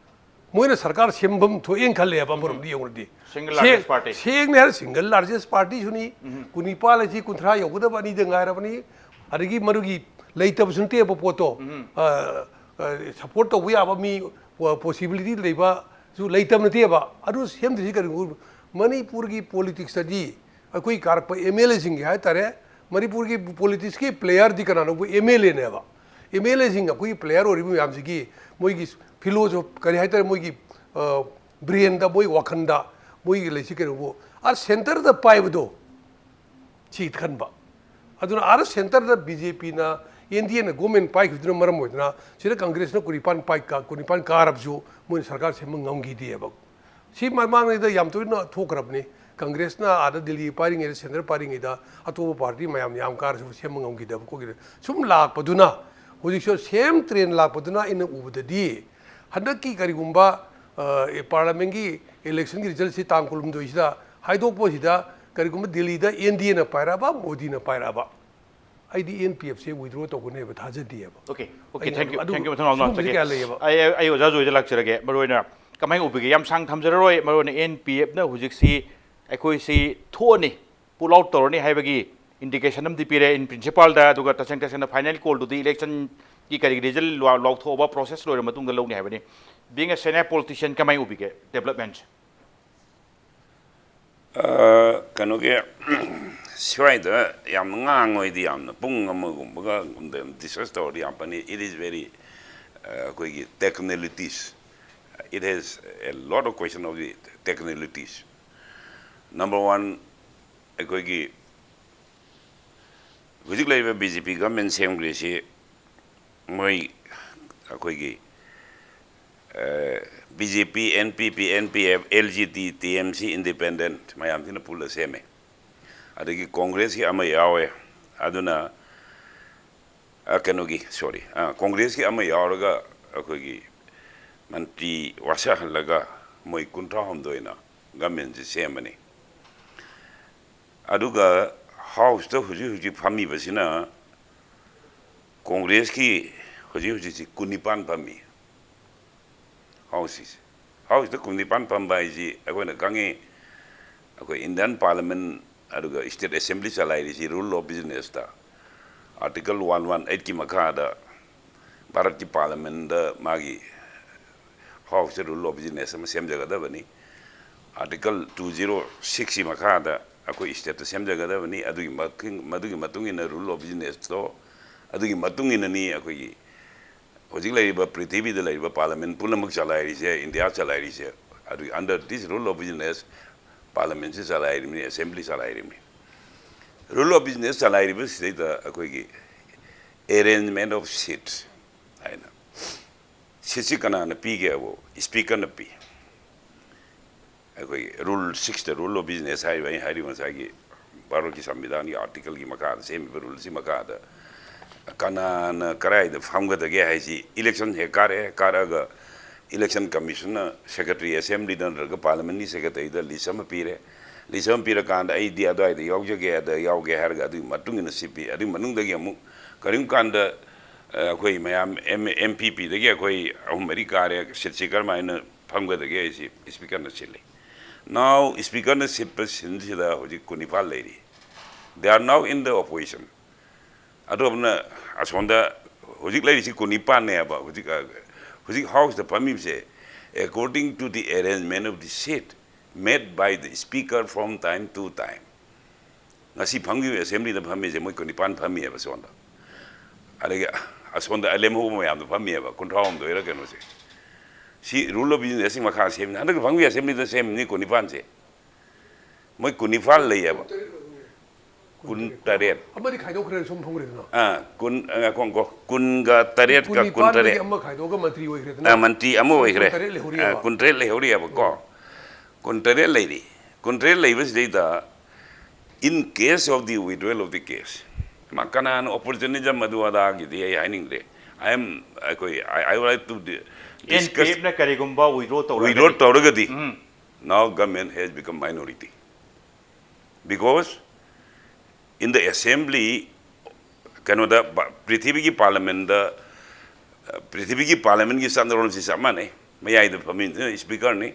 ꯃꯣꯏꯅ ꯁꯔꯀꯥꯔ ꯁꯦꯝꯐꯝ ꯊꯣꯛꯑꯦꯅ ꯈꯜꯂꯦꯕ, ꯑꯃꯔꯣꯝꯗ ꯌꯦꯡꯉꯨꯔꯗꯤ꯫ Single largest party. ꯁꯦꯡꯅ ꯍꯥꯏꯔ single largest partyꯁꯨꯅꯤ꯫ ꯀꯨꯟꯅꯤꯄꯥꯜ ꯑꯁꯤ ꯀꯨꯟꯊ꯭ꯔꯥ ꯌꯧꯒꯗꯕ ꯑꯅꯤꯗ ꯉꯥꯏꯔꯕꯅꯤ꯫ ꯑꯗꯒꯤ ꯃꯗꯨꯒꯤ ꯂꯩꯇꯕꯁꯨ ꯅꯠꯇꯦꯕ ꯄꯣꯠꯇꯣ꯫ ꯑ, ꯑ, support ꯇꯧꯕ ꯌꯥꯕ ꯃꯤ, ꯄꯣ-, possibility ꯂꯩꯕꯁꯨ ꯂꯩꯇꯕ ꯅꯠꯇꯦꯕ꯫ ꯑꯗꯨ ꯁꯦꯝꯗ꯭ꯔꯤꯁꯤ ꯀꯔꯤꯒꯨꯝꯕ ꯃꯅꯤꯄꯨꯔꯒꯤ politicsꯇꯗꯤ ꯑꯩꯈꯣꯏ ꯀꯥꯔꯛꯄ MLAꯁꯤꯡꯒꯤ ꯍꯥꯏꯇꯥꯔꯦ, ꯃꯅꯤꯄꯨꯔꯒꯤ politicsꯀꯤ playerꯗꯤ ꯀꯅꯥꯅꯣ? ꯑꯩꯈꯣꯏ MLAꯅꯦꯕ꯫ MLAꯁꯤꯡ ꯑꯩꯈꯣꯏꯒꯤ player ꯑꯣꯏꯔꯤꯕ ꯃꯌꯥꯝꯁꯤꯒꯤ ꯃꯣꯏꯒꯤ philosophy, ꯀꯔꯤ ꯍꯥꯏꯇꯥꯔꯦ, ꯃꯣꯏꯒꯤ, ꯑ, brainꯗ, ꯃꯣꯏ ꯋꯥꯈꯜꯗ, ꯃꯣꯏꯒꯤ ꯂꯩꯁꯤ ꯀꯩꯅꯣꯕꯨ, ꯑ, centreꯗ ꯄꯥꯏꯕꯗꯣ, ꯁꯤ ꯈꯟꯕ꯫ ꯑꯗꯨꯅ ꯑꯥꯗ centreꯗ BJPꯅ, NDAꯅ government ꯄꯥꯏꯈꯤꯕꯗꯨꯅ ꯃꯔꯝ ꯑꯣꯏꯗꯅ ꯁꯤꯗ Congressꯅ ꯀꯨꯟꯅꯤꯄꯥꯟ ꯄꯥꯏ-, ꯀꯥ-, ꯀꯨꯟꯅꯤꯄꯥꯟ ꯀꯥꯔꯕꯁꯨ ꯃꯣꯏꯅ ꯁꯔꯀꯥꯔ ꯁꯦꯝꯕ ꯉꯝꯈꯤꯗꯦꯕ꯫ ꯁꯤ ꯃꯃꯥꯡꯉꯩꯗ ꯌꯥꯝ ꯇꯣꯏꯅ ꯊꯣꯛꯈ꯭ꯔꯕꯅꯤ꯫ Congressꯅ ꯑꯥꯗ ꯗꯤꯜꯂꯤ ꯄꯥꯏꯔꯤꯉꯩꯗ, centre ꯄꯥꯏꯔꯤꯉꯩꯗ ꯑꯇꯣꯞꯄ party ꯃꯌꯥꯝ ꯌꯥꯝ ꯀꯥꯔꯁꯨ ꯁꯦꯝꯕ ꯉꯝꯈꯤꯗꯕ ꯈꯣꯠꯈꯤꯗꯕ ꯁꯨꯝ ꯂꯥꯛꯄꯗꯨꯅ ꯍꯧꯖꯤꯛꯁꯨ same trend ꯂꯥꯛꯄꯗꯨꯅ ꯑꯩꯅ ꯎꯕꯗꯗꯤ ꯍꯟꯗꯛꯀꯤ ꯀꯔꯤꯒꯨꯝꯕ, ꯑ, parliamentꯀꯤ electionꯒꯤ resultꯁꯤ ꯇꯥꯡ ꯀꯨꯟꯍꯨꯝꯗꯣꯏꯁꯤꯗ ꯍꯥꯏꯗꯣꯛꯄꯁꯤꯗ ꯀꯔꯤꯒꯨꯝꯕ ꯗꯤꯜꯂꯤꯗ NDAꯅ ꯄꯥꯏꯔꯛꯑꯕ, ꯃꯣꯗꯤꯅ ꯄꯥꯏꯔꯛꯑꯕ, ꯑꯩꯗꯤ NPFꯁꯦ withdraw ꯇꯧꯒꯅꯦꯕ ꯊꯥꯖꯗꯦꯕ꯫ Okay, okay, ꯑꯩ thank you, ꯑꯗꯨ thank you, ꯃꯊꯪ ꯂꯥꯎꯅ ꯁꯤꯒꯨꯝꯕꯁꯦ ꯂꯥꯛꯆꯒꯦ꯫ ꯀꯌꯥ ꯂꯩꯌꯦꯕ? ꯑꯩ, ꯑꯩ, ꯑꯩ ꯑꯣꯖꯥ ꯖꯣꯏꯗ ꯂꯥꯛꯆꯔꯒꯦ꯫ ꯃꯔꯨ ꯑꯣꯏꯅ ꯀꯃꯥꯏꯅ ꯎꯕꯤꯒꯦ? ꯌꯥꯝ ꯁꯥꯡ ꯊꯝꯖꯔꯔꯣꯏ꯫ ꯃꯔꯨ ꯑꯣꯏꯅ NPFꯅ ꯍꯧꯖꯤꯛꯁꯤ ꯑꯩꯈꯣꯏꯁꯤ ꯊꯣꯛꯑꯅꯤ, pull out ꯇꯧꯔꯅꯤ ꯍꯥꯏꯕꯒꯤ indication ꯑꯃꯗꯤ ꯄꯤꯔꯦ in principleꯗ, ꯑꯗꯨꯒ ꯇꯁꯦꯡ ꯇꯁꯦꯡꯅ final callꯗꯨꯗꯤ electionꯒꯤ ꯀꯔꯤ result ꯂꯥꯎ-, ꯂꯥꯎꯊꯣꯛꯑꯕ process ꯂꯣꯏꯔ ꯃꯇꯨꯡꯗ ꯂꯧꯅꯤ ꯍꯥꯏꯕꯅꯤ꯫ Being a senior politician, ꯀꯃꯥꯏꯅ ꯎꯕꯤꯒꯦ developmentꯁꯦ? ꯑ, ꯀꯩꯅꯣꯒꯤ, ꯁ꯭ꯋꯥꯏꯗ ꯌꯥꯝꯅ ꯉꯥꯡꯉꯣꯏꯗꯤ ꯌꯥꯝꯅ ꯄꯨꯡ ꯑꯃꯒꯨꯝꯕꯒ ꯒꯨꯝꯕ discuss ꯇꯧꯔꯗꯤ ꯌꯥꯝ ꯐꯅꯤ꯫ It is very, ꯑ, ꯑꯩꯈꯣꯏꯒꯤ technicalities, it has a lot of question of the technicalities. Number one, ꯑꯩꯈꯣꯏꯒꯤ ꯍꯧꯖꯤꯛ ꯂꯩꯔꯤꯕ BJP government ꯁꯦꯝꯈ꯭ꯔꯤꯁꯤ ꯃꯣꯏ ꯑꯩꯈꯣꯏꯒꯤ, ꯑ, BJP, NPP, NPF, LJD, TMC, independent ꯃꯌꯥꯝꯁꯤꯅ ꯄꯨꯜꯂ ꯁꯦꯝꯃꯦ꯫ ꯑꯗꯒꯤ ꯀꯣꯡꯒ꯭ꯔꯦꯁꯀꯤ ꯑꯃ ꯌꯥꯎꯋꯦ꯫ ꯑꯗꯨꯅ, ꯑ, ꯀꯩꯅꯣꯒꯤ, sorry, ꯑ, ꯀꯣꯡꯒ꯭ꯔꯦꯁꯀꯤ ꯑꯃ ꯌꯥꯎꯔꯒ ꯑꯩꯈꯣꯏꯒꯤ ꯃꯟꯇ꯭ꯔꯤ ꯋꯥꯁꯛꯍꯜꯂꯒ ꯃꯣꯏ ꯀꯨꯟꯊ꯭ꯔꯥ ꯍꯨꯝꯗꯣꯏꯅ ꯒꯃꯦꯟꯁꯤ ꯁꯦꯝꯕꯅꯤ꯫ ꯑꯗꯨꯒ ꯍꯥꯎꯁꯇ ꯍꯧꯖꯤꯛ ꯍꯧꯖꯤꯛ ꯐꯝꯃꯤꯕꯁꯤꯅ ꯀꯣꯡꯒ꯭ꯔꯦꯁꯀꯤ ꯍꯧꯖꯤꯛ ꯍꯧꯖꯤꯛꯁꯤ ꯀꯨꯟꯅꯤꯄꯥꯟ ꯐꯝꯃꯤ꯫ ꯍꯥꯎꯁꯁꯤꯁꯦ, ꯍꯥꯎꯁꯇ ꯀꯨꯟꯅꯤꯄꯥꯟ ꯐꯝꯕ ꯍꯥꯏꯁꯤ ꯑꯩꯈꯣꯏꯅ ꯈꯪꯉꯤ, ꯑꯩꯈꯣꯏ ꯏꯟꯗꯤꯌꯥꯟ ꯄꯥꯔꯂꯤꯌꯥꯃꯦꯟ ꯑꯗꯨꯒ ꯁ꯭ꯇꯦꯠ ꯑꯦꯁꯦꯝꯕ꯭ꯂꯤ ꯆꯂꯥꯏꯔꯤꯁꯤ ꯔꯨꯜ ꯑꯣꯐ ꯕꯤꯖꯤꯅꯦꯁꯇ, ꯑꯥꯔꯇꯤꯀꯜ ꯋꯥꯟ ꯋꯥꯟ ꯑꯩꯠꯀꯤ ꯃꯈꯥꯗ ꯚꯥꯔꯠꯀꯤ ꯄꯥꯔꯂꯤꯌꯥꯃꯦꯟꯗ ꯃꯥꯒꯤ ꯍꯥꯎꯁꯇ ꯔꯨꯜ ꯑꯣꯐ ꯕꯤꯖꯤꯅꯦꯁ ꯑꯃ ꯁꯦꯝꯖꯒꯗꯕꯅꯤ꯫ ꯑꯥꯔꯇꯤꯀꯜ ꯇꯨ ꯖꯤꯔꯣ ꯁꯤꯛꯁꯀꯤ ꯃꯈꯥꯗ ꯑꯩꯈꯣꯏ ꯁ꯭ꯇꯦꯠꯇ ꯁꯦꯝꯖꯒꯗꯕꯅꯤ꯫ ꯑꯗꯨꯒꯤ ꯃꯇꯨꯡ-, ꯃꯗꯨꯒꯤ ꯃꯇꯨꯡ ꯏꯟꯅ ꯔꯨꯜ ꯑꯣꯐ ꯕꯤꯖꯤꯅꯦꯁꯇꯣ, ꯑꯗꯨꯒꯤ ꯃꯇꯨꯡ ꯏꯟꯅꯅꯤ ꯑꯩꯈꯣꯏꯒꯤ ꯍꯧꯖꯤꯛ ꯂꯩꯔꯤꯕ ꯄ꯭ꯔꯤꯊꯤꯕꯤꯗ ꯂꯩꯔꯤꯕ ꯄꯥꯔꯂꯤꯌꯥꯃꯦꯟ ꯄꯨꯝꯅꯃꯛ ꯆꯂꯥꯏꯔꯤꯁꯦ, ꯏꯟꯗꯤꯌꯥ ꯆꯂꯥꯏꯔꯤꯁꯦ꯫ ꯑꯗꯨꯒꯤ under this rule of business ꯄꯥꯔꯂꯤꯌꯥꯃꯦꯟꯁꯤ ꯆꯂꯥꯏꯔꯤꯕꯅꯤ, ꯑꯦꯁꯦꯝꯕ꯭ꯂꯤ ꯆꯂꯥꯏꯔꯤꯕꯅꯤ꯫ ꯔꯨꯜ ꯑꯣꯐ ꯕꯤꯖꯤꯅꯦꯁ ꯆꯂꯥꯏꯔꯤꯕꯁꯤꯗꯩꯗ ꯑꯩꯈꯣꯏꯒꯤ arrangement of seat ꯍꯥꯏꯅ, ꯁꯤꯠꯁꯤ ꯀꯅꯥꯅ ꯄꯤꯒꯦ ꯍꯥꯏꯕꯨ ꯁ꯭ꯄꯤꯀꯔꯅ ꯄꯤ꯫ ꯑꯩꯈꯣꯏꯒꯤ ꯔꯨꯜ ꯁꯤꯛꯁꯇ, ꯔꯨꯜ ꯑꯣꯐ ꯕꯤꯖꯤꯅꯦꯁ ꯍꯥꯏꯔꯤꯕ, ꯑꯩ ꯍꯥꯏꯔꯤꯕ ꯉꯁꯥꯏꯒꯤ ꯚꯥꯔꯠꯀꯤ ꯁꯪꯕꯤꯙꯥꯟꯒꯤ ꯑꯥꯔꯇꯤꯀꯜꯒꯤ ꯃꯈꯥꯗ ꯁꯦꯝꯃꯤꯕ ꯔꯨꯜꯁꯤ ꯃꯈꯥꯗ ꯀꯅꯥꯅ ꯀꯗꯥꯏꯗ ꯐꯝꯒꯗꯒꯦ ꯍꯥꯏꯁꯤ ꯏꯂꯦꯛꯁꯟ ꯍꯦꯛ ꯀꯥꯔꯛꯑꯦ, ꯀꯥꯔꯛꯑꯒ ꯏꯂꯦꯛꯁꯟ ꯀꯃꯤꯁꯟꯅ ꯁꯦꯀ꯭ꯔꯦꯇꯔꯤ, ꯑꯦꯁꯦꯝꯕ꯭ꯂꯤꯗ ꯅꯠꯇ꯭ꯔꯒ ꯄꯥꯔꯂꯤꯌꯥꯃꯦꯟꯒꯤ ꯁꯦꯀ꯭ꯔꯦꯇꯔꯤꯗ ꯂꯤꯁ ꯑꯃ ꯄꯤꯔꯦ꯫ ꯂꯤꯁ ꯑꯃ ꯄꯤꯔꯀꯥꯟꯗ ꯑꯩꯗꯤ ꯑꯗꯨꯋꯥꯏꯗ ꯌꯥꯎꯖꯒꯦ, ꯑꯗ ꯌꯥꯎꯒꯦ ꯍꯥꯏꯔꯒ ꯑꯗꯨꯒꯤ ꯃꯇꯨꯡ ꯏꯟꯅ ꯁꯤꯠ ꯄꯤ꯫ ꯑꯗꯨꯒꯤ ꯃꯅꯨꯡꯗꯒꯤ ꯑꯃꯨꯛ ꯀꯔꯤꯒꯨꯝꯕ ꯀꯥꯟꯗ, ꯑ, ꯑꯩꯈꯣꯏ ꯃꯌꯥꯝ ꯑꯦꯝ-, ꯑꯦꯝ ꯄꯤ ꯄꯤꯗꯒꯤ ꯑꯩꯈꯣꯏ ꯑꯍꯨꯝ ꯃꯔꯤ ꯀꯥꯔꯦ, ꯁꯤꯠꯁꯤ ꯀꯔꯝꯍꯥꯏꯅ ꯐꯝꯒꯗꯒꯦ ꯍꯥꯏꯁꯤ ꯁ꯭ꯄꯤꯀꯔꯅ ꯁꯤꯜꯂꯤ꯫ Now ꯁ꯭ꯄꯤꯀꯔꯅ ꯁꯤꯠꯄ ꯁꯤꯟꯁꯤꯗ ꯍꯧꯖꯤꯛ ꯀꯨꯟꯅꯤꯄꯥꯜ ꯂꯩꯔꯤ꯫ They are now in the opposition꯫ ꯑꯗꯨꯅ ꯑꯁꯣꯝꯗ ꯍꯧꯖꯤꯛ ꯂꯩꯔꯤꯁꯤ ꯀꯨꯟꯅꯤꯄꯥꯜꯅꯦꯕ꯫ ꯍꯧꯖꯤꯛ, ꯍꯧꯖꯤꯛ ꯍꯥꯎꯁꯇ ꯐꯝꯃꯤꯕꯁꯦ, according to the arrangement of the seat made by the speaker from time to time꯫ ꯉꯁꯤ ꯐꯝꯈꯤꯕ ꯑꯦꯁꯦꯝꯕ꯭ꯂꯤꯗ ꯐꯝꯃꯤꯁꯦ ꯃꯣꯏ ꯀꯨꯟꯅꯤꯄꯥꯜ ꯐꯝꯃꯤꯑꯕ ꯑꯁꯣꯝꯗ꯫ ꯑꯗꯒꯤ ꯑꯁꯣꯝꯗ ꯂꯦꯝꯍꯧꯕ ꯃꯌꯥꯝꯗꯣ ꯐꯝꯃꯤꯑꯕ, ꯀꯨꯟꯊ꯭ꯔꯥ ꯍꯨꯝꯗꯣꯏꯔ ꯀꯩꯅꯣꯁꯦ꯫ ꯁꯤ ꯔꯨꯜ ꯑꯣꯐ ꯕꯤꯖꯤꯅꯦꯁꯀꯤ ꯃꯈꯥ ꯁꯦꯝꯃꯤ꯫ ꯍꯟꯗꯛ ꯐꯝꯈꯤꯕ ꯑꯦꯁꯦꯝꯕ꯭ꯂꯤꯗ ꯁꯦꯝꯃꯤꯅꯤ ꯀꯨꯟꯅꯤꯄꯥꯜꯁꯦ꯫ ꯃꯣꯏ ꯀꯨꯟꯅꯤꯄꯥꯜ ꯂꯩꯌꯦꯕ꯫ ꯀꯨꯟꯇꯔꯦꯠ꯫ ꯑꯃꯗꯤ ꯈꯥꯏꯗꯣꯛꯈ꯭ꯔꯦ, ꯁꯨꯝ ꯐꯝꯈ꯭ꯔꯦꯗꯅ꯫ ꯑꯥ, ꯀꯨꯟ, ꯑ, ꯉꯥꯏꯈꯣ, ꯉꯥꯏꯈꯣ꯫ ꯀꯨꯟꯒ ꯇꯔꯦꯠꯀ ꯀꯨꯟꯅꯤꯄꯥꯟꯗꯒꯤ ꯀꯨꯟꯇꯔꯦꯠ꯫ ꯑꯃ ꯈꯥꯏꯗꯣꯛꯑꯒ ꯃꯟꯇ꯭ꯔꯤ ꯑꯣꯏꯈ꯭ꯔꯦꯗꯅ꯫ ꯑꯥ, ꯃꯟꯇ꯭ꯔꯤ ꯑꯃ ꯑꯣꯏꯈ꯭ꯔꯦ꯫ ꯀꯨꯟꯇꯔꯦꯠ ꯂꯩꯍꯧꯔꯤꯑꯕ꯫ ꯑꯥ, ꯀꯨꯟꯇꯔꯦꯠ ꯂꯩꯍꯧꯔꯤꯑꯕꯀꯣ꯫ ꯎꯝ꯫ ꯀꯨꯟꯇꯔꯦꯠ ꯂꯩꯔꯤ꯫ ꯀꯨꯟꯇꯔꯦꯠ ꯂꯩꯕꯁꯤꯗꯩꯗ In case of the withdrawal of the case, ꯃꯥ ꯀꯅꯥꯅ opportunism ꯑꯗꯨ ꯑꯗꯥꯒꯤꯗꯤ ꯑꯩ ꯍꯥꯏꯅꯤꯡꯗ꯭ꯔꯦ꯫ I am, ꯑꯩꯈꯣꯏ, I, I would like to di- discuss N P ꯑꯦꯐꯅ ꯀꯔꯤꯒꯨꯝꯕ ꯋꯤꯗ꯭ꯔꯣ ꯇꯧꯔꯒꯗꯤ withdraw ꯇꯧꯔꯒꯗꯤ, now government has become minority, because in the assembly, ꯀꯩꯅꯣꯗ, ꯄ꯭ꯔꯤꯊꯤꯕꯤꯒꯤ ꯄꯥꯔꯂꯤꯌꯥꯃꯦꯟꯗ, ꯄ꯭ꯔꯤꯊꯤꯕꯤꯒꯤ ꯄꯥꯔꯂꯤꯌꯥꯃꯦꯟꯒꯤ ꯆꯠꯅꯔꯣꯜꯁꯤ ꯆꯞ ꯃꯥꯟꯅꯩ꯫ ꯃꯌꯥꯏꯗ ꯐꯝꯃꯤꯕꯁꯤꯅ ꯏꯁꯄꯤꯀꯔꯅꯤ,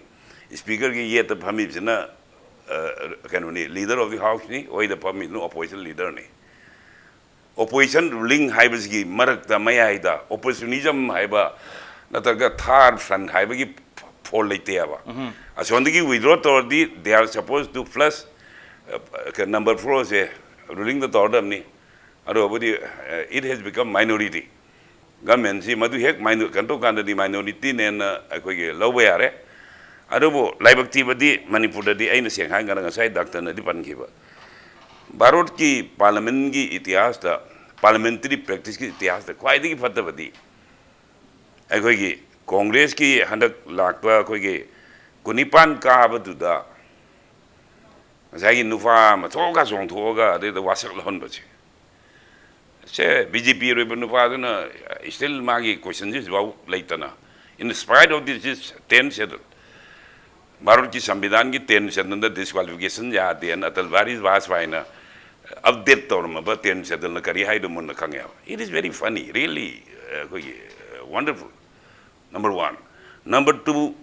ꯏꯁꯄꯤꯀꯔꯒꯤ ꯌꯦꯠꯇ ꯐꯝꯃꯤꯕꯁꯤꯅ ꯀꯩꯅꯣꯅꯤ, leader of the houseꯅꯤ, ꯑꯣꯏꯗ ꯐꯝꯃꯤꯗꯨꯅ opposition leaderꯅꯤ꯫ Opposition ruling ꯍꯥꯏꯕꯁꯤꯒꯤ ꯃꯔꯛꯇ, ꯃꯌꯥꯏꯗ opportunism ꯍꯥꯏꯕ ꯅꯠꯇ꯭ꯔꯒ third front ꯍꯥꯏꯕꯒꯤ ꯐꯣꯜ ꯂꯩꯇꯦꯕ꯫ ꯑꯁꯣꯝꯗꯒꯤ withdraw ꯇꯧꯔꯗꯤ they are supposed to flush, number fourꯁꯦ rulingꯗ ꯇꯧꯔꯗꯕꯅꯤ꯫ ꯑꯗꯨꯕꯨꯗꯤ, it has become minority꯫ Governmentꯁꯤ ꯃꯗꯨ ꯍꯦꯛ minor-, ꯀꯩꯅꯣ ꯇꯧꯀꯥꯟꯗꯗꯤ minorityꯅꯦꯅ ꯑꯩꯈꯣꯏꯒꯤ ꯂꯧꯕ ꯌꯥꯔꯦ꯫ ꯑꯗꯨꯕꯨ ꯂꯥꯏꯕꯛ ꯊꯤꯕꯗꯤ ꯃꯅꯤꯄꯨꯔꯗꯗꯤ ꯑꯩꯅ ꯁꯦꯡꯅ ꯍꯥꯏꯔꯀꯥꯟꯗ ꯉꯁꯥꯏ ꯗꯥꯛꯇꯔꯅꯗꯤ ꯄꯟꯈꯤꯕ, ꯚꯥꯔꯠꯀꯤ ꯄꯥꯔꯂꯤꯌꯥꯃꯦꯟꯒꯤ ꯏꯇꯤꯍꯥꯁꯇ, parliamentary practiceꯀꯤ ꯏꯇꯤꯍꯥꯁꯇ ꯈ꯭ꯋꯥꯏꯗꯒꯤ ꯐꯠꯇꯕꯗꯤ ꯑꯩꯈꯣꯏꯒꯤ ꯀꯣꯡꯒ꯭ꯔꯦꯁꯀꯤ ꯍꯟꯗꯛ ꯂꯥꯛꯄ ꯑꯩꯈꯣꯏꯒꯤ ꯀꯨꯟꯅꯤꯄꯥꯟ ꯀꯥꯕꯗꯨꯗ ꯉꯁꯥꯏꯒꯤ ꯅꯨꯄꯥ ꯑꯃ ꯊꯣꯛꯑꯒ ꯆꯣꯡꯊꯣꯛꯑꯒ ꯑꯗꯩꯗ ꯋꯥꯁꯛ ꯂꯧꯍꯟꯕꯁꯦ꯫ ꯁꯦ, ꯕꯤ ꯖꯦ ꯄꯤ ꯑꯣꯏꯕ ꯅꯨꯄꯥꯗꯨꯅ still ꯃꯥꯒꯤ questionꯁꯤ ꯍꯧꯖꯤꯛꯐꯥꯎ ꯂꯩꯇꯅ, in spite of this is tenth schedule, ꯚꯥꯔꯠꯀꯤ ꯁꯪꯕꯤꯙꯥꯟꯒꯤ tenth scheduleꯗ disqualification ꯌꯥꯗꯦꯅ ꯑꯇꯜ ꯕꯤꯍꯥꯔꯤ ꯕꯥꯖꯄꯥꯏꯅ update ꯇꯧꯔꯝꯃꯕ tenth scheduleꯅ ꯀꯔꯤ ꯍꯥꯏꯗꯣ ꯃꯨꯟꯅ ꯈꯪꯉꯦꯕ꯫ It is very funny, really, ꯑꯩꯈꯣꯏꯒꯤ, wonderful꯫ Number one꯫ Number two,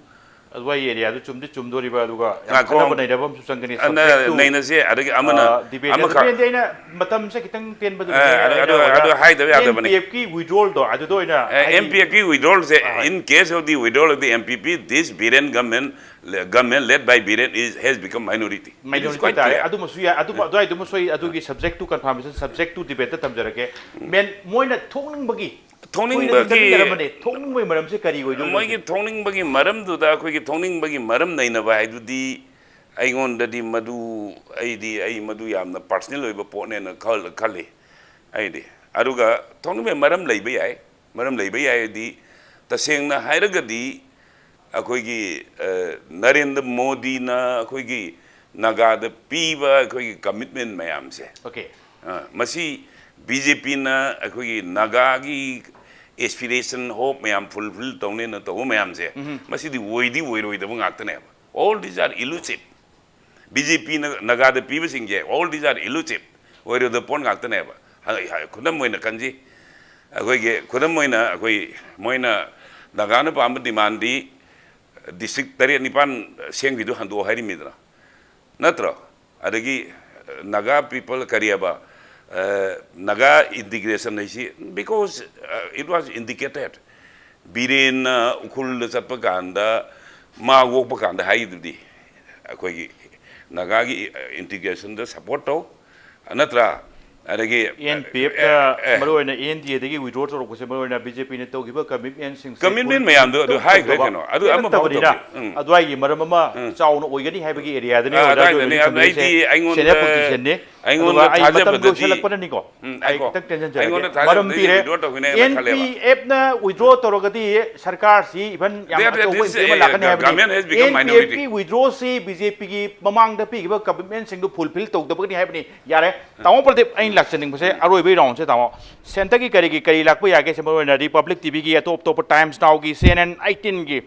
ꯑꯗꯨ ꯑꯩ ꯑꯦꯔꯤꯌꯥꯗꯨ ꯆꯨꯝꯗꯤ ꯆꯨꯝꯗꯣꯔꯤꯕ, ꯑꯗꯨꯒ ꯌꯥꯝ ꯉꯥꯏꯈꯣ꯫ ꯈꯟꯅꯕ ꯅꯩꯅꯕ ꯑꯃꯁꯨ ꯆꯪꯒꯅꯤ꯫ ꯑꯅ-, Subject to, ꯅꯩꯅꯁꯦ꯫ ꯑꯗꯒꯤ ꯑꯃꯅ, ꯑ, debate꯫ ꯑꯃꯈꯛ꯫ ꯑꯗꯨꯗꯤ ꯑꯩꯅ ꯃꯇꯝꯁꯦ ꯈꯤꯇꯪ ꯇꯦꯟꯕꯗꯨꯅ ꯑ, ꯑꯗꯨ, ꯑꯗꯨ, ꯑꯗꯨ ꯍꯥꯏꯗꯕ ꯌꯥꯗꯕꯅꯤ꯫ ꯑꯦꯟ ꯄꯤ ꯑꯦꯐꯀꯤ withdrawalꯗꯣ ꯑꯗꯨꯗ ꯑꯣꯏꯅ, ꯍꯥꯏꯗꯤ, M P Fꯀꯤ withdrawalꯁꯦ, ꯑ, ꯍꯣꯏ꯫ In case of the withdrawal of the M P F, this Biren government, government led by Biren is, has become minority. It is minority quite ꯇꯥꯔꯦ꯫ clear. ꯑꯗꯨꯃꯁꯨ ꯌꯥꯏ, ꯑꯗꯨ, ꯑꯗꯨꯋꯥꯏꯗꯨꯃ ꯁꯣꯏ꯫ ꯑꯗꯨꯒꯤ subject to confirmation, subject to debateꯇ ꯊꯝꯖꯔꯒꯦ꯫ ꯃꯦꯟ, ꯃꯣꯏꯅ ꯊꯣꯛꯅꯤꯡꯕꯒꯤ, ꯊꯣꯛꯅꯤꯡꯕꯒꯤ ꯀꯨꯏꯅꯗꯤ ꯆꯠꯃꯤꯟꯅꯔꯝꯕꯅꯦ꯫ ꯊꯣꯛꯅꯤꯡꯕꯒꯤ ꯃꯔꯝꯁꯦ ꯀꯔꯤ ꯑꯣꯏꯗꯣꯏꯅꯣ? ꯃꯣꯏꯒꯤ ꯊꯣꯛꯅꯤꯡꯕꯒꯤ ꯃꯔꯝꯗꯨꯗ, ꯑꯩꯈꯣꯏꯒꯤ ꯊꯣꯛꯅꯤꯡꯕꯒꯤ ꯃꯔꯝ ꯅꯩꯅꯕ ꯍꯥꯏꯗꯨꯗꯤ ꯑꯩꯉꯣꯟꯗꯗꯤ ꯃꯗꯨ, ꯑꯩꯗꯤ, ꯑꯩ ꯃꯗꯨ ꯌꯥꯝꯅ personal ꯑꯣꯏꯕ ꯄꯣꯠꯅꯦꯅ ꯈꯜ-, ꯈꯜꯂꯤ ꯑꯩꯗꯤ꯫ ꯑꯗꯨꯒ ꯊꯣꯛꯅꯤꯡꯕꯒꯤ ꯃꯔꯝ ꯂꯩꯕ ꯌꯥꯏ, ꯃꯔꯝ ꯂꯩꯕ ꯌꯥꯏꯗꯤ, ꯇꯁꯦꯡꯅ ꯍꯥꯏꯔꯒꯗꯤ ꯑꯩꯈꯣꯏꯒꯤ, ꯑ, ꯅꯔꯦꯟꯗ꯭ꯔ ꯃꯣꯗꯤꯅ ꯑꯩꯈꯣꯏꯒꯤ ꯅꯥꯒꯥꯗ ꯄꯤꯕ ꯑꯩꯈꯣꯏꯒꯤ ꯀꯃꯤꯠꯃꯦꯟ ꯃꯌꯥꯝꯁꯦ, ꯑꯣꯀꯦ ꯑ, ꯃꯁꯤ ꯕꯤ ꯖꯦ ꯄꯤꯅ ꯑꯩꯈꯣꯏꯒꯤ ꯅꯥꯒꯥꯒꯤ ꯑꯦꯁꯄꯤꯔꯦꯁꯟ, ꯍꯣꯞ ꯃꯌꯥꯝ ꯐꯨꯜꯐꯤꯜ ꯇꯧꯅꯦꯅ ꯇꯧꯕ ꯃꯌꯥꯝꯁꯦ, ꯃꯁꯤꯗꯤ ꯑꯣꯏꯗꯤ ꯑꯣꯏꯔꯣꯏꯗꯕ ꯉꯥꯛꯇꯅꯦꯕ. All these are elusive. B J ꯄꯤꯅ ꯅꯥꯒꯥꯗ ꯄꯤꯕꯁꯤꯡꯁꯦ, all these are elusive, ꯑꯣꯏꯔꯣꯏꯗꯕ ꯄꯣꯠ ꯉꯥꯛꯇꯅꯦꯕ. ꯍ-, ꯍ-, ꯈꯨꯗꯝ ꯑꯣꯏꯅ ꯈꯟꯁꯤ, ꯑꯩꯈꯣꯏꯒꯤ ꯈꯨꯗꯝ ꯑꯣꯏꯅ ꯑꯩꯈꯣꯏ, ꯃꯣꯏꯅ ꯅꯥꯒꯥꯅ ꯄꯥꯝꯕ ꯗꯤꯃꯥꯟꯗꯤ ꯗꯤꯁꯇ꯭ꯔꯤꯛ ꯇꯔꯦꯠ ꯅꯤꯄꯥꯟ ꯁꯦꯝꯈꯤꯗꯨ ꯍꯟꯗꯣꯛꯑꯣ ꯍꯥꯏꯔꯤꯃꯤꯗꯅ, ꯅꯠꯇ꯭ꯔꯣ? ꯑꯗꯒꯤ ꯅꯥꯒꯥ ꯄꯤꯄꯜ ꯀꯔꯤꯑꯕ, ꯅꯥꯒꯥ ꯏꯟꯇꯤꯒ꯭ꯔꯦꯁꯟ ꯍꯥꯏꯁꯤ, because it was indicated, ꯕꯤꯔꯦꯟꯅ ꯎꯈ꯭ꯔꯨꯜꯗ ꯆꯠꯄ ꯀꯥꯟꯗ, ꯃꯥ ꯑꯣꯛꯄ ꯀꯥꯟꯗ ꯍꯥꯏꯗꯨꯗꯤ, ꯑꯩꯈꯣꯏꯒꯤ ꯅꯥꯒꯥꯒꯤ ꯏꯟꯇꯤꯒ꯭ꯔꯦꯁꯟꯗ ꯁꯄꯣꯔꯠ ꯇꯧ, ꯅꯠꯇ꯭ꯔꯥ? ꯑꯗꯒꯤ ꯑꯦꯟ ꯄꯤ ꯑꯦꯐꯅ ꯃꯔꯨꯑꯣꯏꯅ ꯑꯦꯟ ꯗꯤ ꯑꯦꯗꯒꯤ ꯋꯤꯗ꯭ꯔꯣ ꯇꯧꯔꯛꯄꯁꯦ ꯃꯔꯨꯑꯣꯏꯅ ꯕꯤ ꯖꯦ ꯄꯤꯅ ꯇꯧꯈꯤꯕ ꯀꯃꯤꯠꯃꯦꯟꯁꯤꯡꯁꯦ ꯀꯃꯤꯠꯃꯦꯟ ꯃꯌꯥꯝꯗꯣ ꯑꯗꯨ ꯍꯥꯏꯈ꯭ꯔꯦ ꯀꯩꯅꯣ, ꯑꯗꯨ ꯑꯃꯐꯥꯎ ꯅꯠꯇꯕꯅꯤꯅ ꯇꯧꯗꯦ. ꯎꯝ. ꯑꯗꯨꯋꯥꯏꯒꯤ ꯃꯔꯝ ꯑꯃ ꯆꯥꯎꯅ ꯑꯣꯏꯒꯅꯤ ꯍꯥꯏꯕꯒꯤ ꯑꯦꯔꯤꯌꯥꯗꯅꯤ ꯑꯥ, ꯑꯣꯖꯥ ꯑꯗꯨꯋꯥꯏꯗꯅꯦ. ꯊꯝꯕꯤꯔꯤꯁꯦ. ꯑꯗꯨ ꯑꯩꯉꯣꯟꯗ, ꯁꯦꯅꯥꯄꯇꯤꯁꯦꯅꯤ. ꯑꯩꯉꯣꯟꯗ ꯑꯗꯨꯒ ꯑꯩ ꯃꯇꯝ ꯊꯥꯖꯕꯗꯗꯤ, ꯂꯣꯏꯁꯤꯜꯂꯛꯄꯅꯅꯤꯀꯣ. ꯎꯝ, ꯑꯩ ꯑꯩꯀꯣ. ꯈꯤꯇꯪ ꯇꯦꯟꯁꯤꯟꯖꯔꯒꯦ. ꯑꯩꯉꯣꯟꯗ ꯊꯥꯖꯕꯗꯗꯤ ꯃꯔꯝ ꯄꯤꯔꯦ. withdraw ꯇꯧꯒꯅꯤ ꯍꯥꯏꯅ ꯑꯦꯟ ꯄꯤ ꯈꯜꯂꯦꯕ. ꯑꯦꯐꯅ ꯋꯤꯗ꯭ꯔꯣ ꯇꯧꯔꯒꯗꯤ ꯁꯔꯀꯥꯔꯁꯤ ꯏꯚꯟ ꯌꯥꯝ They have, ꯑꯆꯧꯕ this, ꯏꯝꯄꯦꯛ ꯑꯃ uh, ꯂꯥꯛꯀꯅꯤ ꯍꯥꯏꯕꯅꯤ. government has become N P minority. ꯑꯦꯐꯀꯤ ꯋꯤꯗ꯭ꯔꯣꯁꯤ ꯕꯤ ꯖꯦ ꯄꯤꯒꯤ ꯃꯃꯥꯡꯗ ꯄꯤꯈꯤꯕ ꯀꯃꯤꯠꯃꯦꯟꯁꯤꯡꯗꯨ ꯐꯨꯜꯐꯤꯜ ꯇꯧꯗꯕꯒꯤꯅꯤ ꯍꯥꯏꯕꯅꯤ. ꯌꯥꯔꯦ. ꯇꯥꯃꯣ ꯄ꯭ꯔꯗꯤꯞ, ꯑꯩꯅ ꯂꯥꯛꯆꯅꯤꯡꯕꯁꯦ ꯑꯔꯣꯏꯕ ꯔꯥꯎꯟꯁꯦ ꯇꯥꯃꯣ. ꯁꯦꯟꯇꯔꯒꯤ ꯀꯔꯤꯒꯤ ꯀꯔꯤ ꯂꯥꯛꯄ ꯌꯥꯒꯦ ꯁꯤ ꯃꯔꯨꯑꯣꯏꯅ ꯔꯤꯄꯕ꯭ꯂꯤꯛ ꯇꯤ ꯚꯤꯒꯤ, ꯑꯇꯣꯞ ꯑꯇꯣꯞꯄ ꯇꯥꯏꯝꯁ ꯅꯥꯎꯒꯤ, ꯁꯤ ꯑꯦꯟ ꯑꯦꯟ ꯑꯩꯠꯇꯤꯟꯒꯤ,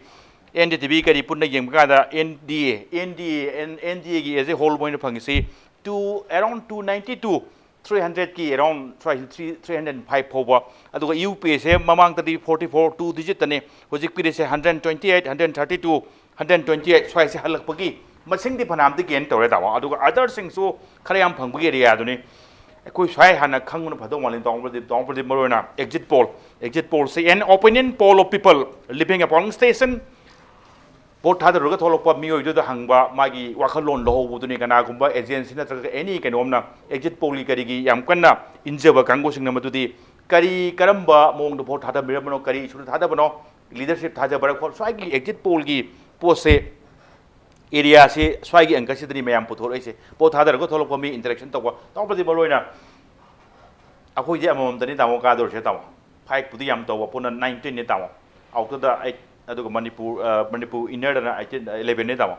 ꯑꯦꯟ ꯗꯤ ꯇꯤ ꯚꯤ ꯀꯔꯤ ꯄꯨꯟꯅ ꯌꯦꯡꯕ ꯀꯥꯟꯗ N D A, N D A, N, N D ꯑꯦꯒꯤ as a whole ꯃꯣꯏꯅ ꯐꯪꯉꯤꯁꯤ two, around two ninety two, three hundredꯀꯤ around three, three hundred five ꯐꯥꯎꯕ. ꯑꯗꯨꯒ ꯌꯨ ꯄꯤ ꯑꯦꯁꯦ ꯃꯃꯥꯡꯗꯗꯤ forty four, two digitꯇꯅꯤ. ꯍꯧꯖꯤꯛ ꯄꯤꯔꯤꯁꯦ hundred twenty eight, hundred thirty two, hundred twenty eight ꯁ꯭ꯋꯥꯏꯁꯦ ꯍꯜꯂꯛꯄꯒꯤ ꯃꯁꯤꯡꯗꯤ ꯐꯅꯌꯥꯝꯗꯤ ꯒꯦꯟ ꯇꯧꯔꯦ ꯇꯥꯃꯣ. ꯑꯗꯨꯒ ꯑꯗꯔꯁꯤꯡꯁꯨ ꯈꯔ ꯌꯥꯝ ꯐꯪꯕꯒꯤ ꯑꯦꯔꯤꯌꯥꯗꯨꯅꯤ. ꯑꯩꯈꯣꯏ ꯁ꯭ꯋꯥꯏ ꯍꯥꯟꯅ ꯈꯪꯕꯅ ꯐꯗꯧ ꯃꯥꯜꯂꯤ ꯇꯥꯃꯣ ꯄ꯭ꯔꯗꯤꯞ. ꯇꯥꯃꯣ ꯄ꯭ꯔꯗꯤꯞ, ꯃꯔꯨꯑꯣꯏꯅ ꯑꯦꯛꯖꯤꯠ ꯄꯣꯜ, ꯑꯦꯛꯖꯤꯠ ꯄꯣꯜꯁꯦ an opinion poll of people living a polling station, vote ꯊꯥꯗꯔꯨꯔꯒ ꯊꯣꯛꯂꯛꯄ ꯃꯤꯑꯣꯏꯗꯨꯗ ꯍꯪꯕ ꯃꯥꯒꯤ ꯋꯥꯈꯜꯂꯣꯟ ꯂꯧꯍꯧꯕꯗꯨꯅꯤ. ꯀꯅꯥꯒꯨꯝꯕ ꯑꯦꯖꯦꯟꯁꯤ ꯅꯠꯇ꯭ꯔꯒ ꯑꯦꯅꯤ ꯀꯩꯅꯣꯝꯅ ꯑꯦꯛꯖꯤꯠ ꯄꯣꯜꯒꯤ ꯀꯔꯤꯒꯤ ꯌꯥꯝ ꯀꯟꯅ ꯏꯟꯖꯕ ꯀꯥꯡꯕꯨꯁꯤꯡꯅ ꯃꯗꯨꯗꯤ ꯀꯔꯤ, ꯀꯔꯝꯕ ꯃꯑꯣꯡꯗ ꯚꯣꯠ ꯊꯥꯗꯕꯤꯔꯝꯕꯅꯣ, ꯀꯔꯤ ꯏꯁꯨꯗ ꯊꯥꯗꯕꯅꯣ, ꯂꯤꯗꯔꯁꯤꯞ ꯊꯥꯖꯕ꯭ꯔꯥ ꯈꯣꯠ, ꯁ꯭ꯋꯥꯏꯒꯤ ꯑꯦꯛꯖꯤꯠ ꯄꯣꯜꯒꯤ ꯄꯣꯠꯁꯦ, ꯑꯦꯔꯤꯌꯥꯁꯤ ꯁ꯭ꯋꯥꯏꯒꯤ ꯑꯪꯀꯁꯤꯗꯅꯤ ꯃꯌꯥꯝ ꯄꯨꯊꯣꯔꯛꯏꯁꯦ. ꯚꯣꯠ ꯊꯥꯗꯔꯒ ꯊꯣꯛꯂꯛꯄ ꯃꯤ ꯏꯟꯇꯔꯦꯛꯁꯟ ꯇꯧꯕ ꯇꯧꯕꯗꯤ ꯃꯔꯨꯑꯣꯏꯅ ꯑꯩꯈꯣꯏꯗꯤ ꯑꯃꯃꯝꯗꯅꯤ ꯇꯥꯃꯣ ꯀꯥꯗꯧꯔꯤꯁꯦ ꯇꯥꯃꯣ. ꯐꯥꯏꯚꯄꯨꯗꯤ ꯌꯥꯝ ꯇꯧꯕ, ꯄꯨꯟꯅ ꯅꯥꯏꯟꯇꯤꯟꯅꯤ ꯇꯥꯃꯣ. ꯑꯥꯎꯇꯔꯗ ꯑꯩꯠ, ꯑꯗꯨꯒ ꯃꯅꯤꯄꯨꯔ, ꯑ, ꯃꯅꯤꯄꯨꯔ ꯏꯟꯅꯔꯗꯅ ꯑꯩꯠꯇꯤꯟ, ꯏꯂꯦꯚꯦꯟꯅꯤ ꯇꯥꯃꯣ.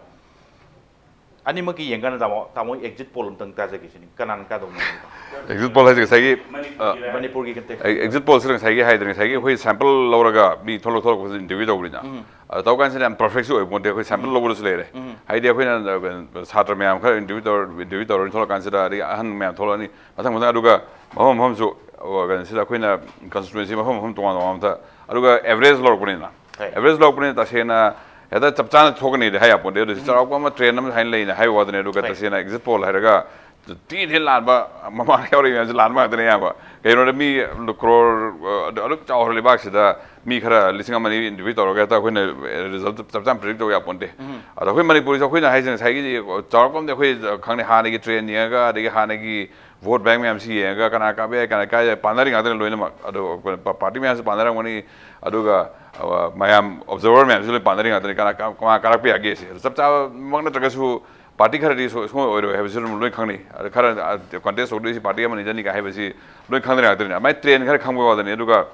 ꯑꯅꯤꯃꯛꯀꯤ ꯌꯦꯡꯀꯥꯟꯗ ꯇꯥꯃꯣ, ꯇꯥꯃꯣ, ꯑꯦꯛꯖꯤꯠ ꯄꯣꯜ ꯑꯝꯇꯪ ꯇꯥꯖꯒꯦ ꯁꯤꯅꯤ, ꯀꯅꯥꯅ ꯀꯥꯗꯧꯅꯣ? ꯑꯦꯛꯖꯤꯠ ꯄꯣꯜ ꯍꯥꯏꯁꯦ ꯉꯁꯥꯏꯒꯤ ꯑ, ꯃꯅꯤꯄꯨꯔꯒꯤ ꯀꯟꯇꯦꯛꯁ꯫ ꯑꯦꯛꯖꯤꯠ ꯄꯣꯜꯁꯤꯗ ꯉꯁꯥꯏꯒꯤ ꯍꯥꯏꯗ꯭ꯔꯦ, ꯉꯁꯥꯏꯒꯤ ꯑꯩꯈꯣꯏ ꯁꯦꯝꯄꯜ ꯂꯧꯔꯒ ꯃꯤ ꯊꯣꯛꯂꯛ ꯊꯣꯛꯂꯛꯄꯁꯤꯗ ꯏꯟꯇꯔꯚ꯭ꯌꯨ ꯇꯧꯕꯅꯤꯅ꯫ ꯑ, ꯇꯧ ꯀꯥꯟꯁꯤꯗ ꯌꯥꯝ ꯄꯔꯐꯦꯛꯁꯨ ꯑꯣꯏꯕ ꯄꯣꯠꯇꯦ, ꯑꯩꯈꯣꯏ ꯁꯦꯝꯄꯜ ꯂꯧꯕꯗꯁꯨ ꯂꯩꯔꯦ꯫ ꯍꯥꯏꯗꯤ ꯑꯩꯈꯣꯏꯅ ꯑ, ꯁꯥꯇ꯭ꯔ ꯃꯌꯥꯝ ꯈꯔ ꯏꯟꯇꯔꯚ꯭ꯌꯨ ꯇꯧꯔ ꯏꯟꯇꯔꯚ꯭ꯌꯨ ꯇꯧꯔꯅꯤ, ꯊꯣꯛꯂꯛꯀꯥꯟꯁꯤꯗ ꯑꯗꯒꯤ ꯑꯍꯟ ꯃꯌꯥꯝ ꯊꯣꯛꯂꯛꯑꯅꯤ, ꯃꯊꯪ ꯃꯊꯪ꯫ ꯑꯗꯨꯒ ꯃꯐꯝ ꯃꯐꯝꯁꯨ, ꯑ, ꯀꯩꯅꯣꯁꯤꯗ ꯑꯩꯈꯣꯏꯅ ꯀꯟꯁꯇꯤꯇ꯭ꯋꯦꯟꯁꯤ ꯃꯐꯝ ꯃꯐꯝ ꯇꯣꯉꯥꯟ ꯇꯣꯉꯥꯟꯕꯗ, ꯑꯗꯨꯒ ꯑꯦꯚꯔꯦꯖ ꯂꯧꯔꯛꯄꯅꯤꯅ꯫ ꯍꯣꯏ꯫ ꯑꯦꯚꯔꯦꯖ ꯂꯧꯔꯛꯄꯅꯤꯅ ꯇꯁꯦꯡꯅ ꯍꯦꯛꯇ ꯆꯞ ꯆꯥꯅ ꯊꯣꯛꯀꯅꯤꯗꯤ ꯍꯥꯏ ꯌꯥꯄꯣꯟꯇꯦ꯫ ꯑꯗꯨꯁꯨ ꯆꯥꯎꯔꯥꯛꯄ ꯑꯃ ꯇ꯭ꯔꯦꯟ ꯑꯃ ꯍꯥꯏꯅ ꯂꯩꯅ ꯍꯥꯏꯕ ꯋꯥꯗꯅꯦ꯫ ꯑꯗꯨꯒ ꯍꯣꯏ꯫ ꯇꯁꯦꯡꯅ ꯑꯦꯛꯖꯤꯠ ꯄꯣꯜ ꯍꯥꯏꯔꯒ ꯊꯤ ꯊꯤꯅ ꯂꯥꯟꯕ, ꯃꯃꯥꯡꯗ ꯌꯥꯎꯔꯛꯏ ꯃꯌꯥꯝꯁꯦ ꯂꯥꯟꯕ ꯉꯥꯛꯇꯅꯦ ꯑꯌꯥꯝꯕ꯫ ꯀꯩꯅꯣꯗ ꯃꯤ ꯀ꯭ꯔꯣꯔ, ꯑ, ꯑꯗꯨꯛ ꯆꯥꯎꯈ꯭ꯔ ꯂꯩꯕꯥꯛꯁꯤꯗ ꯃꯤ ꯈꯔ ꯂꯤꯁꯤꯡ ꯑꯃ ꯑꯅꯤ ꯏꯟꯇꯔꯚ꯭ꯌꯨ ꯇꯧꯔꯒ ꯍꯦꯛꯇ ꯑꯩꯈꯣꯏꯅ ꯔꯤꯖꯜꯠ ꯆꯞ ꯆꯥꯅ ꯄ꯭ꯔꯤꯗꯤꯛ ꯇꯧꯕ ꯌꯥꯄꯣꯟꯇꯦ꯫ ꯑꯗꯣ ꯑꯩꯈꯣꯏ ꯃꯅꯤꯄꯨꯔꯁꯦ ꯑꯩꯈꯣꯏꯅ ꯍꯥꯏꯁꯦ ꯉꯁꯥꯏꯒꯤ ꯆꯥꯎꯔꯥꯛꯄ ꯑꯃꯗꯤ ꯑꯩꯈꯣꯏ ꯈꯪꯅꯤ, ꯍꯥꯟꯅꯒꯤ ꯇ꯭ꯔꯦꯟ ꯌꯦꯡꯉꯒ, ꯑꯗꯒꯤ ꯍꯥꯟꯅꯒꯤ ꯚꯣꯠ ꯕꯦꯡ ꯃꯌꯥꯝꯁꯤ ꯌꯦꯡꯉꯒ ꯀꯅꯥ ꯀꯥꯕ ꯌꯥꯏ, ꯀꯅꯥ ꯀꯥꯕ ꯌꯥꯏ ꯄꯥꯅꯔꯤ ꯉꯥꯛꯇꯅꯤ ꯂꯣꯏꯅꯃꯛ꯫ ꯑꯗꯣ ꯑꯩꯈꯣꯏ ꯄꯥꯔꯇꯤ ꯃꯌꯥꯝꯁꯨ ꯄꯥꯅꯔꯝꯒꯅꯤ, ꯑꯗꯨꯒ, ꯑ, ꯃꯌꯥꯝ ꯑꯣꯕꯖꯥꯔꯚꯔ ꯃꯌꯥꯝꯁꯨ ꯂꯣꯏ ꯄꯥꯅꯔꯤ ꯉꯥꯛꯇꯅꯤ, ꯀꯅꯥ ꯀꯥ-, ꯀꯅꯥ ꯀꯥꯔꯛꯄ ꯌꯥꯒꯦ ꯁꯤ꯫ ꯑꯗꯣ ꯆꯞ ꯆꯥꯕꯃꯛ ꯅꯠꯇ꯭ꯔꯒꯁꯨ ꯄꯥꯔꯇꯤ ꯈꯔꯗꯤ ꯁꯨ-, ꯁꯨꯡꯑꯣꯏ ꯑꯣꯏꯔꯣꯏ ꯍꯥꯏꯕꯁꯤ ꯑꯗꯨꯝ ꯂꯣꯏ ꯈꯪꯅꯩ꯫ ꯑꯗ ꯈꯔ, ꯑ, ꯀꯟꯇꯦꯁ ꯇꯧꯗꯣꯏꯁꯤ ꯄꯥꯔꯇꯤ ꯑꯃꯅꯤ ꯆꯅꯤꯒ ꯍꯥꯏꯕꯁꯤ ꯂꯣꯏ ꯈꯪꯅꯔꯤ ꯉꯥꯛꯇꯅꯤ꯫ ꯑꯗꯨꯃꯥꯏꯅ ꯇ꯭ꯔꯦꯟ ꯈꯔ ꯈꯪꯕ ꯋꯥꯗꯅꯤ꯫ ꯑꯗꯨꯒ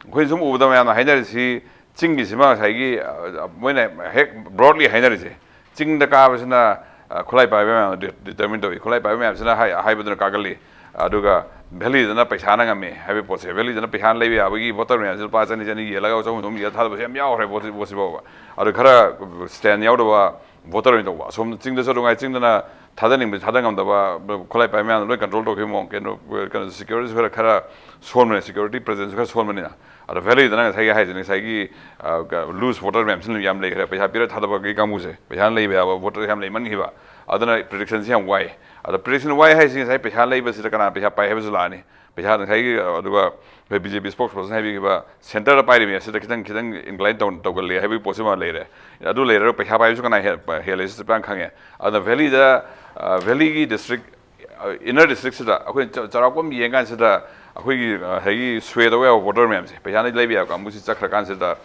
ꯑꯩꯈꯣꯏꯅ ꯁꯨꯝ ꯎꯕꯗ ꯃꯌꯥꯝꯅ ꯍꯥꯏꯅꯔꯤꯁꯤ ꯆꯤꯡꯒꯤꯁꯤꯃ ꯉꯁꯥꯏꯒꯤ, ꯑ, ꯃꯣꯏꯅ ꯍꯦꯛ ꯕ꯭ꯔꯣꯗꯂꯤ ꯍꯥꯏꯅꯔꯤꯁꯦ, ꯆꯤꯡꯗ ꯀꯥꯕꯁꯤꯅ, ꯑ, ꯈꯨꯠꯂꯥꯏ ꯄꯥꯏꯕ ꯃꯌꯥꯝꯅ ꯗꯤ-, ꯗꯤꯇꯔꯃꯤꯟ ꯇꯧꯏ, ꯈꯨꯠꯂꯥꯏ ꯄꯥꯏꯕ ꯃꯌꯥꯝꯁꯤꯅ ꯍꯥꯏ-, ꯍꯥꯏꯕꯗꯨꯅ ꯀꯥꯒꯜꯂꯤ, ꯑꯗꯨꯒ ꯚꯦꯂꯤꯗꯅ ꯄꯩꯁꯥꯅ ꯉꯝꯃꯤ ꯍꯥꯏꯕꯒꯤ ꯄꯣꯠꯁꯦ꯫ ꯚꯦꯂꯤꯗꯅ ꯄꯩꯁꯥꯅ ꯂꯩꯕ ꯌꯥꯕꯒꯤ ꯚꯣꯇꯔ ꯃꯌꯥꯝꯁꯤ ꯂꯨꯄꯥ ꯆꯅꯤ ꯆꯅꯤ ꯌꯦꯜꯂꯒ ꯆꯍꯨꯝ ꯆꯍꯨꯝ ꯌꯦꯜꯂ ꯊꯥꯗꯕꯁꯨ ꯌꯥꯝ ꯌꯥꯎꯈ꯭ꯔꯦ ꯚꯣꯠꯁꯤ, ꯚꯣꯠꯁꯤ ꯐꯥꯎꯕ꯫ ꯑꯗꯨ ꯈꯔ ꯁ꯭ꯇꯦꯟ ꯌꯥꯎꯗꯕ ꯚꯣꯇꯔ ꯑꯣꯏꯅ ꯇꯧꯕ꯫ ꯑꯁꯣꯝ ꯆꯤꯡꯗꯁꯨ ꯑꯗꯨꯉꯥꯏ, ꯆꯤꯡꯗꯅ ꯊꯥꯗꯅꯤꯡꯕꯁꯨ ꯊꯥꯗ ꯉꯝꯗꯕ, ꯈꯨꯠꯂꯥꯏ ꯄꯥꯏꯕ ꯃꯌꯥꯝꯗꯣ ꯂꯣꯏ ꯀꯟꯇ꯭ꯔꯣꯜ ꯇꯧꯈꯤꯕ ꯃꯑꯣꯡ, ꯀꯩꯅꯣ, ꯀꯩꯅꯣ, ꯁꯦꯀ꯭ꯌꯨꯔꯤꯇꯤꯁꯨ ꯈꯔ, ꯈꯔ ꯁꯣꯟꯕꯅꯤꯅ, ꯁꯦꯀ꯭ꯌꯨꯔꯤꯇꯤ ꯄ꯭ꯔꯦꯖꯦꯟꯁꯁꯨ ꯈꯔ ꯁꯣꯟꯕꯅꯤꯅ꯫ ꯑꯗꯣ ꯚꯦꯂꯤꯗꯅ ꯉꯁꯥꯏꯒꯤ ꯍꯥꯏꯁꯦ, ꯉꯁꯥꯏꯒꯤ, ꯑ, ꯂꯨꯖ ꯚꯣꯇꯔ ꯃꯌꯥꯝꯁꯤꯅ ꯌꯥꯝ ꯂꯩꯈ꯭ꯔꯦ, ꯄꯩꯁꯥ ꯄꯤꯔꯒ ꯊꯥꯗꯕꯒꯤ ꯀꯥꯡꯕꯨꯁꯦ, ꯄꯩꯁꯥ ꯂꯩꯕ ꯌꯥꯕ ꯚꯣꯇꯔ ꯌꯥꯝ ꯂꯩꯃꯟꯈꯤꯕ꯫ ꯑꯗꯨꯅ ꯄ꯭ꯔꯤꯗꯤꯛꯁꯟꯁꯤ ꯌꯥꯝ ꯋꯥꯏ꯫ ꯑꯗꯣ ꯄ꯭ꯔꯤꯗꯤꯛꯁꯟ ꯋꯥꯏ ꯍꯥꯏꯁꯤ ꯉꯁꯥꯏ ꯄꯩꯁꯥ ꯂꯩꯕꯁꯤꯗ ꯀꯅꯥ ꯄꯩꯁꯥ ꯄꯥꯏ ꯍꯥꯏꯕꯁꯨ ꯂꯥꯛꯑꯅꯤ꯫ ꯄꯩꯁꯥ ꯉꯁꯥꯏꯒꯤ, ꯑ, ꯑꯗꯨꯒ ꯑꯩꯈꯣꯏ ꯕꯤ ꯖꯦ ꯄꯤ ꯁ꯭ꯄꯣꯛꯁ ꯄꯔꯁꯟ ꯍꯥꯏꯕꯤꯈꯤꯕ, ꯁꯦꯟꯇꯔꯗ ꯄꯥꯏꯔꯤꯕ ꯑꯁꯤꯗ ꯈꯤꯇꯪ, ꯈꯤꯇꯪ ꯏꯟꯀ꯭ꯂꯥꯏꯟ ꯇꯧ-, ꯇꯧꯒꯜꯂꯤ ꯍꯥꯏꯕꯒꯤ ꯄꯣꯠꯁꯤꯃ ꯂꯩꯔꯦ꯫ ꯑꯗꯨ ꯂꯩꯔꯒ ꯄꯩꯁꯥ ꯄꯥꯏꯕꯁꯨ ꯀꯅꯥ ꯍꯦ-, ꯍꯦꯜꯂꯦ ꯁꯤ ꯆꯞ ꯆꯥꯅ ꯈꯪꯉꯦ꯫ ꯑꯗꯨꯅ ꯚꯦꯂꯤꯗ, ꯑ, ꯚꯦꯂꯤꯒꯤ ꯗꯤꯁꯇ꯭ꯔꯤꯛ, ꯏꯟꯅꯔ ꯗꯤꯁꯇ꯭ꯔꯤꯛꯁꯤꯗ ꯑꯩꯈꯣꯏꯅ ꯆ-, ꯆꯥꯎꯔꯥꯛꯄ ꯑꯃ ꯌꯦꯡꯀꯥꯟꯁꯤꯗ ꯑꯩꯈꯣꯏꯒꯤ, ꯑ, ꯉꯁꯥꯏꯒꯤ ꯁ꯭ꯋꯦ ꯇꯧꯕ ꯌꯥꯕ ꯚꯣꯇꯔ ꯃꯌꯥꯝꯁꯦ, ꯄꯩꯁꯥꯅ ꯂꯩꯕ ꯌꯥꯕ ꯀꯥꯡꯕꯨꯁꯤ ꯆꯠꯈ꯭ꯔꯀꯥꯟꯁꯤꯗ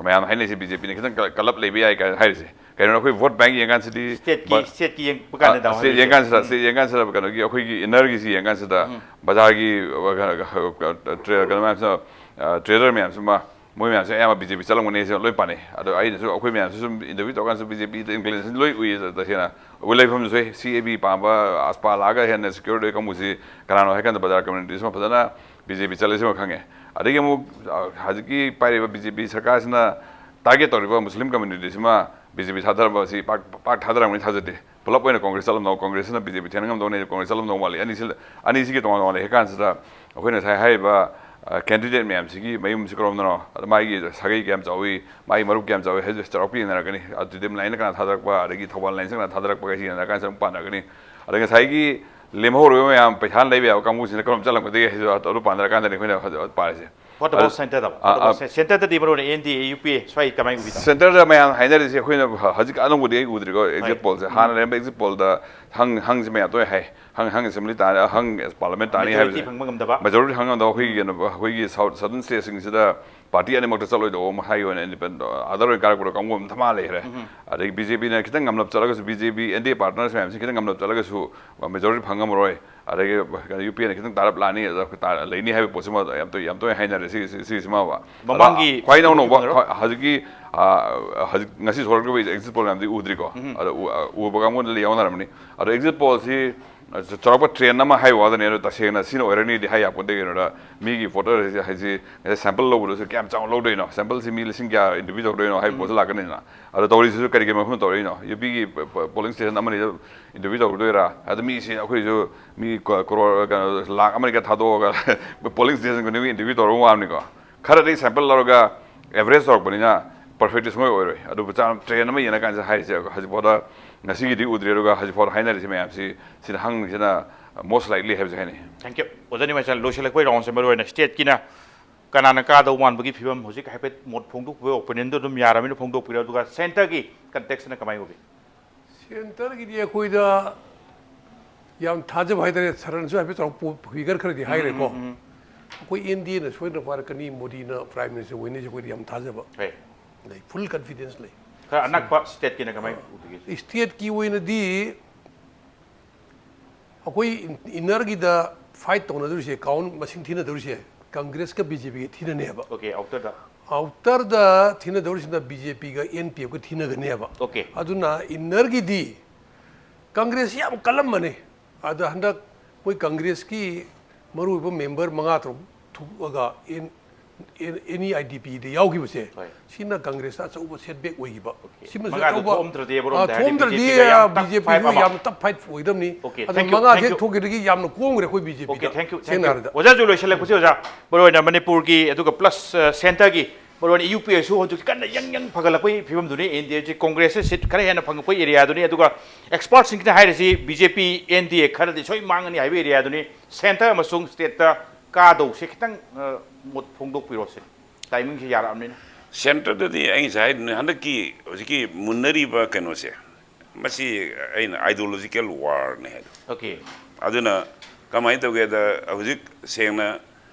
ꯃꯌꯥꯝ ꯍꯥꯏꯅꯔꯤꯁꯦ ꯕꯤ ꯖꯦ ꯄꯤꯅ ꯈꯤꯇꯪ ꯀ-, ꯀꯜꯂꯞ ꯂꯩꯕ ꯌꯥꯏ ꯀꯥꯏꯅ ꯍꯥꯏꯔꯤꯁꯦ꯫ ꯀꯩꯅꯣ, ꯑꯩꯈꯣꯏ ꯚꯣꯠ ꯕꯦꯡ ꯌꯦꯡꯀꯥꯟꯁꯤꯗꯤ ꯁ꯭ꯇꯦꯠꯀꯤ ꯕ-, ꯁ꯭ꯇꯦꯠꯀꯤ ꯌꯦꯡꯕ ꯀꯥꯟꯗ ꯑ, ꯇꯥꯃꯣ ꯁ꯭ꯇꯦꯠ ꯍꯥꯏꯁꯦ꯫ ꯌꯦꯡꯀꯥꯟꯁꯤꯗ, ꯁ꯭ꯇꯦꯠ ꯌꯦꯡꯀꯥꯟꯁꯤꯗ ꯀꯩꯅꯣꯒꯤ ꯑꯩꯈꯣꯏꯒꯤ ꯏꯟꯅꯔꯒꯤꯁꯤ ꯌꯦꯡꯀꯥꯟꯁꯤꯗ ꯕꯖꯥꯔꯒꯤ, ꯑ, ꯀ-, ꯀ-, ꯇ꯭ꯔꯦ-, ꯀꯩꯅꯣ ꯃꯌꯥꯝꯁꯤꯅ, ꯑ, ꯇ꯭ꯔꯦꯗꯔ ꯃꯌꯥꯝꯁꯤꯃ ꯃꯣꯏ ꯃꯌꯥꯝꯁꯦ ꯑꯌꯥꯝꯕ ꯕꯤ ꯖꯦ ꯄꯤ ꯆꯠꯂꯝꯒꯅꯤ ꯍꯥꯏꯁꯦ ꯂꯣꯏ ꯄꯥꯅꯩ꯫ ꯑꯗꯣ ꯑꯩꯅꯁꯨ ꯑꯩꯈꯣꯏ ꯃꯌꯥꯝꯁꯨ ꯁꯨꯝ ꯏꯟꯇꯔꯚ꯭ꯌꯨ ꯇꯧꯔꯀꯥꯟꯗꯁꯨ ꯕꯤ ꯖꯦ ꯄꯤꯗ ꯏꯟꯀ꯭ꯂꯤꯅꯦꯁꯟ ꯂꯣꯏ ꯎꯏ꯫ ꯇꯁꯦꯡꯅ ꯑꯩꯈꯣꯏ ꯂꯩꯐꯝꯁꯨ ꯁꯤ ꯑꯦ ꯕꯤ ꯄꯥꯝꯕ, ꯑꯁꯄꯥ ꯂꯥꯛꯑꯒ ꯍꯦꯟꯅ ꯁꯦꯀ꯭ꯌꯣꯔ ꯑꯣꯏ ꯀꯥꯡꯕꯨꯁꯤ ꯀꯅꯥꯅꯣ ꯍꯥꯏ ꯀꯥꯟꯗ ꯕꯖꯥꯔ ꯀꯝꯃ꯭ꯌꯨꯅꯤꯇꯤꯁꯤꯃ ꯐꯖꯅ ꯕꯤ ꯖꯦ ꯄꯤ ꯆꯠꯂꯤꯁꯤꯃ ꯈꯪꯉꯦ꯫ ꯑꯗꯒꯤ ꯑꯃꯨꯛ ꯑ, ꯍꯧꯖꯤꯛꯀꯤ ꯄꯥꯏꯔꯤꯕ ꯕꯤ ꯖꯦ ꯄꯤ ꯁꯔꯀꯥꯔꯁꯤꯅ ꯇꯥꯔꯒꯦꯠ ꯇꯧꯔꯤꯕ ꯃꯨꯁꯂꯤꯝ ꯀꯝꯃ꯭ꯌꯨꯅꯤꯇꯤꯁꯤꯃ ꯕꯤ ꯖꯦ ꯄꯤ ꯊꯥꯗꯔꯕ ꯑꯁꯤ ꯄꯥꯛ ꯄꯥꯛ ꯊꯥꯗꯔꯝꯒꯅꯤ ꯊꯥꯖꯗꯦ꯫ ꯄꯨꯂꯞ ꯑꯣꯏꯅ ꯀꯣꯡꯒ꯭ꯔꯦꯁ ꯆꯠꯂꯝꯗꯧ, ꯀꯣꯡꯒ꯭ꯔꯦꯁꯁꯤꯅ ꯕꯤ ꯖꯦ ꯄꯤ ꯊꯦꯡꯅ ꯉꯝꯗꯧꯅꯦ, ꯀꯣꯡꯒ꯭ꯔꯦꯁ ꯆꯠꯂꯝꯗꯧ ꯃꯥꯜꯂꯤ꯫ ꯑꯅꯤꯁꯤ, ꯑꯅꯤꯁꯤꯒꯤ ꯇꯣꯉꯥꯟ ꯇꯣꯉꯥꯟ ꯂꯩ꯫ ꯍꯦꯛ ꯀꯥꯟꯁꯤꯗ ꯑꯩꯈꯣꯏꯅ ꯉꯁꯥꯏ ꯍꯥꯏꯔꯤꯕ, ꯑ, ꯀꯦꯟꯗꯤꯗꯦꯠ ꯃꯌꯥꯝꯁꯤꯒꯤ ꯃꯌꯨꯝꯁꯤ ꯀꯔꯣꯝꯗꯅꯣ, ꯑꯗ ꯃꯥꯒꯤ ꯁꯥꯒꯩ ꯀꯌꯥꯝ ꯆꯥꯎꯏ, ꯃꯥꯒꯤ ꯃꯔꯨꯞ ꯀꯌꯥꯝ ꯆꯥꯎꯏ ꯍꯥꯏꯕꯁꯤ ꯆꯥꯎꯔꯥꯛꯄ ꯌꯦꯡꯅꯔꯛꯀꯅꯤ꯫ ꯑꯗꯨꯗꯤ ꯂꯥꯏꯟꯗ ꯀꯅꯥ ꯊꯥꯗꯔꯛꯄ, ꯑꯗꯒꯤ ꯊꯧꯕꯥꯜ ꯂꯥꯏꯟꯁꯤ ꯀꯅꯥ ꯊꯥꯗꯔꯛꯄ ꯍꯥꯏꯁꯤ ꯌꯦꯡꯅꯔꯀꯥꯟꯁꯤꯗ ꯑꯃꯨꯛ ꯄꯥꯟꯅꯔꯛꯀꯅꯤ꯫ ꯑꯗ ꯉꯁꯥꯏꯒꯤ ꯂꯦꯝꯍꯧꯔꯤꯕ ꯃꯌꯥꯝ ꯄꯩꯁꯥ ꯂꯩꯕ ꯌꯥꯕ ꯀꯥꯡꯕꯨꯁꯤꯅ ꯀꯔꯣꯝ ꯆꯠꯂꯝꯒꯗꯒꯦ ꯍꯥꯏꯁꯨ ꯑꯗꯨ ꯄꯥꯟꯅꯔꯀꯥꯟꯗꯅꯤ ꯑꯩꯈꯣꯏꯅ ꯍꯧꯖꯤꯛ ꯄꯥꯔꯤꯁꯦ꯫ What about ꯑꯗ, centre ꯗ? ꯑ, ꯑ, ꯁꯦ-, centre ꯗꯗꯤ ꯃꯔꯨ ꯑꯣꯏꯅ ꯑꯦꯟ ꯗꯤ ꯑꯦ, ꯌꯨ ꯄꯤ ꯑꯦ ꯁ꯭ꯋꯥꯏ ꯀꯃꯥꯏꯅ ꯎꯕꯤꯗ? Centre ꯗ ꯃꯌꯥꯝ ꯍꯥꯏꯅꯔꯤꯁꯦ ꯑꯩꯈꯣꯏꯅ ꯍꯧꯖꯤꯛ ꯑꯅꯧꯕꯗꯤ ꯑꯩ ꯎꯗ꯭ꯔꯤꯀꯣ, ꯑꯦꯛꯖꯤꯠ ꯄꯣꯜꯁꯦ꯫ ꯍꯥꯟꯅ ꯂꯩꯔꯝꯕ ꯑꯦꯛꯖꯤꯠ ꯄꯣꯜꯗ ꯍꯪ, ꯍꯪꯁꯦ ꯃꯌꯥꯝ ꯇꯣꯏ ꯍꯥꯏ꯫ ꯍꯪ, ꯍꯪ ꯑꯦꯁꯦꯝꯕ꯭ꯂꯤ ꯇꯥꯅꯤ, ꯍꯪ ꯄꯥꯔꯂꯤꯌꯥꯃꯦꯟ ꯇꯥꯅꯤ ꯃꯦꯖꯣꯔꯤꯇꯤ ꯍꯥꯏꯕꯁꯦ꯫ ꯐꯪꯕ ꯉꯝꯗꯕ꯫ ꯃꯦꯖꯣꯔꯤꯇꯤ ꯐꯪꯕ ꯉꯝꯗꯕ ꯑꯩꯈꯣꯏꯒꯤ ꯀꯩꯅꯣ, ꯑꯩꯈꯣꯏꯒꯤ ꯁꯥꯎꯠ, ꯁꯥꯎꯗꯔꯟ ꯁ꯭ꯇꯦꯠꯁꯤꯡꯁꯤꯗ ꯄꯥꯔꯇꯤ ꯑꯅꯤꯃꯛꯇ ꯆꯠꯂꯣꯏꯗꯧꯕ ꯑꯃ ꯍꯥꯏꯒꯤ ꯑꯣꯏꯅ ꯏꯟꯗꯤꯄꯦꯟ-, ꯑꯗꯔ ꯑꯣꯏꯅ ꯀꯥꯔꯛꯄꯗ ꯀꯥꯡꯕꯨ ꯑꯃ ꯊꯃꯥ ꯂꯩꯈ꯭ꯔꯦ꯫ ꯑꯗꯒꯤ ꯕꯤ ꯖꯦ ꯄꯤꯅ ꯈꯤꯇꯪ ꯉꯝꯂꯞ ꯆꯠꯂꯒꯁꯨ, B J P, and D A partners ꯃꯌꯥꯝꯁꯤ ꯈꯤꯇꯪ ꯉꯝꯂꯞ ꯆꯠꯂꯒꯁꯨ ꯃꯦꯖꯣꯔꯤꯇꯤ ꯐꯪ ꯉꯝꯃꯔꯣꯏ꯫ ꯑꯗꯒꯤ ꯀꯩꯅꯣ, ꯌꯨ ꯄꯤ ꯑꯦꯅ ꯈꯤꯇꯪ ꯇꯥꯔꯞ ꯂꯥꯛꯑꯅꯤ, ꯑꯗ ꯇꯥ-, ꯂꯩꯅꯤ ꯍꯥꯏꯕ ꯄꯣꯠꯁꯤꯃ ꯌꯥꯝ ꯇꯣꯏ-, ꯌꯥꯝ ꯇꯣꯏꯅ ꯍꯥꯏꯅꯔꯦ꯫ ꯁꯤ, ꯁꯤ, ꯁꯤꯁꯤꯃ ꯃꯃꯥꯡꯒꯤ ꯈ꯭ꯋꯥꯏ ꯅꯧꯅꯧꯕ, ꯐꯪꯉꯔꯣꯏ? ꯈ꯭ꯋꯥꯏ-, ꯍꯧꯖꯤꯛꯀꯤ, ꯑ, ꯍꯧꯖꯤꯛ ꯉꯁꯤ ꯊꯣꯛꯂꯛꯇ꯭ꯔꯤꯕ ꯑꯦꯛꯖꯤꯠ ꯄꯣꯜ ꯃꯌꯥꯝꯗꯤ ꯎꯗ꯭ꯔꯤꯀꯣ꯫ ꯑꯗꯣ ꯎ-, ꯑ, ꯎꯕ ꯀꯥꯡꯕꯨꯅꯗꯤ ꯌꯥꯎꯅꯔꯝꯃꯅꯤ꯫ ꯑꯗꯣ ꯑꯦꯛꯖꯤꯠ ꯄꯣꯜꯁꯤ, ꯑ, ꯆ-, ꯆꯥꯎꯔꯥꯛꯄ ꯇ꯭ꯔꯦꯟ ꯑꯃ ꯍꯥꯏꯕ ꯋꯥꯗꯅꯦ꯫ ꯑꯗꯣ ꯇꯁꯦꯡꯅ ꯁꯤꯅ ꯑꯣꯏꯔꯅꯤꯗꯤ ꯍꯥꯏ ꯌꯥꯄꯣꯟꯇꯦ꯫ ꯀꯩꯅꯣꯗ ꯃꯤꯒꯤ ꯚꯣꯇꯔ ꯍꯥꯏꯁꯦ, ꯍꯥꯏꯁꯦ ꯁꯦꯝꯄꯜ ꯂꯧꯕꯗꯁꯨ ꯀꯌꯥꯝ ꯆꯥꯎꯅ ꯂꯧꯗꯣꯏꯅꯣ, ꯁꯦꯝꯄꯜꯁꯤ ꯃꯤ ꯂꯤꯁꯤꯡ ꯀꯌꯥ ꯏꯟꯇꯔꯚ꯭ꯌꯨ ꯇꯧꯗꯣꯏꯅꯣ ꯍꯥꯏꯕ ꯄꯣꯠꯁꯨ ꯂꯥꯛꯀꯅꯤꯗꯅ꯫ ꯑꯗꯣ ꯇꯧꯔꯤꯁꯤꯁꯨ ꯀꯔꯤꯒꯤ ꯃꯐꯝꯗ ꯇꯧꯔꯛꯏꯅꯣ? ꯌꯨ ꯄꯤꯒꯤ ꯄ-, ꯄ-, ꯄꯣꯂꯤꯡ ꯁ꯭ꯇꯦꯁꯟ ꯑꯃꯅꯤꯗ ꯏꯟꯇꯔꯚ꯭ꯌꯨ ꯇꯧꯔꯨꯗꯣꯏꯔꯥ? ꯑꯗ ꯃꯤꯁꯤ ꯑꯩꯈꯣꯏꯁꯨ ꯃꯤ ꯀ-, ꯀꯔꯣꯔ, ꯀꯩꯅꯣ, ꯂꯥꯛ ꯑꯃ ꯑꯅꯤꯒ ꯊꯥꯗꯣꯛꯑꯒ ꯄꯣꯂꯤꯡ ꯁ꯭ꯇꯦꯁꯟ ꯈꯨꯗꯤꯡꯒꯤ ꯏꯟꯇꯔꯚ꯭ꯌꯨ ꯇꯧꯔꯨꯕ ꯋꯥꯅꯤꯀꯣ꯫ ꯈꯔꯗꯤ ꯁꯦꯝꯄꯜ ꯂꯧꯔꯒ ꯑꯦꯚꯔꯦꯖ ꯇꯧꯔꯛꯄꯅꯤꯅ ꯄꯔꯐꯦꯛꯇꯤ ꯁꯨꯡꯑꯣꯏ ꯑꯣꯏꯔꯣꯏ꯫ ꯑꯗꯨꯕꯨ ꯆꯥꯡ ꯇ꯭ꯔꯦꯟ ꯑꯃ ꯌꯦꯡꯉꯀꯥꯟꯁꯤꯗ ꯍꯥꯏꯔꯤꯁꯦ ꯍꯧꯖꯤꯛꯐꯥꯎꯗ ꯉꯁꯤꯒꯤꯗꯤ ꯎꯗ꯭ꯔꯤ꯫ ꯑꯗꯨꯒ ꯍꯧꯖꯤꯛꯐꯥꯎꯗ ꯍꯥꯏꯅꯔꯤꯁꯤ ꯃꯌꯥꯝꯁꯤ, ꯁꯤꯅ ꯍꯪꯉꯤꯁꯤꯅ most likely ꯍꯥꯏꯕꯁꯦ ꯍꯥꯏꯅꯤ꯫ Thank you꯫ ꯑꯣꯖꯥ ꯅꯤꯃꯆꯥꯟ, ꯂꯣꯏꯁꯤꯜꯂꯛꯄꯒꯤ ꯔꯥꯎꯟꯁꯦ ꯃꯔꯨ ꯑꯣꯏꯅ ꯁ꯭ꯇꯦꯠꯀꯤꯅ ꯀꯅꯥꯅ ꯀꯥꯗꯧ ꯃꯥꯟꯕꯒꯤ ꯐꯤꯕꯝ ꯍꯧꯖꯤꯛ ꯍꯥꯏꯐꯦꯠ ꯃꯣꯠ ꯐꯣꯡꯗꯣꯛꯄꯤꯌꯨ, ꯑꯣꯄꯤꯅꯤꯌꯟꯗꯣ ꯑꯗꯨꯝ ꯌꯥꯔꯕꯅꯤꯅ ꯐꯣꯡꯗꯣꯛꯄꯤꯔꯣ, ꯑꯗꯨꯒ ꯁꯦꯟꯇꯔꯒꯤ ꯀꯟꯇꯦꯛꯁꯇꯅ ꯀꯃꯥꯏꯅ ꯎꯕꯤ? ꯁꯦꯟꯇꯔꯒꯤꯗꯤ ꯑꯩꯈꯣꯏꯗ ꯌꯥꯝ ꯊꯥꯖꯕ ꯍꯥꯏꯇꯥꯔꯦ, ꯁꯔꯟꯁꯨ ꯍꯥꯏꯐꯦꯠ ꯆꯥꯎꯔꯥꯛꯄ ꯐꯤꯒꯔ ꯈꯔꯗꯤ ꯍꯥꯏꯈ꯭ꯔꯦꯀꯣ꯫ ꯑꯩꯈꯣꯏ ꯑꯦꯟ ꯗꯤ ꯑꯦꯅ ꯁꯣꯏꯗꯅ ꯄꯥꯏꯔꯛꯀꯅꯤ, ꯃꯣꯗꯤꯅ ꯄ꯭ꯔꯥꯏꯝ ꯃꯤꯅꯤꯁꯇꯔ ꯑꯣꯏꯅꯤꯁꯦ ꯑꯩꯈꯣꯏꯗꯤ ꯌꯥꯝ ꯊꯥꯖꯕ ꯂꯩ, ꯐꯨꯜ ꯀꯟꯐꯤꯗꯦꯟꯁ ꯂꯩ꯫ ꯈꯔ ꯑꯅꯛꯄ ꯁ꯭ꯇꯦꯠꯀꯤꯅ ꯀꯃꯥꯏꯅ ꯎꯕꯤꯒꯦ? ꯁ꯭ꯇꯦꯠꯀꯤ ꯑꯣꯏꯅꯗꯤ ꯑꯩꯈꯣꯏ ꯏꯟꯅꯔꯒꯤꯗ ꯐꯥꯏꯠ ꯇꯧꯅꯗꯣꯔꯤꯁꯦ, ꯀꯥꯎꯟ ꯃꯁꯤꯡ ꯊꯤꯅꯗꯣꯔꯤꯁꯦ ꯀꯪꯒ꯭ꯔꯦꯁꯀ ꯕꯤ ꯖꯦ ꯄꯤꯒ ꯊꯤꯅꯅꯦꯕ꯫ ꯑꯣꯀꯦ, ꯑꯥꯎꯇꯔꯗ꯫ ꯑꯥꯎꯇꯔꯗ ꯊꯤꯅꯗꯧꯔꯤꯁꯤꯅ ꯕꯤ ꯖꯦ ꯄꯤꯒ ꯑꯦꯟ ꯄꯤ ꯑꯦꯐꯀ ꯊꯤꯅꯒꯅꯦꯕ꯫ Okay. ꯑꯗꯨꯅ ꯏꯟꯅꯔꯒꯤꯗꯤ ꯀꯪꯒ꯭ꯔꯦꯁꯁꯤ ꯌꯥꯝ ꯀꯜꯂꯝꯕꯅꯤ꯫ ꯑꯗ ꯍꯟꯗꯛ ꯃꯣꯏ ꯀꯪꯒ꯭ꯔꯦꯁꯀꯤ ꯃꯔꯨꯑꯣꯏꯕ ꯃꯦꯝꯕꯔ ꯃꯉꯥ ꯇꯔꯨꯛ ꯊꯣꯛꯑꯒ ꯑꯦꯟ ꯑꯦꯅꯤ ꯑꯥꯏ ꯗꯤ ꯄꯤꯗ ꯌꯥꯎꯈꯤꯕꯁꯦ, ꯍꯣꯏ꯫ ꯁꯤꯅ ꯀꯪꯒ꯭ꯔꯦꯁꯇ ꯑꯆꯧꯕ ꯁꯦꯠꯕꯦꯛ ꯑꯣꯏꯈꯤꯕ꯫ Okay. ꯁꯤꯃꯁꯨ ꯃꯉꯥꯗꯣ ꯑꯆꯧꯕ ꯊꯣꯛꯑꯝꯗ꯭ꯔꯗꯤ ꯑ, ꯑꯃꯔꯣꯝꯗ ꯍꯥꯏꯔꯗꯤ ꯊꯣꯛꯑꯝꯗ꯭ꯔꯗꯤ ꯕꯤ ꯖꯦ ꯄꯤꯒ ꯌꯥꯝ ꯕꯤ ꯖꯦ tough fight ꯄꯤꯁꯨ ꯑꯃ꯫ ꯌꯥꯝꯅ ꯇꯞ ꯐꯥꯏꯠ ꯑꯣꯏꯗꯕꯅꯤ꯫ Okay, ꯑꯗꯣ thank you, ꯃꯉꯥꯁꯦ thank you. ꯊꯣꯛꯈꯤꯗꯒꯤ ꯌꯥꯝꯅ ꯀꯣꯝꯈ꯭ꯔꯦ ꯑꯩꯈꯣꯏ ꯕꯤ ꯖꯦ ꯄꯤꯗ꯫ Okay, thank you, thank you. ꯑꯣꯖꯥꯁꯨ ꯂꯣꯏꯁꯤꯜꯂꯛꯄꯁꯦ ꯑꯣꯖꯥ, ꯃꯔꯨ ꯑꯣꯏꯅ ꯃꯅꯤꯄꯨꯔꯒꯤ ꯑꯗꯨꯒ ꯄ꯭ꯂꯁ ꯁꯦꯟꯇꯔꯒꯤ ꯃꯔꯨ ꯑꯣꯏꯅ ꯌꯨ ꯄꯤ ꯑꯦꯁꯨ ꯍꯧꯖꯤꯛ ꯀꯟꯅ ꯌꯪ ꯌꯪ ꯐꯒꯠꯂꯛꯄꯒꯤ ꯐꯤꯕꯝꯗꯨꯅꯤ꯫ ꯑꯦꯟ ꯗꯤ ꯑꯦꯁꯤ ꯀꯣꯡꯒ꯭ꯔꯦꯁꯁꯦ ꯁꯤꯠ ꯈꯔ ꯍꯦꯟꯅ ꯐꯪꯉꯛꯄꯒꯤ ꯑꯦꯔꯤꯌꯥꯗꯨꯅꯤ꯫ ꯑꯗꯨꯒ ꯑꯦꯛꯁꯄꯥꯔꯠꯁꯤꯡꯁꯤꯅ ꯍꯥꯏꯔꯤꯁꯤ B J P, and D ꯑꯦ ꯈꯔꯗꯤ ꯁꯣꯏ ꯃꯥꯡꯉꯅꯤ ꯍꯥꯏꯕ ꯑꯦꯔꯤꯌꯥꯗꯨꯅꯤ꯫ ꯁꯦꯟꯇꯔ ꯑꯃꯁꯨꯡ ꯁ꯭ꯇꯦꯠꯇ ꯀꯥꯗꯧꯁꯦ ꯈꯤꯇꯪ, ꯑ, ꯃꯣꯠ ꯐꯣꯡꯗꯣꯛꯄꯤꯔꯣꯁꯦ, ꯇꯥꯏꯃꯤꯡꯁꯦ ꯌꯥꯔꯛꯑꯕꯅꯤꯅ꯫ ꯁꯦꯟꯇꯔꯗꯗꯤ ꯑꯩ ꯉꯁꯥꯏ ꯍꯥꯏꯗꯨꯅꯤ, ꯍꯟꯗꯛꯀꯤ ꯍꯧꯖꯤꯛꯀꯤ ꯃꯨꯟꯅꯔꯤꯕ ꯀꯩꯅꯣꯁꯦ, ꯃꯁꯤ ꯑꯩꯅ ideological warꯅꯦ ꯍꯥꯏꯗꯣ꯫ Okay. ꯑꯗꯨꯅ ꯀꯃꯥꯏꯅ ꯇꯧꯒꯦꯗ, ꯍꯧꯖꯤꯛ ꯁꯦꯡꯅ,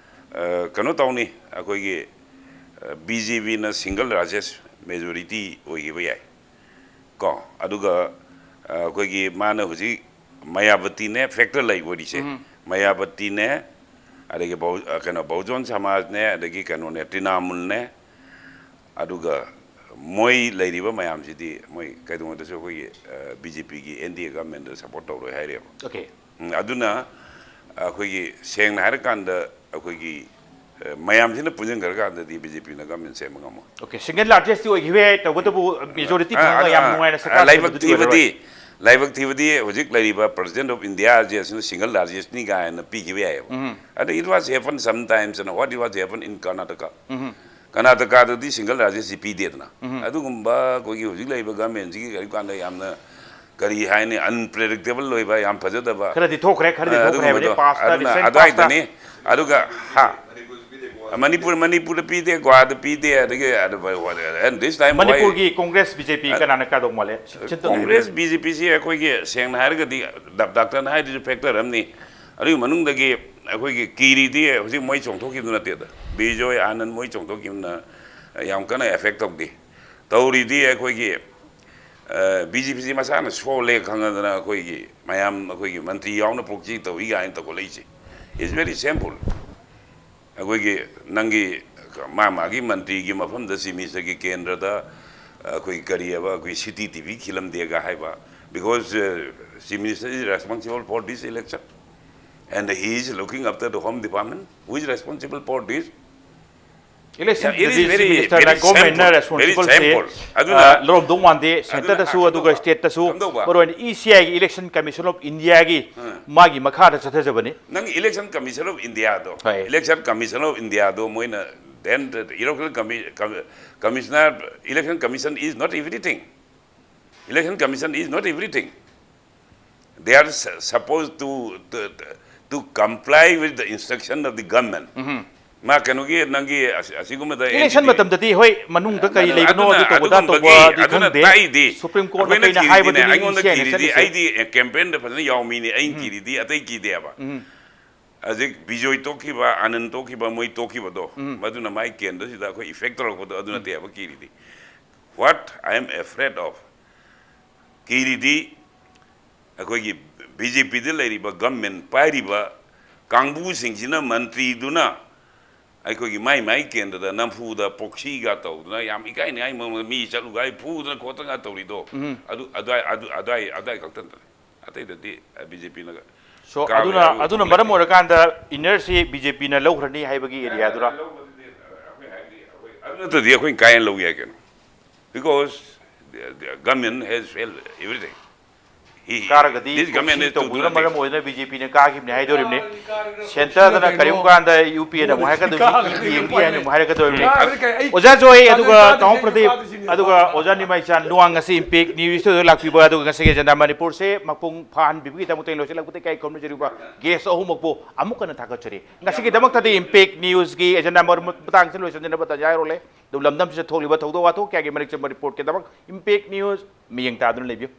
ꯑ, ꯀꯩꯅꯣ ꯇꯧꯅꯤ, ꯑꯩꯈꯣꯏꯒꯤ ꯕꯤ ꯖꯦ ꯄꯤꯅ single largest majority ꯑꯣꯏꯈꯤꯕ ꯌꯥꯏ ꯀꯣ꯫ ꯑꯗꯨꯒ, ꯑ, ꯑꯩꯈꯣꯏꯒꯤ ꯃꯥꯅ ꯍꯧꯖꯤꯛ ꯃꯌꯥꯕꯇꯤꯅꯦ factor ꯂꯩ ꯑꯣꯏꯔꯤꯁꯦ꯫ ꯃꯌꯥꯕꯇꯤꯅꯦ, ꯑꯗꯒꯤ ꯕꯍꯨ-, ꯑ, ꯀꯩꯅꯣ, ꯕꯍꯨꯖꯟ ꯁꯃꯥꯖꯅꯦ, ꯑꯗꯒꯤ ꯀꯩꯅꯣꯅꯦ, ꯇ꯭ꯔꯤꯅꯥꯃꯨꯜꯅꯦ, ꯑꯗꯨꯒ ꯃꯣꯏ ꯂꯩꯔꯤꯕ ꯃꯌꯥꯝꯁꯤꯗꯤ ꯃꯣꯏ ꯀꯩꯗꯧꯉꯩꯗꯁꯨ ꯑꯩꯈꯣꯏꯒꯤ ꯕꯤ ꯖꯦ ꯄꯤꯒꯤ ꯑꯦꯟ ꯗꯤ ꯑꯦ ꯒꯚꯔꯟꯃꯦꯟꯗ ꯁꯞꯄꯣꯔꯠ ꯇꯧꯔꯣꯏ ꯍꯥꯏꯔꯦꯕ꯫ Okay. ꯎꯝ, ꯑꯗꯨꯅ ꯑꯩꯈꯣꯏꯒꯤ ꯁꯦꯡꯅ ꯍꯥꯏꯔꯀꯥꯟꯗ ꯑꯩꯈꯣꯏꯒꯤ, ꯑ, ꯃꯌꯥꯝꯁꯤꯅ ꯄꯨꯟꯁꯤꯟꯈ꯭ꯔꯀꯥꯟꯗꯗꯤ ꯕꯤ ꯖꯦ ꯄꯤꯅ ꯒꯚꯔꯟꯃꯦꯟ ꯁꯦꯝꯕ ꯉꯝꯃꯣꯏ꯫ Okay, single largestꯇꯤ ꯑꯣꯏꯈꯤꯕ ꯌꯥꯏ, ꯇꯧꯕꯇꯕꯨ ꯃꯦꯖꯣꯔꯤꯇꯤ ꯑ, ꯐꯪꯉꯒ ꯑꯗꯨ, ꯌꯥꯝ ꯑ, ꯅꯨꯡꯉꯥꯏꯅ ꯑ, ꯁꯔꯀꯥꯔ ꯂꯥꯏꯕꯛ ꯁꯦꯝꯕꯗꯨꯗꯤ ꯑꯣꯏꯔꯔꯣꯏ꯫ ꯊꯤꯕꯗꯤ, ꯂꯥꯏꯕꯛ ꯊꯤꯕꯗꯤ ꯍꯧꯖꯤꯛ ꯂꯩꯔꯤꯕ President of India ꯁꯤꯅ single largestꯅꯤ ꯀꯥꯏꯅ ꯄꯤꯈꯤꯕ ꯌꯥꯏꯑꯕ꯫ ꯑꯗ it was happen sometimes and what it was happen in Karnataka꯫ ꯀꯔꯅꯥꯇꯀꯥꯗꯗꯤ single largestꯁꯤ ꯄꯤꯗꯦꯗꯅ꯫ ꯑꯗꯨꯒꯨꯝꯕ ꯑꯩꯈꯣꯏꯒꯤ ꯍꯧꯖꯤꯛ ꯂꯩꯔꯤꯕ ꯒꯚꯔꯟꯃꯦꯟꯁꯤꯒꯤ ꯀꯔꯤꯝ ꯀꯥꯟꯗ ꯌꯥꯝꯅ ꯀꯔꯤ ꯍꯥꯏꯅꯤ, unpredictable ꯑꯣꯏꯕ, ꯌꯥꯝ ꯐꯖꯗꯕ, ꯈꯔꯗꯤ ꯊꯣꯛꯈ꯭ꯔꯦ, ꯈꯔꯗꯤ ꯑ, ꯊꯣꯛꯈ꯭ꯔꯦ ꯍꯥꯏꯕꯗꯤ ꯑꯗꯨꯒꯨꯝꯕꯗꯣ꯫ pastꯇ, ꯑꯗꯨꯅ recent ꯑꯗꯨꯋꯥꯏꯗꯅꯤ꯫ pastꯇ꯫ ꯑꯗꯨꯒ ꯍꯥ, ꯃꯅꯤꯄꯨꯔ, ꯃꯅꯤꯄꯨꯔꯗ ꯄꯤꯗꯦ, ꯒꯣꯋꯥꯗ ꯄꯤꯗꯦ, ꯑꯗꯒꯤ ꯑꯗꯨ, and this time why ꯃꯅꯤꯄꯨꯔꯒꯤ ꯀꯣꯡꯒ꯭ꯔꯦꯁ ꯕꯤ ꯖꯦ ꯄꯤ ꯀꯅꯥꯅ ꯀꯥꯗꯧ ꯃꯥꯜꯂꯦ? ꯁꯤ-, ꯁꯤꯟꯇꯣꯛ ꯀꯣꯡꯒ꯭ꯔꯦꯁ ꯕꯤ ꯖꯦ ꯄꯤꯁꯤ ꯑꯩꯈꯣꯏꯒꯤ ꯁꯦꯡꯅ ꯍꯥꯏꯔꯒꯗꯤ ꯗꯥꯛ-, ꯗꯥꯛꯇꯔꯅ ꯍꯥꯏꯗꯨꯁꯨ factor ꯑꯃꯅꯤ꯫ ꯑꯗꯨꯒꯤ ꯃꯅꯨꯡꯗꯒꯤ ꯑꯩꯈꯣꯏꯒꯤ ꯀꯤꯔꯤꯗꯤ ꯍꯧꯖꯤꯛ ꯃꯣꯏ ꯆꯣꯡꯊꯣꯛꯈꯤꯕꯗꯨ ꯅꯠꯇꯦꯗ, ꯕꯤꯖꯣꯏ ꯑꯥꯅꯟ ꯃꯣꯏ ꯆꯣꯡꯊꯣꯛꯈꯤꯕꯅ ꯌꯥꯝ ꯀꯟꯅ effect ꯇꯧꯗꯦ꯫ ꯇꯧꯔꯤꯗꯤ ꯑꯩꯈꯣꯏꯒꯤ ꯕꯤ ꯖꯦ ꯄꯤꯁꯤ ꯃꯁꯥꯅ ꯁꯣꯜꯂꯦ ꯈꯪꯉꯗꯅ ꯑꯩꯈꯣꯏꯒꯤ ꯃꯌꯥꯝ ꯑꯩꯈꯣꯏꯒꯤ ꯃꯟꯇ꯭ꯔꯤ ꯌꯥꯎꯅ proxy ꯇꯧꯏ ꯀꯥꯏꯅ ꯇꯧꯈꯠꯂꯛꯏꯁꯦ, it's very shameful꯫ ꯑꯩꯈꯣꯏꯒꯤ ꯅꯪꯒꯤ ꯃꯥ ꯃꯥꯒꯤ ꯃꯟꯇ꯭ꯔꯤꯒꯤ ꯃꯐꯝꯗ ꯆꯤꯐ ꯃꯤꯅꯤꯁꯇꯔꯒꯤ ꯀꯦꯟꯗ꯭ꯔꯗ ꯑꯩꯈꯣꯏ ꯀꯔꯤ ꯍꯥꯏꯕ, ꯑꯩꯈꯣꯏ ꯁꯤꯇꯤ ꯇꯤꯚꯤ ꯈꯤꯜꯂꯝꯗꯦꯒ ꯍꯥꯏꯕ, because chief minister is responsible for this election and he is looking after the home department, who is responsible for this? Election ꯗꯗꯤ ꯆꯤꯐ ꯃꯤꯅꯤꯁꯇꯔꯅ ꯒꯣꯔꯃꯦꯟꯅ ꯔꯦꯁꯄꯣꯟꯁꯤꯕꯜꯁꯦ ꯂꯧꯔꯝꯗꯧ ꯃꯥꯟꯗꯦ꯫ ꯁꯦꯟꯇꯔꯗꯁꯨ ꯑꯗꯨꯒ ꯁ꯭ꯇꯦꯠꯇꯁꯨ, ꯃꯔꯨꯑꯣꯏꯅ ꯏ ꯁꯤ ꯑꯥꯏꯒꯤ ꯏꯂꯦꯛꯁꯟ ꯀꯃꯤꯁꯟ ꯑꯣꯐ ꯏꯟꯗꯤꯌꯥꯒꯤ ꯃꯥꯒꯤ ꯃꯈꯥꯗ ꯆꯠꯊꯖꯕꯅꯤ꯫ ꯅꯪ ꯏꯂꯦꯛꯁꯟ ꯀꯃꯤꯁꯟ ꯑꯣꯐ ꯏꯟꯗꯤꯌꯥꯗꯣ, ꯏꯂꯦꯛꯁꯟ ꯀꯃꯤꯁꯟ ꯑꯣꯐ ꯏꯟꯗꯤꯌꯥꯗꯣ ꯃꯣꯏꯅ then election commissioner, election commission is not everything. Election commission is not everything. They are supposed to to to comply with the instruction of the government. ꯃꯥ ꯀꯩꯅꯣꯒꯤ ꯅꯪꯒꯤ ꯑꯁꯤꯒꯨꯝꯕꯗ election ꯃꯇꯝꯗꯗꯤ ꯍꯣꯏ, ꯃꯅꯨꯡꯗ ꯀꯔꯤ ꯂꯩꯕꯅꯣ ꯑꯗꯨ ꯇꯧꯕꯗ ꯇꯧꯕꯗꯤ ꯈꯪꯗꯦ꯫ ꯁꯨꯄ꯭ꯔꯤꯝ ꯀꯣꯔꯠꯅ ꯀꯩꯅ ꯍꯥꯏꯕꯗꯨꯅꯤ꯫ ꯑꯩꯉꯣꯟꯗ ꯀꯤꯔꯤꯗꯤ, ꯑꯩꯗꯤ ꯀꯦꯝꯄꯦꯟꯗ ꯐꯖꯅ ꯌꯥꯎꯃꯤꯅꯤ, ꯑꯩꯅ ꯀꯤꯔꯤꯗꯤ ꯑꯇꯩ ꯀꯤꯗꯦꯕ꯫ ꯍꯧꯖꯤꯛ ꯕꯤꯖꯣꯏ ꯇꯣꯛꯈꯤꯕ, ꯑꯅꯟ ꯇꯣꯛꯈꯤꯕ, ꯃꯣꯏ ꯇꯣꯛꯈꯤꯕꯗꯣ, ꯃꯗꯨꯅ ꯃꯥꯏ ꯀꯦꯟꯗ꯭ꯔꯁꯤꯗ ꯑꯩꯈꯣꯏ ꯏꯐꯦꯛ ꯇꯧꯔꯛꯄꯗꯣ ꯑꯗꯨ ꯅꯠꯇꯦꯕ ꯀꯤꯔꯤꯗꯤ꯫ What I am afraid of, ꯀꯤꯔꯤꯗꯤ ꯑꯩꯈꯣꯏꯒꯤ ꯕꯤ ꯖꯦ ꯄꯤꯗ ꯂꯩꯔꯤꯕ ꯒꯚꯔꯟꯃꯦꯟ ꯄꯥꯏꯔꯤꯕ ꯀꯥꯡꯕꯨꯁꯤꯡꯁꯤꯅ, ꯃꯟꯇ꯭ꯔꯤꯗꯨꯅ ꯑꯩꯈꯣꯏꯒꯤ ꯃꯥꯏ ꯃꯥꯏ ꯀꯦꯟꯗ꯭ꯔꯗ ꯅꯝꯐꯨꯗ ꯄ꯭ꯔꯣꯛꯁꯤꯒ ꯇꯧꯗꯅ, ꯌꯥꯝ ꯏꯀꯥꯏꯅꯤꯡꯉꯥꯏ ꯃꯑꯣꯡꯗ ꯃꯤ ꯆꯠꯂꯨꯒꯥꯏ ꯐꯨꯗꯅ ꯈꯣꯠꯇꯅ ꯇꯧꯔꯤꯗꯣ, ꯑꯗꯨ ꯑꯗꯨꯋꯥꯏ ꯑꯗꯨ ꯑꯗꯨꯋꯥꯏ ꯑꯗꯨꯋꯥꯏ ꯈꯛꯇ ꯅꯠꯇꯅ ꯑꯇꯩꯗꯗꯤ ꯕꯤ ꯖꯦ ꯄꯤꯅ So, ꯑꯗꯨꯅ ꯑꯗꯨꯅ ꯃꯔꯝ ꯑꯣꯏꯔꯀꯥꯟꯗ ꯏꯅꯔꯁꯤ ꯕꯤ ꯖꯦ ꯄꯤꯅ ꯂꯧꯈ꯭ꯔꯅꯤ ꯍꯥꯏꯕꯒꯤ ꯑꯦꯔꯤꯌꯥꯗꯨꯔ? ꯑꯗꯨ ꯅꯠꯇ꯭ꯔꯗꯤ ꯑꯩꯈꯣꯏꯅ ꯀꯥꯏꯅ ꯂꯧ ꯌꯥꯏ ꯀꯩꯅꯣ? Because the government has failed everything. ꯀꯥꯔꯒꯗꯤ ꯄ꯭ꯔꯣꯛꯁꯤ ꯇꯧꯕꯗꯨꯅ ꯃꯔꯝ ꯑꯣꯏꯗꯨꯅ ꯕꯤ ꯖꯦ ꯄꯤꯅ ꯀꯥꯈꯤꯕꯅꯤ ꯍꯥꯏꯗꯣꯔꯤꯕꯅꯤ꯫ ꯁꯦꯟꯇꯔꯗꯅ ꯀꯔꯤꯒꯨꯝꯕ ꯀꯥꯟꯗ ꯌꯨ ꯄꯤ ꯑꯦꯅ ꯑꯃꯨꯛ ꯍꯥꯏꯔꯛꯀꯗꯣꯏꯅꯤ, ꯌꯨ ꯄꯤ ꯑꯦ ꯍꯥꯏꯅ ꯑꯃꯨꯛ ꯍꯥꯏꯔꯛꯀꯗꯣꯔꯤꯕꯅꯤ꯫ ꯑꯣꯖꯥ ꯖꯣꯏ, ꯑꯗꯨꯒ ꯇꯥꯃꯣ ꯄ꯭ꯔꯗꯤꯞ, ꯑꯗꯨꯒ ꯑꯣꯖꯥ ꯅꯤꯃꯥꯏꯆꯥꯟ ꯂꯨꯋꯥꯡ ꯉꯁꯤ ꯏꯝꯄꯦꯛ ꯅ꯭ꯌꯨꯁꯇꯨꯗ ꯂꯥꯛꯄꯤꯕ, ꯑꯗꯨꯒ ꯉꯁꯤꯒꯤ ꯑꯦꯖꯦꯟꯗꯥ ꯃꯅꯤꯄꯨꯔꯁꯦ ꯃꯄꯨꯡ ꯐꯥꯍꯟꯕꯤꯕꯒꯤꯗꯃꯛꯇ ꯑꯩꯅ ꯂꯣꯏꯁꯤꯜꯂꯛꯄꯗ ꯏꯀꯥꯏ ꯈꯨꯝꯅꯖꯔꯤꯕ ꯒꯦꯁ ꯑꯍꯨꯝꯃꯛꯄꯨ ꯑꯃꯨꯛ ꯍꯟꯅ ꯊꯥꯒꯠꯆꯔꯤ꯫ ꯉꯁꯤꯒꯤꯗꯃꯛꯇꯗꯤ ꯏꯝꯄꯦꯛ ꯅ꯭ꯌꯨꯁꯀꯤ ꯑꯦꯖꯦꯟꯗꯥ ꯃꯇꯥꯡꯁꯤ ꯂꯣꯏꯁꯤꯟꯖꯅꯕ ꯇꯥꯟꯖꯥ ꯌꯧꯔꯛꯂꯦ꯫ ꯑꯗꯨ ꯂꯝꯗꯝꯁꯤꯗ ꯊꯣꯛꯂꯤꯕ ꯊꯧꯗꯣꯛ ꯋꯥꯊꯣꯛ ꯀꯌꯥꯒꯤ ꯃꯔꯤꯛ ꯆꯨꯝꯕ ꯔꯤꯄꯣꯔꯠꯀꯤꯗꯃꯛ ꯏꯝꯄꯦꯛ ꯅ꯭ꯌꯨꯁ ꯃꯤꯠꯌꯦꯡ ꯇꯥꯗꯨꯅ ꯂꯩꯕꯤꯌꯨ꯫